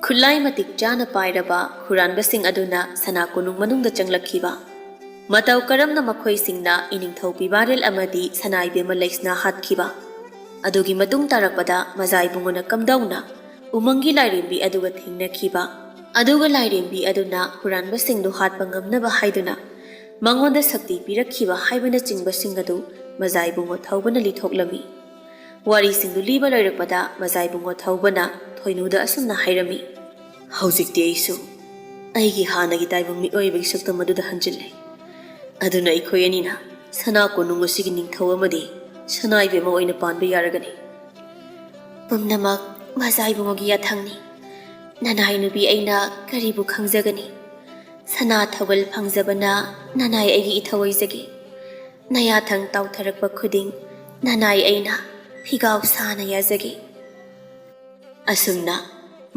ꯈꯨꯠꯂꯥꯏ ꯃꯇꯤꯛ ꯆꯥꯅ ꯄꯥꯏꯔꯕ ꯍꯨꯔꯥꯟꯕꯁꯤꯡ ꯑꯗꯨꯅ ꯁꯅꯥ ꯀꯣꯅꯨꯡ ꯃꯅꯨꯡꯗ ꯆꯪꯂꯛꯈꯤꯕ꯫ ꯃꯇꯧ ꯀꯔꯝꯅ ꯃꯈꯣꯏꯁꯤꯡꯅ ꯏꯅꯤꯡꯊꯧ ꯄꯤꯕꯥꯔꯦꯜ ꯑꯃꯗꯤ ꯁꯅꯥ ꯏꯕꯦꯝꯃ ꯂꯩꯁꯅꯥ ꯍꯥꯠꯈꯤꯕ꯫ ꯑꯗꯨꯒꯤ ꯃꯇꯨꯡ ꯇꯥꯔꯛꯄꯗ ꯃꯖꯥ ꯏꯕꯨꯡꯉꯣꯅ ꯀꯝꯗꯧꯅ ꯎꯃꯪꯒꯤ ꯂꯥꯏꯔꯦꯝꯕꯤ ꯑꯗꯨꯒ ꯊꯦꯡꯅꯈꯤꯕ꯫ ꯑꯗꯨꯒ ꯂꯥꯏꯔꯦꯝꯕꯤ ꯑꯗꯨꯅ ꯍꯨꯔꯥꯟꯕꯁꯤꯡꯗꯨ ꯍꯥꯠꯄ ꯉꯝꯅꯕ ꯍꯥꯏꯗꯨꯅ ꯃꯉꯣꯟꯗ ꯁꯛꯇꯤ ꯄꯤꯔꯛꯈꯤꯕ ꯍꯥꯏꯕꯅꯆꯤꯡꯕꯁꯤꯡ ꯑꯗꯨ ꯃꯖꯥ ꯏꯕꯨꯡꯉꯣ ꯊꯧꯕꯅ ꯂꯤꯊꯣꯛꯂꯝꯃꯤ꯫ ꯋꯥꯔꯤꯁꯤꯡꯗꯨ ꯂꯤꯕ ꯂꯣꯏꯔꯛꯄꯗ ꯃꯖꯥ ꯏꯕꯨꯡꯉꯣ ꯊꯧꯕꯅ ꯊꯣꯏꯅꯨꯗ ꯑꯁꯨꯝꯅ ꯍꯥꯏꯔꯝꯃꯤ꯫ ꯍꯧꯖꯤꯛꯇꯤ ꯑꯩꯁꯨ ꯑꯩꯒꯤ ꯍꯥꯟꯅꯒꯤ ꯇꯥꯏꯕꯪ ꯃꯤꯑꯣꯏꯕꯒꯤ ꯁꯛꯇꯝ ꯑꯗꯨꯗ ꯍꯟꯖꯤꯜꯂꯦ꯫ ꯑꯗꯨꯅ ꯑꯩꯈꯣꯏ ꯑꯅꯤꯅ ꯁꯅꯥ ꯀꯣꯅꯨꯡ ꯑꯁꯤꯒꯤ ꯅꯤꯡꯊꯧ ꯑꯃꯗꯤ ꯁꯅꯥ ꯏꯕꯦꯝꯃ ꯑꯣꯏꯅ ꯄꯥꯟꯕ ꯌꯥꯔꯒꯅꯤ꯫ ꯄꯨꯝꯅꯃꯛ ꯃꯖꯥ ꯏꯕꯨꯡꯉꯣꯒꯤ ꯌꯥꯊꯪꯅꯤ꯫ ꯅꯅꯥꯏ ꯅꯨꯄꯤ ꯑꯩꯅ ꯀꯔꯤꯕꯨ ꯈꯪꯖꯒꯅꯤ? ꯁꯅꯥ ꯊꯧꯒꯜ ꯐꯪꯖꯕꯅ ꯅꯅꯥꯏ ꯑꯩꯒꯤ ꯏꯊꯧ ꯑꯣꯏꯖꯒꯦ꯫ ꯅꯌꯥꯊꯪ ꯇꯥꯎꯊꯔꯛꯄ ꯈꯨꯗꯤꯡ ꯅꯅꯥꯏ ꯑꯩꯅ ꯐꯤꯒꯥꯎ ꯁꯥꯅ ꯌꯥꯖꯒꯦ꯫ ꯑꯁꯨꯝꯅ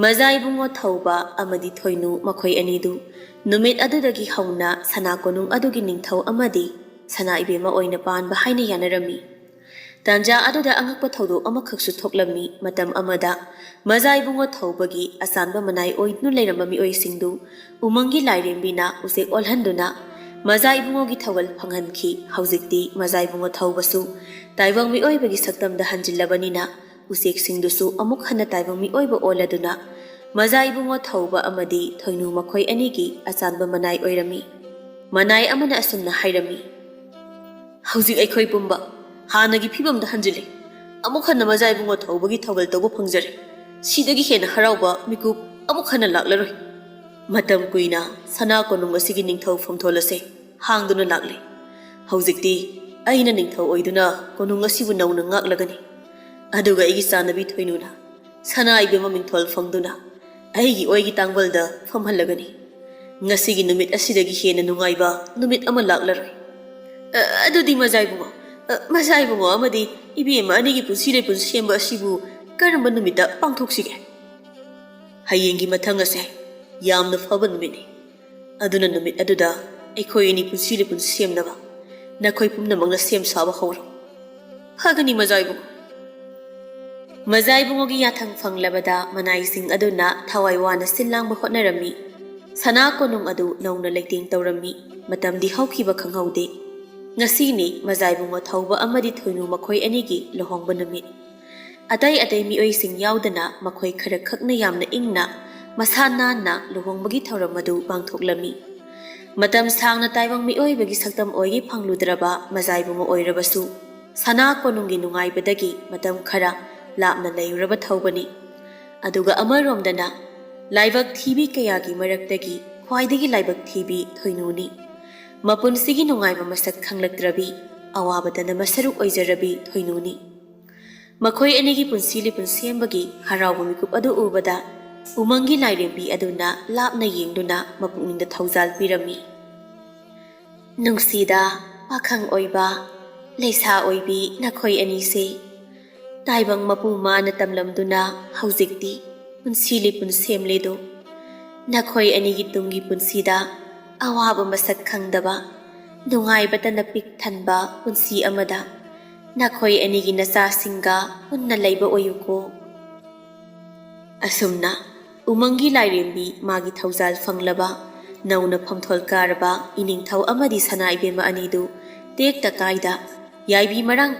ꯃꯖꯥ ꯏꯕꯨꯡꯉꯣ ꯊꯧꯕ ꯑꯃꯗꯤ ꯊꯣꯏꯅꯨ ꯃꯈꯣꯏ ꯑꯅꯤꯗꯨ ꯅꯨꯃꯤꯠ ꯑꯗꯨꯗꯒꯤ ꯍꯧꯅ ꯁꯅꯥ ꯀꯣꯅꯨꯡ ꯑꯗꯨꯒꯤ ꯅꯤꯡꯊꯧ ꯑꯃꯗꯤ ꯁꯅꯥ ꯏꯕꯦꯝꯃ ꯑꯣꯏꯅ ꯄꯥꯟꯕ ꯍꯥꯏꯅ ꯌꯥꯅꯔꯝꯃꯤ꯫ ꯇꯥꯟꯖꯥ ꯑꯗꯨꯗ ꯑꯉꯛꯄ ꯊꯧꯗꯣꯛ ꯑꯃꯈꯛꯁꯨ ꯊꯣꯛꯂꯝꯃꯤ꯫ ꯃꯇꯝ ꯑꯃꯗ ꯃꯖꯥ ꯏꯕꯨꯡꯉꯣ ꯊꯧꯕꯒꯤ ꯑꯆꯥꯟꯕ ꯃꯅꯥꯏ ꯑꯣꯏꯗꯨꯅ ꯂꯩꯔꯝꯕ ꯃꯤꯑꯣꯏꯁꯤꯡꯗꯨ ꯎꯃꯪꯒꯤ ꯂꯥꯏꯔꯦꯝꯕꯤꯅ ꯎꯆꯦꯛ ꯑꯣꯜꯍꯟꯗꯨꯅ ꯃꯖꯥ ꯏꯕꯨꯡꯉꯣꯒꯤ ꯊꯧꯒꯜ ꯐꯪꯍꯟꯈꯤ꯫ ꯍꯧꯖꯤꯛꯇꯤ ꯃꯖꯥ ꯏꯕꯨꯡꯉꯣ ꯊꯧꯕꯁꯨ ꯇꯥꯏꯕꯪ ꯃꯤꯑꯣꯏꯕꯒꯤ ꯁꯛꯇꯝꯗ ꯍꯟꯖꯤꯜꯂꯕꯅꯤꯅ ꯎꯆꯦꯛꯁꯤꯡꯗꯨꯁꯨ ꯑꯃꯨꯛ ꯍꯟꯅ ꯇꯥꯏꯕꯪ ꯃꯤꯑꯣꯏꯕ ꯑꯣꯜꯂꯗꯨꯅ ꯃꯖꯥ ꯏꯕꯨꯡꯉꯣ ꯊꯧꯕ ꯑꯃꯗꯤ ꯊꯣꯏꯅꯨ ꯃꯈꯣꯏ ꯑꯅꯤꯒꯤ ꯑꯆꯥꯟꯕ ꯃꯅꯥꯏ ꯑꯣꯏꯔꯝꯃꯤ꯫ ꯃꯅꯥꯏ ꯑꯃꯅ ꯑꯁꯨꯝꯅ ꯍꯥꯏꯔꯝꯃꯤ, ꯍꯧꯖꯤꯛ ꯑꯩꯈꯣꯏ ꯄꯨꯝꯕ ꯍꯥꯟꯅꯒꯤ ꯐꯤꯕꯝꯗ ꯍꯟꯖꯤꯜꯂꯦ꯫ ꯑꯃꯨꯛ ꯍꯟꯅ ꯃꯖꯥ ꯏꯕꯨꯡꯉꯣ ꯊꯧꯕꯒꯤ ꯊꯧꯒꯜ ꯇꯧꯕ ꯐꯪꯖꯔꯦ꯫ ꯁꯤꯗꯒꯤ ꯍꯦꯟꯅ ꯍꯔꯥꯎꯕ ꯃꯤꯀꯨꯞ ꯑꯃꯨꯛ ꯍꯟꯅ ꯂꯥꯛꯂꯔꯣꯏ꯫ ꯃꯇꯝ ꯀꯨꯏꯅ ꯁꯅꯥ ꯀꯣꯅꯨꯡ ꯑꯁꯤꯒꯤ ꯅꯤꯡꯊꯧ ꯐꯝꯊꯣꯜ ꯑꯁꯦ ꯍꯥꯡꯗꯨꯅ ꯂꯥꯛꯂꯦ꯫ ꯍꯧꯖꯤꯛꯇꯤ ꯑꯩꯅ ꯅꯤꯡꯊꯧ ꯑꯣꯏꯗꯨꯅ ꯀꯣꯅꯨꯡ ꯑꯁꯤꯕꯨ ꯅꯧꯅ ꯉꯥꯛꯂꯒꯅꯤ꯫ ꯑꯗꯨꯒ ꯑꯩꯒꯤ ꯆꯥꯟꯅꯕꯤ ꯊꯣꯏꯅꯨꯅ ꯁꯅꯥ ꯏꯕꯦꯝꯃ ꯃꯤꯡꯊꯣꯜ ꯐꯪꯗꯨꯅ ꯑꯩꯒꯤ ꯑꯣꯏꯒꯤ ꯇꯥꯡꯕꯜꯗ ꯐꯝꯍꯜꯂꯒꯅꯤ꯫ ꯉꯁꯤꯒꯤ ꯅꯨꯃꯤꯠ ꯑꯁꯤꯗꯒꯤ ꯍꯦꯟꯅ ꯅꯨꯡꯉꯥꯏꯕ ꯅꯨꯃꯤꯠ ꯑꯃ ꯂꯥꯛꯂꯔꯣꯏ꯫ ꯑ, ꯑꯗꯨꯗꯤ ꯃꯖꯥ ꯏꯕꯨꯡꯉꯣ, ꯑ, ꯃꯖꯥ ꯏꯕꯨꯡꯉꯣ ꯑꯃꯗꯤ ꯏꯕꯦꯝꯃ ꯑꯅꯤꯒꯤ ꯄꯨꯟꯁꯤ ꯂꯩꯄꯨꯟ ꯁꯦꯝꯕ ꯑꯁꯤꯕꯨ ꯀꯔꯝꯕ ꯅꯨꯃꯤꯠꯇ ꯄꯥꯡꯊꯣꯛꯁꯤꯒꯦ? ꯍꯌꯦꯡꯒꯤ ꯃꯊꯪ ꯑꯁꯦ ꯌꯥꯝꯅ ꯐꯕ ꯅꯨꯃꯤꯠꯅꯤ꯫ ꯑꯗꯨꯅ ꯅꯨꯃꯤꯠ ꯑꯗꯨꯗ ꯑꯩꯈꯣꯏ ꯑꯅꯤ ꯄꯨꯟꯁꯤ ꯂꯤꯄꯨꯟ ꯁꯦꯝꯅꯕ ꯅꯈꯣꯏ ꯄꯨꯝꯅꯃꯛꯅ ꯁꯦꯝ ꯁꯥꯕ ꯍꯧꯔꯣ꯫ ꯐꯒꯅꯤ, ꯃꯖꯥꯏꯕꯨꯡꯉꯣ꯫ ꯃꯖꯥꯏꯕꯨꯡꯉꯣꯒꯤ ꯌꯥꯊꯪ ꯐꯪꯂꯕꯗ ꯃꯅꯥꯏꯁꯤꯡ ꯑꯗꯨꯅ ꯊꯋꯥꯏ ꯋꯥꯅ ꯁꯤꯜ ꯂꯥꯡꯕ ꯍꯣꯠꯅꯔꯝꯃꯤ꯫ ꯁꯅꯥ ꯀꯣꯅꯨꯡ ꯑꯗꯨ ꯅꯧꯅ ꯂꯩꯇꯦꯡ ꯇꯧꯔꯝꯃꯤ꯫ ꯃꯇꯝꯗꯤ ꯍꯧꯈꯤꯕ ꯈꯪꯍꯧꯗꯦ꯫ ꯉꯁꯤꯅꯤ ꯃꯖꯥꯏꯕꯨꯡꯉꯣ ꯊꯧꯕ ꯑꯃꯗꯤ ꯊꯣꯏꯅꯨ ꯃꯈꯣꯏ ꯑꯅꯤꯒꯤ ꯂꯨꯍꯣꯡꯕ ꯅꯨꯃꯤꯠ꯫ ꯑꯇꯩ ꯑꯇꯩ ꯃꯤꯑꯣꯏꯁꯤꯡ ꯌꯥꯎꯗꯅ ꯃꯈꯣꯏ ꯈꯔ ꯈꯛꯅ ꯌꯥꯝꯅ ꯏꯪꯅ ꯃꯁꯥ ꯅꯥꯟꯅ ꯂꯨꯍꯣꯡꯕꯒꯤ ꯊꯧꯔꯝ ꯑꯗꯨ ꯄꯥꯡꯊꯣꯛꯂꯝꯃꯤ꯫ ꯃꯇꯝ ꯁꯥꯡꯅ ꯇꯥꯏꯕꯪ ꯃꯤꯑꯣꯏꯕꯒꯤ ꯁꯛꯇꯝ ꯑꯣꯏꯒꯦ ꯐꯪꯂꯨꯗ꯭ꯔꯕ ꯃꯖꯥꯏꯕꯨꯡꯉꯣ ꯑꯣꯏꯔꯕꯁꯨ, ꯁꯅꯥ ꯀꯣꯅꯨꯡꯒꯤ ꯅꯨꯡꯉꯥꯏꯕꯗꯒꯤ ꯃꯇꯝ ꯈꯔ ꯂꯥꯞꯅ ꯂꯩꯔꯨꯔꯕ ꯊꯧꯕꯅꯤ꯫ ꯑꯗꯨꯒ ꯑꯃꯔꯣꯝꯗꯅ ꯂꯥꯏꯕꯛ ꯊꯤꯕꯤ ꯀꯌꯥꯒꯤ ꯃꯔꯛꯇꯒꯤ ꯈ꯭ꯋꯥꯏꯗꯒꯤ ꯂꯥꯏꯕꯛ ꯊꯤꯕꯤ ꯊꯣꯏꯅꯨꯅꯤ꯫ ꯃꯄꯨꯟꯁꯤꯒꯤ ꯅꯨꯡꯉꯥꯏꯕ ꯃꯁꯛ ꯈꯪꯂꯛꯇ꯭ꯔꯕꯤ, ꯑꯋꯥꯕꯗꯅ ꯃꯁꯔꯨꯛ ꯑꯣꯏꯖꯔꯕꯤ ꯊꯣꯏꯅꯨꯅꯤ꯫ ꯃꯈꯣꯏ ꯑꯅꯤꯒꯤ ꯄꯨꯟꯁꯤ ꯂꯤꯄꯨꯟ ꯁꯦꯝꯕꯒꯤ ꯍꯔꯥꯎꯕ ꯃꯤꯀꯨꯞ ꯑꯗꯨ ꯎꯕꯗ ꯎꯃꯪꯒꯤ ꯂꯥꯏꯔꯦꯝꯕꯤ ꯑꯗꯨꯅ ꯂꯥꯞꯅ ꯌꯦꯡꯗꯨꯅ ꯃꯄꯨꯛꯅꯤꯡꯗ ꯊꯧꯖꯥꯜ ꯄꯤꯔꯝꯃꯤ꯫ ꯅꯨꯡꯁꯤꯗ ꯄꯥꯈꯪ ꯑꯣꯏꯕ, ꯂꯩꯁꯥ ꯑꯣꯏꯕꯤ ꯅꯈꯣꯏ ꯑꯅꯤꯁꯦ ꯇꯥꯏꯕꯪ ꯃꯄꯨ ꯃꯥꯅ ꯇꯝꯂꯝꯗꯨꯅ ꯍꯧꯖꯤꯛꯇꯤ ꯄꯨꯟꯁꯤ ꯂꯤꯄꯨꯟ ꯁꯦꯝꯂꯦꯗꯣ꯫ ꯅꯈꯣꯏ ꯑꯅꯤꯒꯤ ꯇꯨꯡꯒꯤ ꯄꯨꯟꯁꯤꯗ ꯑꯋꯥꯕ ꯃꯁꯛ ꯈꯪꯗꯕ, ꯅꯨꯡꯉꯥꯏꯕꯇꯅ ꯄꯤꯛ ꯊꯟꯕ ꯄꯨꯟꯁꯤ ꯑꯃꯗ ꯅꯈꯣꯏ ꯑꯅꯤꯒꯤ ꯅꯆꯥꯁꯤꯡꯒ ꯄꯨꯟꯅ ꯂꯩꯕ ꯑꯣꯏꯌꯨꯀꯣ꯫ ꯑꯁꯨꯝꯅ ꯎꯃꯪꯒꯤ ꯂꯥꯏꯔꯦꯝꯕꯤ ꯃꯥꯒꯤ ꯊꯧꯖꯥꯜ ꯐꯪꯂꯕ, ꯅꯧꯅ ꯐꯝꯊꯣꯜ ꯀꯥꯔꯕ ꯏꯅꯤꯡꯊꯧ ꯑꯃꯗꯤ ꯁꯅꯥ ꯏꯕꯦꯝꯃ ꯑꯅꯤꯗꯨ ꯇꯦꯛꯇ ꯀꯥꯏꯗ ꯌꯥꯏꯕꯤ ꯃꯔꯥꯡ